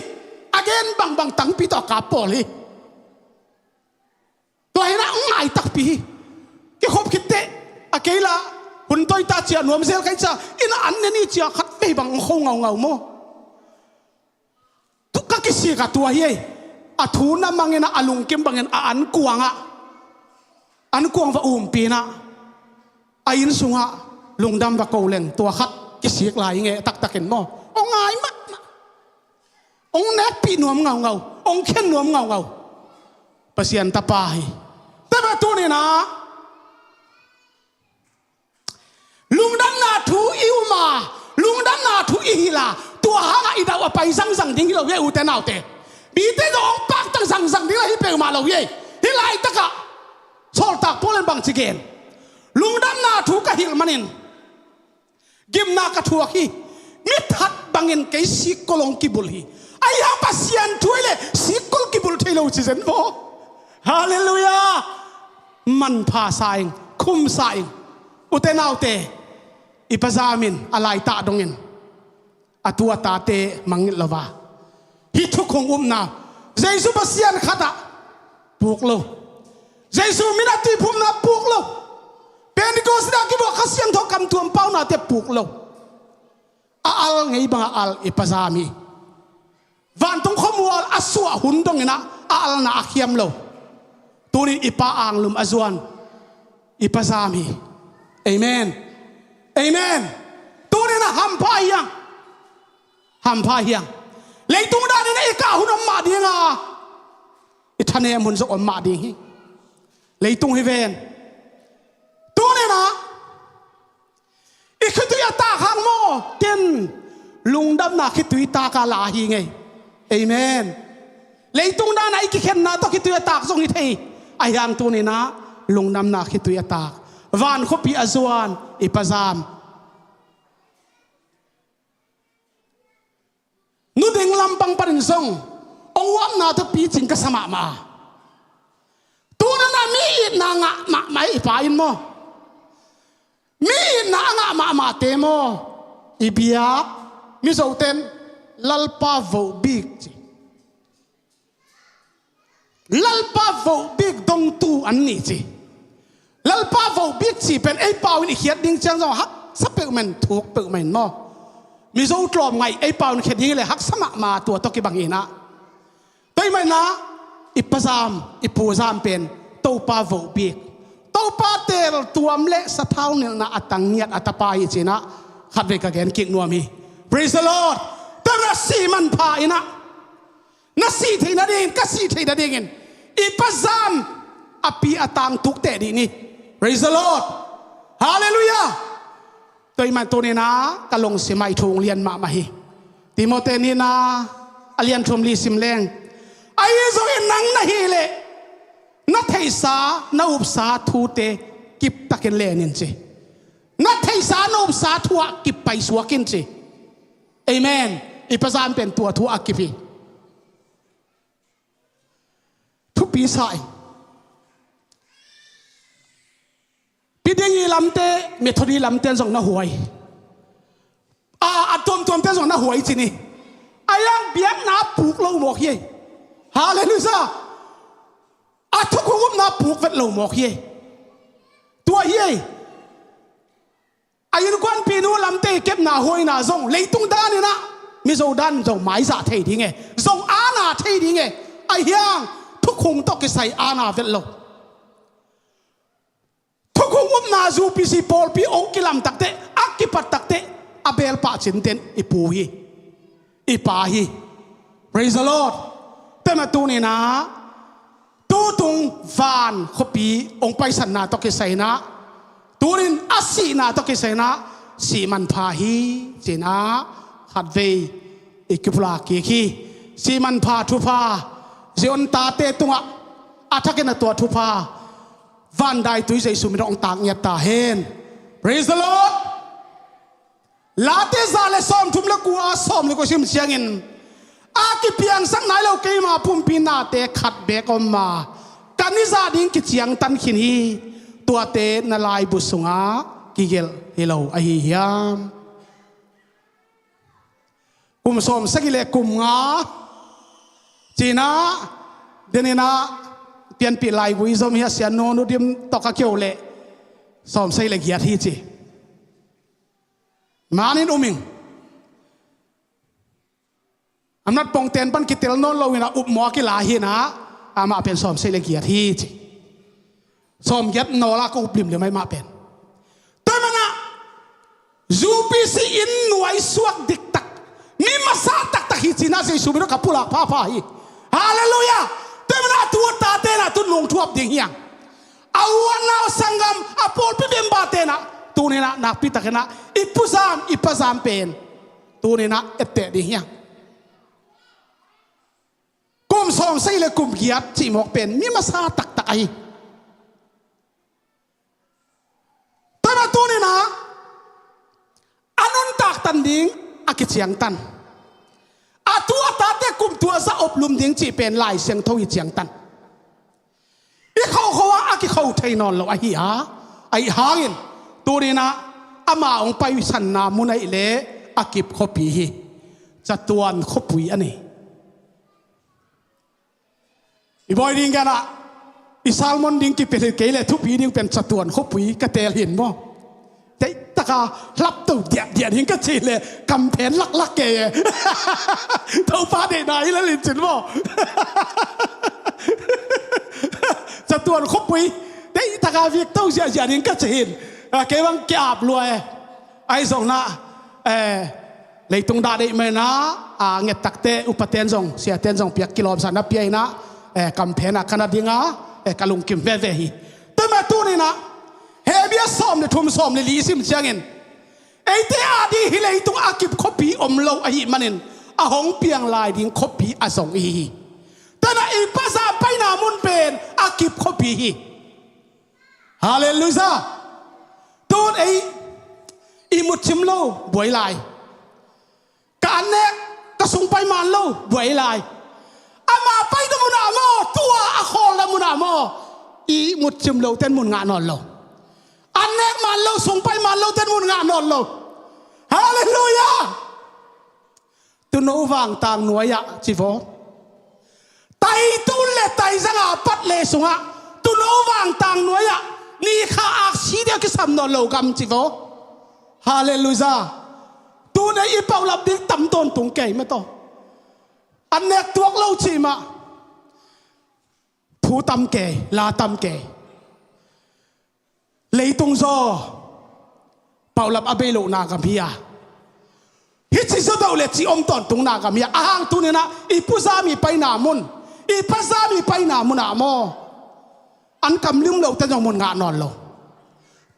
A gen bangbang tangpi tawh a kap pawl hi. Tua hi in ah hong ngai takpi hi. Kikhop khit teh, a kei la hun toi ta cia, nuam zel ka hih cia, inn ah an ne ni cia, khatvei bang hong kho ngaungau maw. Tu ka kisik a tua hi ei. A thu na mang in ah, a lungkim bangin a ankuang ah, ankuang va umpi in ah, a inn sungah lungdam va ko leng, tua khat kisik lai hi nge taktakin maw. Hong ngai mahmah. Hong nekpih nuam ngaungau, hong khen nuam ngaungau. Pasian tapa hi. Tua mah tuni-in ah lungdamna thu i um a, lungdamna thu i hilh a, tua hangah i dauh a pai zangzang ding hi lo hi, ute naute. Mite zong hong paktang zangzang ding la hi peuhmah lo hi. Hih laitakah sawltak Paul in bangci gen? Lungdamna thu ka hilh manin gimna ka thuak hi. Mi that bangin kei sikkol hong kibulh hi. Ahi hang Pasian thu ahih leh sikkol kibulh thei lo ci zen maw. Halleluiah. Manpha sa ing, khum sa ing. Ute naute, i Pa Zam in a laitak dongin a tu a tate mangngilh lo a, hih thukhun upna, Jesu Pasian khatah Puk lo. Jesu min a tuiphumna puk lo. Pentecost in a kibuak Kha Siangtho kamtuam paunate puk lo. A al ngei banga al i Pa Zam hi. Vantung khuamual a suah hun dongin ah a alna a khiam lo. Tuni i Pa anglum a zuan i Pa Zam hi. Amen. Amen. Tuni na hampha hiang. Hampha hiang. Leitung danin ah i kah hun om mah dinga, i thanem hun zong om mah ding hi. Leitung hi ven. Tuni na i khitui a tak hang maw? Ken lungdamna khitui taka la hi ngei. Amen. Leitung dana i kikhenna tawh khitui a tak zong hi thei. Ahi hang tuni na lungdamna khitui a tak, van khuapi a zuan i Pa Zam. Nu ding lampang panin zong ong uapna tawh picing ka sa mahmah a. Tuni na mi itna ngah mahmah i Pa in maw? Mi itna a ngah mahmahte maw? I biak Mizo ten Lalpa voh bik ci. Lalpa voh bik dongtu an ni ci. Lalpa voh bik ci pen ei pau in i khiat ding ciang zong haksa peuhmah in, thuk peuhmah in maw? Mizo tlawm ngaih ei pau in khiat ding hi le haksa mahmah, tua tawh kibang hi na. Tua ahih manin ah i Pa Zam, i Pu Zam pen Topa voh bik, Topa teel tuam le sathau nilhna a tang ngiat a tapa hi ci-in ah khatvei ka gen kik nuam hi. Praise the Lord. Tua ahih manin ah sih manpha in ah, na sih theih nadingin, ka sih theih nadingin i Pa Zam a pi a tangtuk teh dih ni. Praise the Lord. Hallelujah. Tua ahih manin tuni na ka lungsim ah i thu hong lian mahmah hi. Timote nihna a lian thum li sim leng. Ahi zongin nang na hih leh na theihsa, na upsa thute kiptakin len in ci. Na theihsa, na upsa thu ah kip paisuak in ci. Amen. I Pa Zam pen tua thu ah kip hi. Thupi sa ing. Piding i lamte, Methodi lamte zong na huai. A, a tuamtuamte zong na huai ci ni. A yang biakna puk lo mawk hi ei. Hallelujah. A thukhun upna puk vet lo mawk hi ei. Tua hi ei. A innkuanpihnu lamte i kepna huaina zong leitung danin ah Mizo dan zong maizah thei ding e, zong ana thei ding e. Ahi hang thukhun tawh kisai ana vet lo. Thukhun upna U P C pawlpi ong kilam takteh, a kipat takteh, a belpah cinten i pu hi, i pa hi. Praise the Lord. Tua ahih manin tuni na tutung van khuapi ong paisanna tawh kisai in ah, tunin a sihna tawh kisai in ah sih manpha hi ci-in ah khatvei i kipulak kik hi. Sih manpha thupha Zion tate tungah a thakin a tuah thupha Van Daitui Jesu min tawh ong tak ngiat ta hen. Praise the Lord. Late za le sawmthum le kua, sawm le kua sim ciangin, a kipiangsak nai lo keima pumpi nate khat beek om a, ka ni zah ding kiciangtan khin hi. Tuate na laibu sungah kigelh hi lo ahi hiam? Kum sawmsagih le kum nga ci-in ah, den in ah, pianpih laigui zom hi a, Sia Nu Nu Dim tawh ka kio leh sawmsagih le giat hi ci. Manin um ing. A nat pongten pan kitel nawn lo in ah, upmawh a kila hi in ah, amah pen sawmsagih le giat hi ci. Sawmgiat nawl a ka up limlim a, amah pen. Tua ahih manin ah U P C inn nuai suak diktak, mi masa taktak hi ci-in ah Jesu min tawh ka pulak phapha hi. Hallelujah. Tua ahih manin ah tu a tate in ah tu nungthuap ding hi hang. A u a nau, a sanggam, a pawlpi member-te in ah tuni in ah nakpi takin ah i Pu Zam, i Pa Zam pen tuni in ah etteh ding hi hang. Kum sawmsagih le kum giat cih mawk pen mi masa taktak ahi. Tua ahih manin tuni in ah a nuntak tan ding a kiciangtan. A tu a tate kum tua zah up lum ding cih pen Lai Siangtho hi ciangtan. I khauh khauh ah a kikhauh thei nawn lo ahi a, ahi hangin tuni in ah ama ong paisanna mun ahih leh a kip khuapi hi. Catuan khuapui a nei. I bawi ding gen ah, I sermon ding kipia hi kei leh thupi ding pen catuan khuapui ka teel hi maw. Teihtaka hlapto diahdiah ding ka cih leh kamphen laklak kei e. Topa deihna hi lel in cin maw. Catuan khuapui teihtaka vikto ziahziah ding ka cih hi. A, kei bang ki-ap lua e. Ahi zongin ah, eh, leitung dah deih mah in ah, a, ngettakte upaten zong, siaten zong piak kilawmsa na pia in ah, eh, kamphen ah ka na ding a, eh, ka lungkim veve hi. Tua mah tuni in ah, Hebru sawm le thum, sawm le li i sim ciangin, eite ading hih leitung a kip khuapi om lo ahih manin, a hong piang lai ding khuapi a zong ihi hi. Tua in ah i pazam paina mun pen a kip khuapi hi. Halleluiah. Tun ei i mutcim lo buai lai. Ka annek ka sung pai man lo buai lai. Ama paina mun ah maw, tua a khawlna mun ah maw, i mutcim loten mun ngah nawn lo. Annek man lo, sung pai man loten mun ngah nawn lo. Halleluiah. Tuuno vangtang nuai-ah ci vaw. Taitun le taizanga pat le sungah tuuno vangtang nuai-ah ni kha aksi deuh kisam nawn lo gam ci vaw. Halleluiah. Tun ei i paulap ding tam tawntung kei mah tawh. Annek tuak lo ci mah. Thu tam kei, la tam kei. Leitung zaw paulap a bei lohna gam hi a, hih ci zaw deuh le ci om tawntungna gam hi a, a hang tuni in ah i puzam i paina mun, i pazam i paina mun ah maw, an kam lim lote zong mun ngah nawn lo.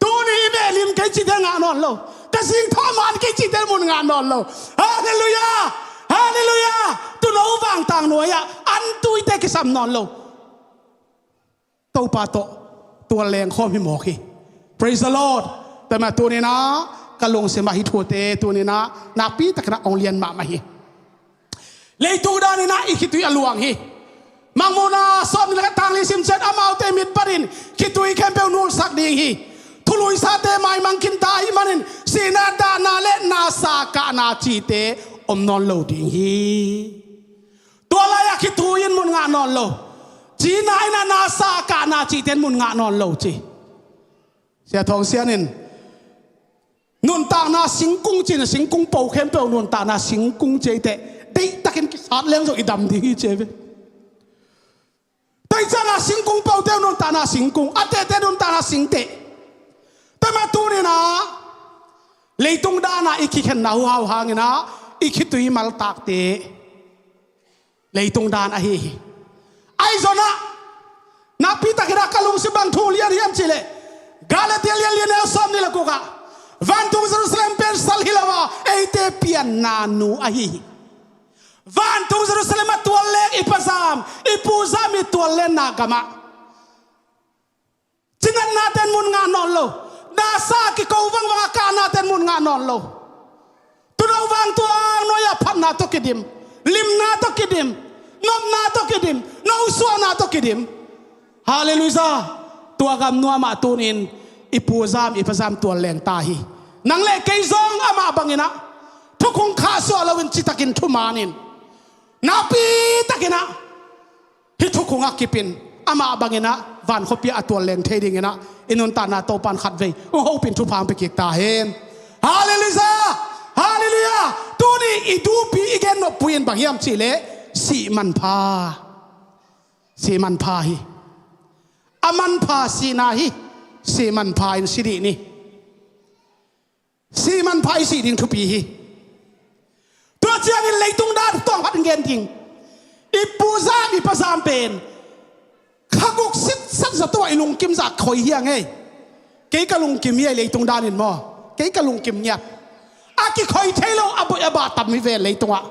Tuni i mehlim kei cite ngah nawn lo. Ka zingthawh man kei cite mun ngah nawn lo. Halleluiah. Halleluiah. Tuuno vangtang nuai-ah an tuite kisam nawn lo. Topa tawh tualleng khawm hi mawk hi. Praise the Lord. Tua mah tuni in ah ka lungsim ah hih thute tuni in ah nakpi takin ah hong lian mahmah hi. Leitung dan in ah i khitui a luang hi. Mangmuhna sawm le khat, tang li sim ciang, amaute mit panin khitui khempeuh nulsak ding hi. Thuluisate maimang khinta ahih manin sihna, dahna le nasa kahna cite om nawn lo ding hi. Tua lai-ah khitui in mun ngah nawn lo. Cina in ah nasa kahna cite in mun ngah nawn lo ci. Sia Thawng Sian in nuntakna singkung cin, singkung po khempeuh nuntakna singkung ci ei teh, deihtakin kisat leng zong i dam ding hi ci ei ve. Tua hi ciangah singkung pote nuntakna singkung, a tehte nuntakna singteh. Tua mah tuni in ah leitung dan ah i kikhenna huhau hangin ah i khitui maltakte leitung dan ahi hi. Ahi zongin ah nakpi takin ah ka lungsim bang thu lian hiam cih leh, Galatia lian li, a neu sawmnih le guk ah, vantung Jerusalem pen sal hi lo a, eite pianna nu ahi hi. Vantung Jerusalem ah tualleng i pazam, i puzam i tuallenna gamah cinatnaten mun ngah nawn lo. Nasa kiko vangvang a kahnaten mun ngah nawn lo. Tuuno vangtang nuai-ah phatna tawh kidim, limna tawh kidim, nopna tawh kidim, nosuahna tawh kidim. Halleluiah. Tua gam nuam ah tunin i puzam i pazam tualleng ta hi. Nang le kei zong amah bangin ah thukhun khahsuah loin citakin thumanin nakpi takin ah hih thukhun ah kipin amah bangin ah van khuapi ah a tualleng thei dingin ah i nuntakna Topa'n khatvei hong hopin thupha hong pia kik ta hen. Halleluiah. Halleluiah. Tuni i duhpi i gen nop pui in bang hiam cih leh sih manpha. Sih manpha hi. A manpha sihna hi. Sih manpha in si dih ni. Sih manpha i sih ding thupi hi. Tua ciangin leitung dan tawng khat in gen ding. I puzam i pazam pen kha guk sitsat zato ah i lungkim zah khoi hiang ei. Kei ka lungkim hi ei, leitung dan in maw, kei ka lungkim ngiat. A kikhoi thei lo a boih a bah tam hi ve leitungah.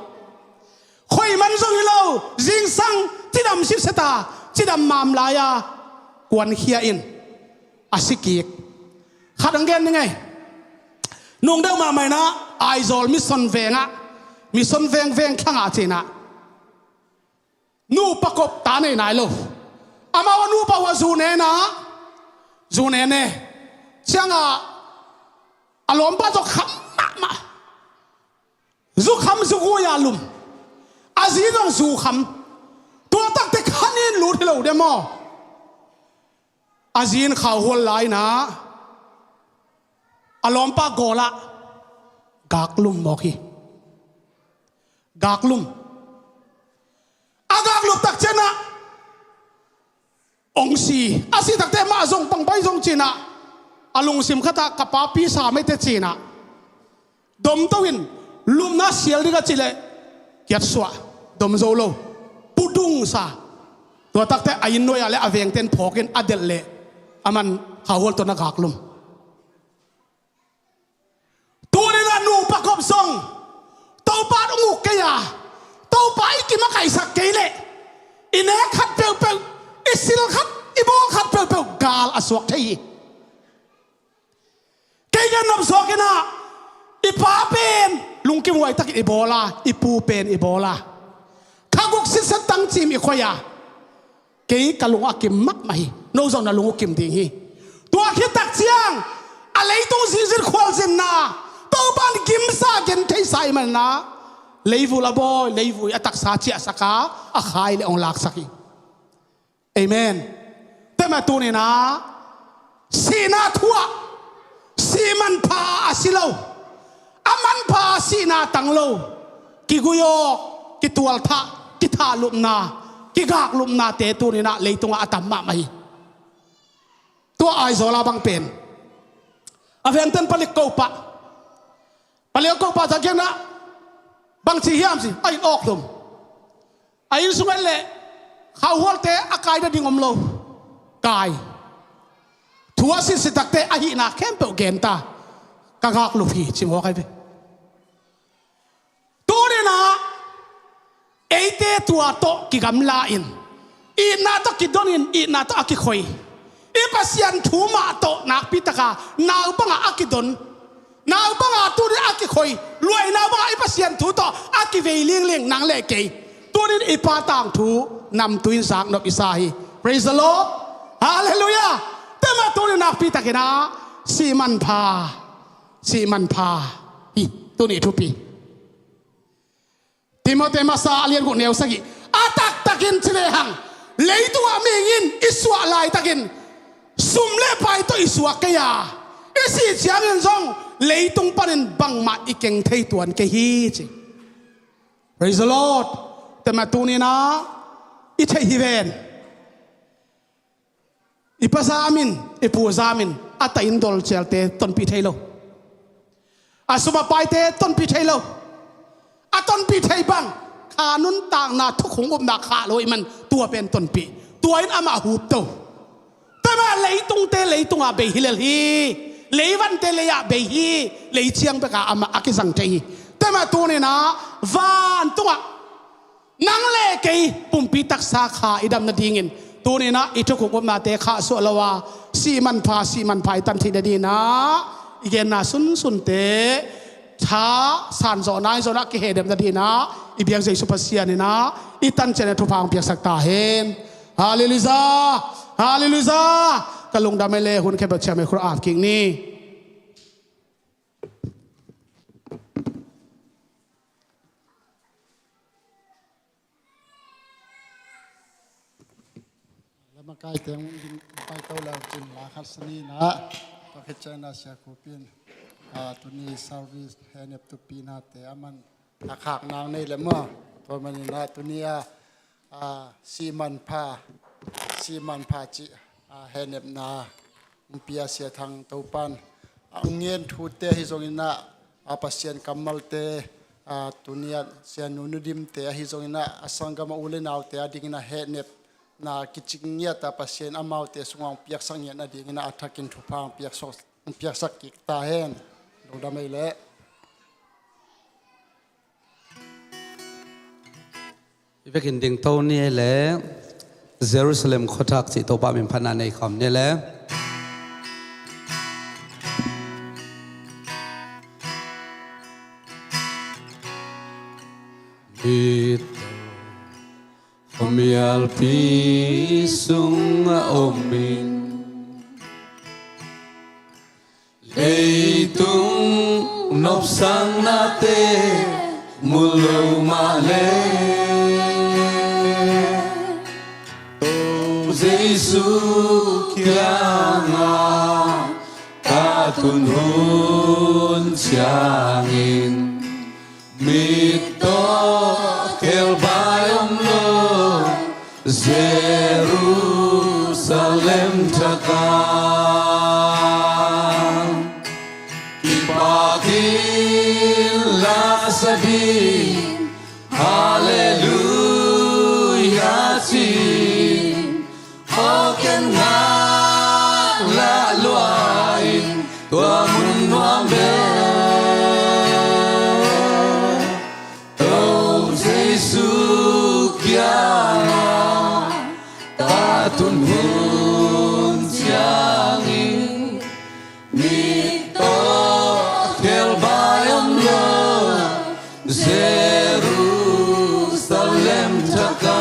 Khoi man zong hi lo, zingsang cidam sitset a, cidam mam lai-a kuankhia in a si kik. Khat hong gen ning ei. Nung deuh mahmah in ah Aizawl mission veng ah, mission veng veng thlang ah ci-in ah nupa kop ta nei nai lo. Amau a nupa uh a zu ne in ah, zu ne ne ciangah a lawmpa zong kham mahmah. Zu kham, zu gui-a lum. A zi zong zu kham. Tua takte khan in lut hi lo de maw. A zi in khauhual lai-in ah a lawmpa gawl ah gaklum mawk hi. Gaklum. A gaklup tak ciangin ah hong si. A sih takte mah zong bang bai zong ci-in ah a lungsim khat ah ka papi sa mai teh ci-in ah domto in lupna sial ding a cih leh kiatsuah, dom zo lo, pudung sa. Tua tak teh a inn nuai ah leh a vengte'n phawk in a delh leh aman khauhual tawh na gaklum. Tuni-in ah nupa khop zong Topa hong uk kei a, Topa i kimakaihsak kei leh i nek khat peuhpeuh, i sil khat, i bawl khat peuhpeuh gal a suak thei hi. Kei gen nop zawk in ah i pa pen lungkim huai takin i bawl a, i pu pen i bawl a, kha guk sitset tangcim i khoih a, kei ka lung a kim mahmah hi. No zong na lung uh kim ding hi. Tua khit tak ciang a leitung zingzin khualzinna, Topa'n gimsa gentheisa ahih manin ah leivui a bawi, leivui a taksa ciahsak a, a khai leh hong laksak hi. Amen. Tua mah tuni-in ah sihna thu ah sih manpha a si lo, a manpha a sihna tang lo, kigui awk, kitualthah, kithahlupna, kigaklupnate tuni-in ah leitungah a tam mahmah hi. Tua Aizawl ah bang pen a vengte'n palik ko pah, palik ko pah tak ciangin ah bang ci hiam ci, a inn awk hlum. A inn sung en leh khauhualte a kai nading om lo. Kai. Thu a sitset tak teh a hihna khempeuh gen ta. Ka gaklup hi ci mawk ahi ve. Tuni-in ah eite tua tawh kigamla in, itna tawh kidon in, itna tawh a kikhoi, i Pasian thu mah tawh nakpi taka nau bangah a kidon, nau bangah tuni a kikhoi, luai nau bangah i Pasian thu tawh a kivei lingling nang le kei, tuni-in i Pa tangthu namtui in zaknop i sa hi. Praise the Lord. Hallelujah. Tua mah tuni nakpi takin ah sih manpha, sih manpha hi. Tuni thupi. Timoti masa a lian guk neu sagih. A taktakin ci lehang, leitungah mihing in i suah laitakin sum le pai tawh i suak kei a, i sih ciangin zong leitung panin bangmah i keng thei tuan kei hi ci. Praise the Lord. Tua mah tuni-in ah i theih hi ven. I pa zam in, i pu zam in, a ta in dolcialte tonpih thei lo. A sum a paite tonpih thei lo. A tonpih thei bang, kha nuntakna thukhun upna khah lo ahih man tua pen tonpih. Tua in amah hupto. Tua mah leitungte leitungah bei hi lel hi. Leivante lei-ah bei hi. Leiciang bekah amah a kizang thei hi. Tua mah tuni-in ah vantungah nang le kei pumpi taksa kha i dam nadingin, tuni-in ah i thukhun upnate khahsuah lo a, sih manpha, sih manpha i tan theih nadingin ah i genna sunsunte, tha sanzawhna i zawhna kihehdep nadingin ah i biak Jesu Pasian in ah i tan ciangin thupha hong piaksak ta hen. Halleluijah. Halleluijah. Ka lungdam ei le, hun khempeuh ciang ei khut ap kik ni. Lamakai teng ding paito le cin la khat sani na. Tua khit ciang na Sia Khup in, ah, tuni service hehnep tupi nate aman a khak nang nei le maw. Tua manin ah tuni a, ah, sih manpha, sih manpha cih, ah, hehnepna hong pia Sia Thang Topan, ah, hong ngen thute ahi zongin ah, ah, Pasian kammalte, ah, tuni a Sia Nu Nu Dimte ahi zongin ah, a sanggam a u le naute a dingin ah hehnepna kicing ngiat a Pasian amaute sungah hong piaksak ngiat nadingin ah a thakin thupha hong piaksak, hong piaksak kik ta hen. Lungdam ei le. I vekin dingto ni ei le, Jerusalem khuathak cih Topa min phatna nei khawm ni ei le. Mit khuamialpi sungah om in, leitung nopsaknate mu lo mah le. Jesu kiangah ka tun hun ciangin, mit tawh khelbai om lo Jerusalem thakah, kipakin la sa ding, Halleluia ci-in, aw ken ngaklah lua-in tua mun nuam bel, To Jesu kiangah ka tun hun ciangin, mit tawh khelbai om lo Jerusalem thakah,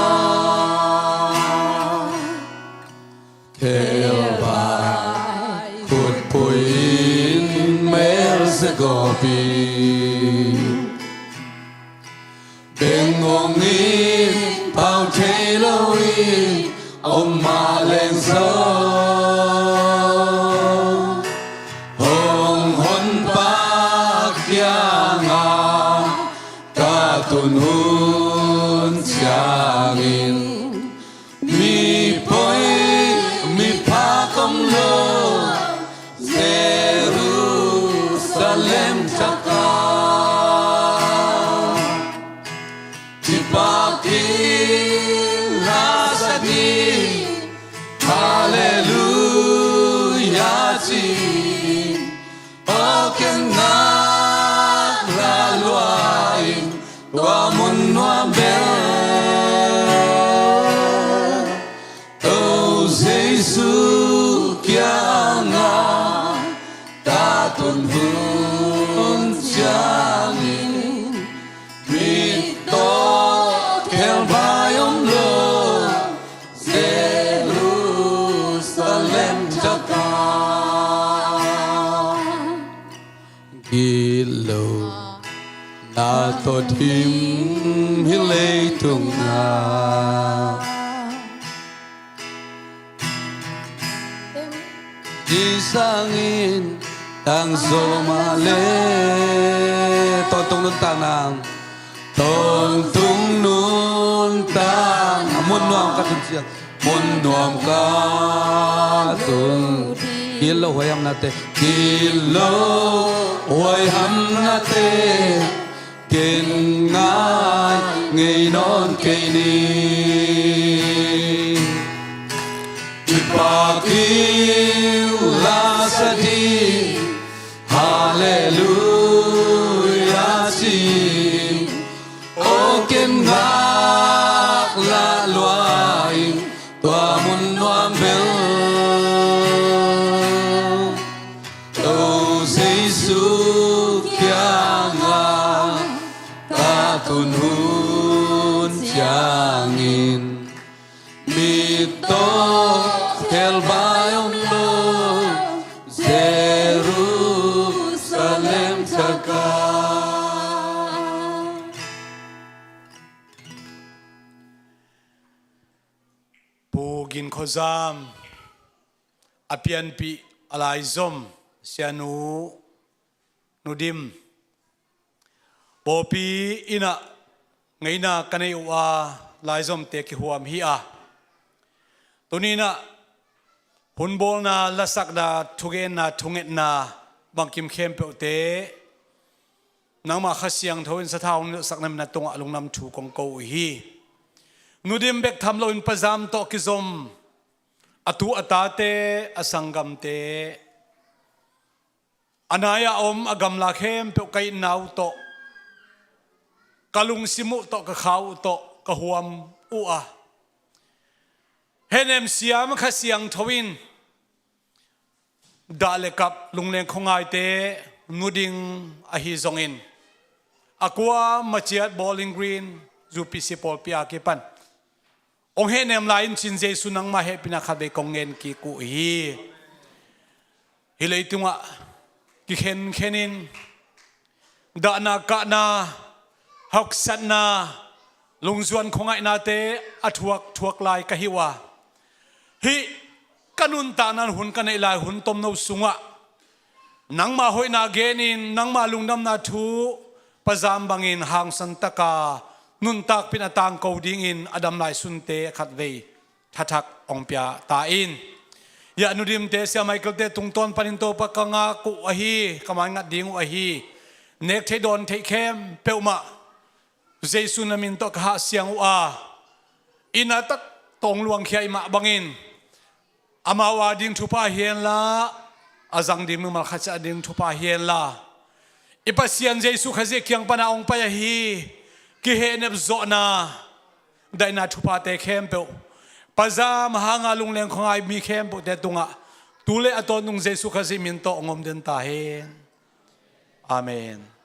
khelbai khutpui-in mel zia gawp-in, beng hong it pau thei lo-in om mah leng zong, hong honpa kiangah ka tun hun ciangin, mi poi mi phak om lo Jerusalem thakah, kipakin la sa ding, Halleluia ci-in, aw ken ngaklah lua-in tua mun nuam bel, To Jesu kiangah ka tun hun ciangin, mit tawh khelbai om lo Jerusalem thakah, gitlohna tawh thim hih leitungah, hih sangin tangzaw mah leh, tawntung nuntakna, tawntung nuntakna, mun nuam ka tun ciang, mun nuam ka tun, gitloh huaihamnate, gitloh huaihamnate ken ngai ngei nawn kei ni. Kipakin la sa ding, Halleluia ci-in, aw ken ngaklah lua-in tua mun nuam bel, To Jesu kiangah ka tun hun ciangin, mit tawh khelbai om lo Jerusalem thakah. Pu Gin Khua Zam, a pianpih a laizom Sianu Nu Dim, pawlpi inn ah ngeina ka nei uh a, laizomte kihuam hi a, tuni-in ah hunbawlna, lasakna, thugenna, thungetna bangkim khempeuhte nangmah Kha Siangtho in sathau hong nilhsak na min a tungah lungdam thu kong ko uh hi. Nu Dim bek tham loin Pa Zam tawh kizom a tu a tate, a sanggamte, a nai-a om a gamla khempeuh ka itna uh tawh, ka lungsim uh tawh, ka kha uh tawh ka huam uh a, hehnem siam Kha Siangtho in dah le kap lungleng khuangaite nu ding ahi zongin, a kuamah ciat Bowling Green U P C pawlpi a kipan hong hehnem lai in cin Jesu nangmah hehpihna khatvei kong ngen kik uh hi. Hih leitungah kikhenkhen in dahna, kahna, haksatna, lungzuan khuangaihnate a thuak thuak lai ka hi uh a, Hih ka nuntakna hun ka neih lai hun tomno sungah nangmah hoihna genin nangmah lungdamna thu Pazam bangin hangsan taka nuntakpin a tangko dingin a dam lai sunte khatvei thathak hong pia ta in. Hiah Nu Dimte, Sia Michael-te tungtawn panin Topa ka ngak uh ahi, ka mai ngat ding uh ahi. Nek theih dawn theih khempeuh mah Jesu na min tawh ka hahsiang uh a, i na tak tawh hong luangkhia i mah bangin amau a ding thupha hi henla, a zang ding mimal khat ciat a ding thupha hi henla, i Pasian Jesu Khazih kiang pana hong pai ahi kihehnep zawhna daihna thuphate khempeuh Pazam hanga lungleng khuangai mi khempeuhte tungah tu le a tawntung Jesu Khazih min tawh hong om den ta hen. Amen.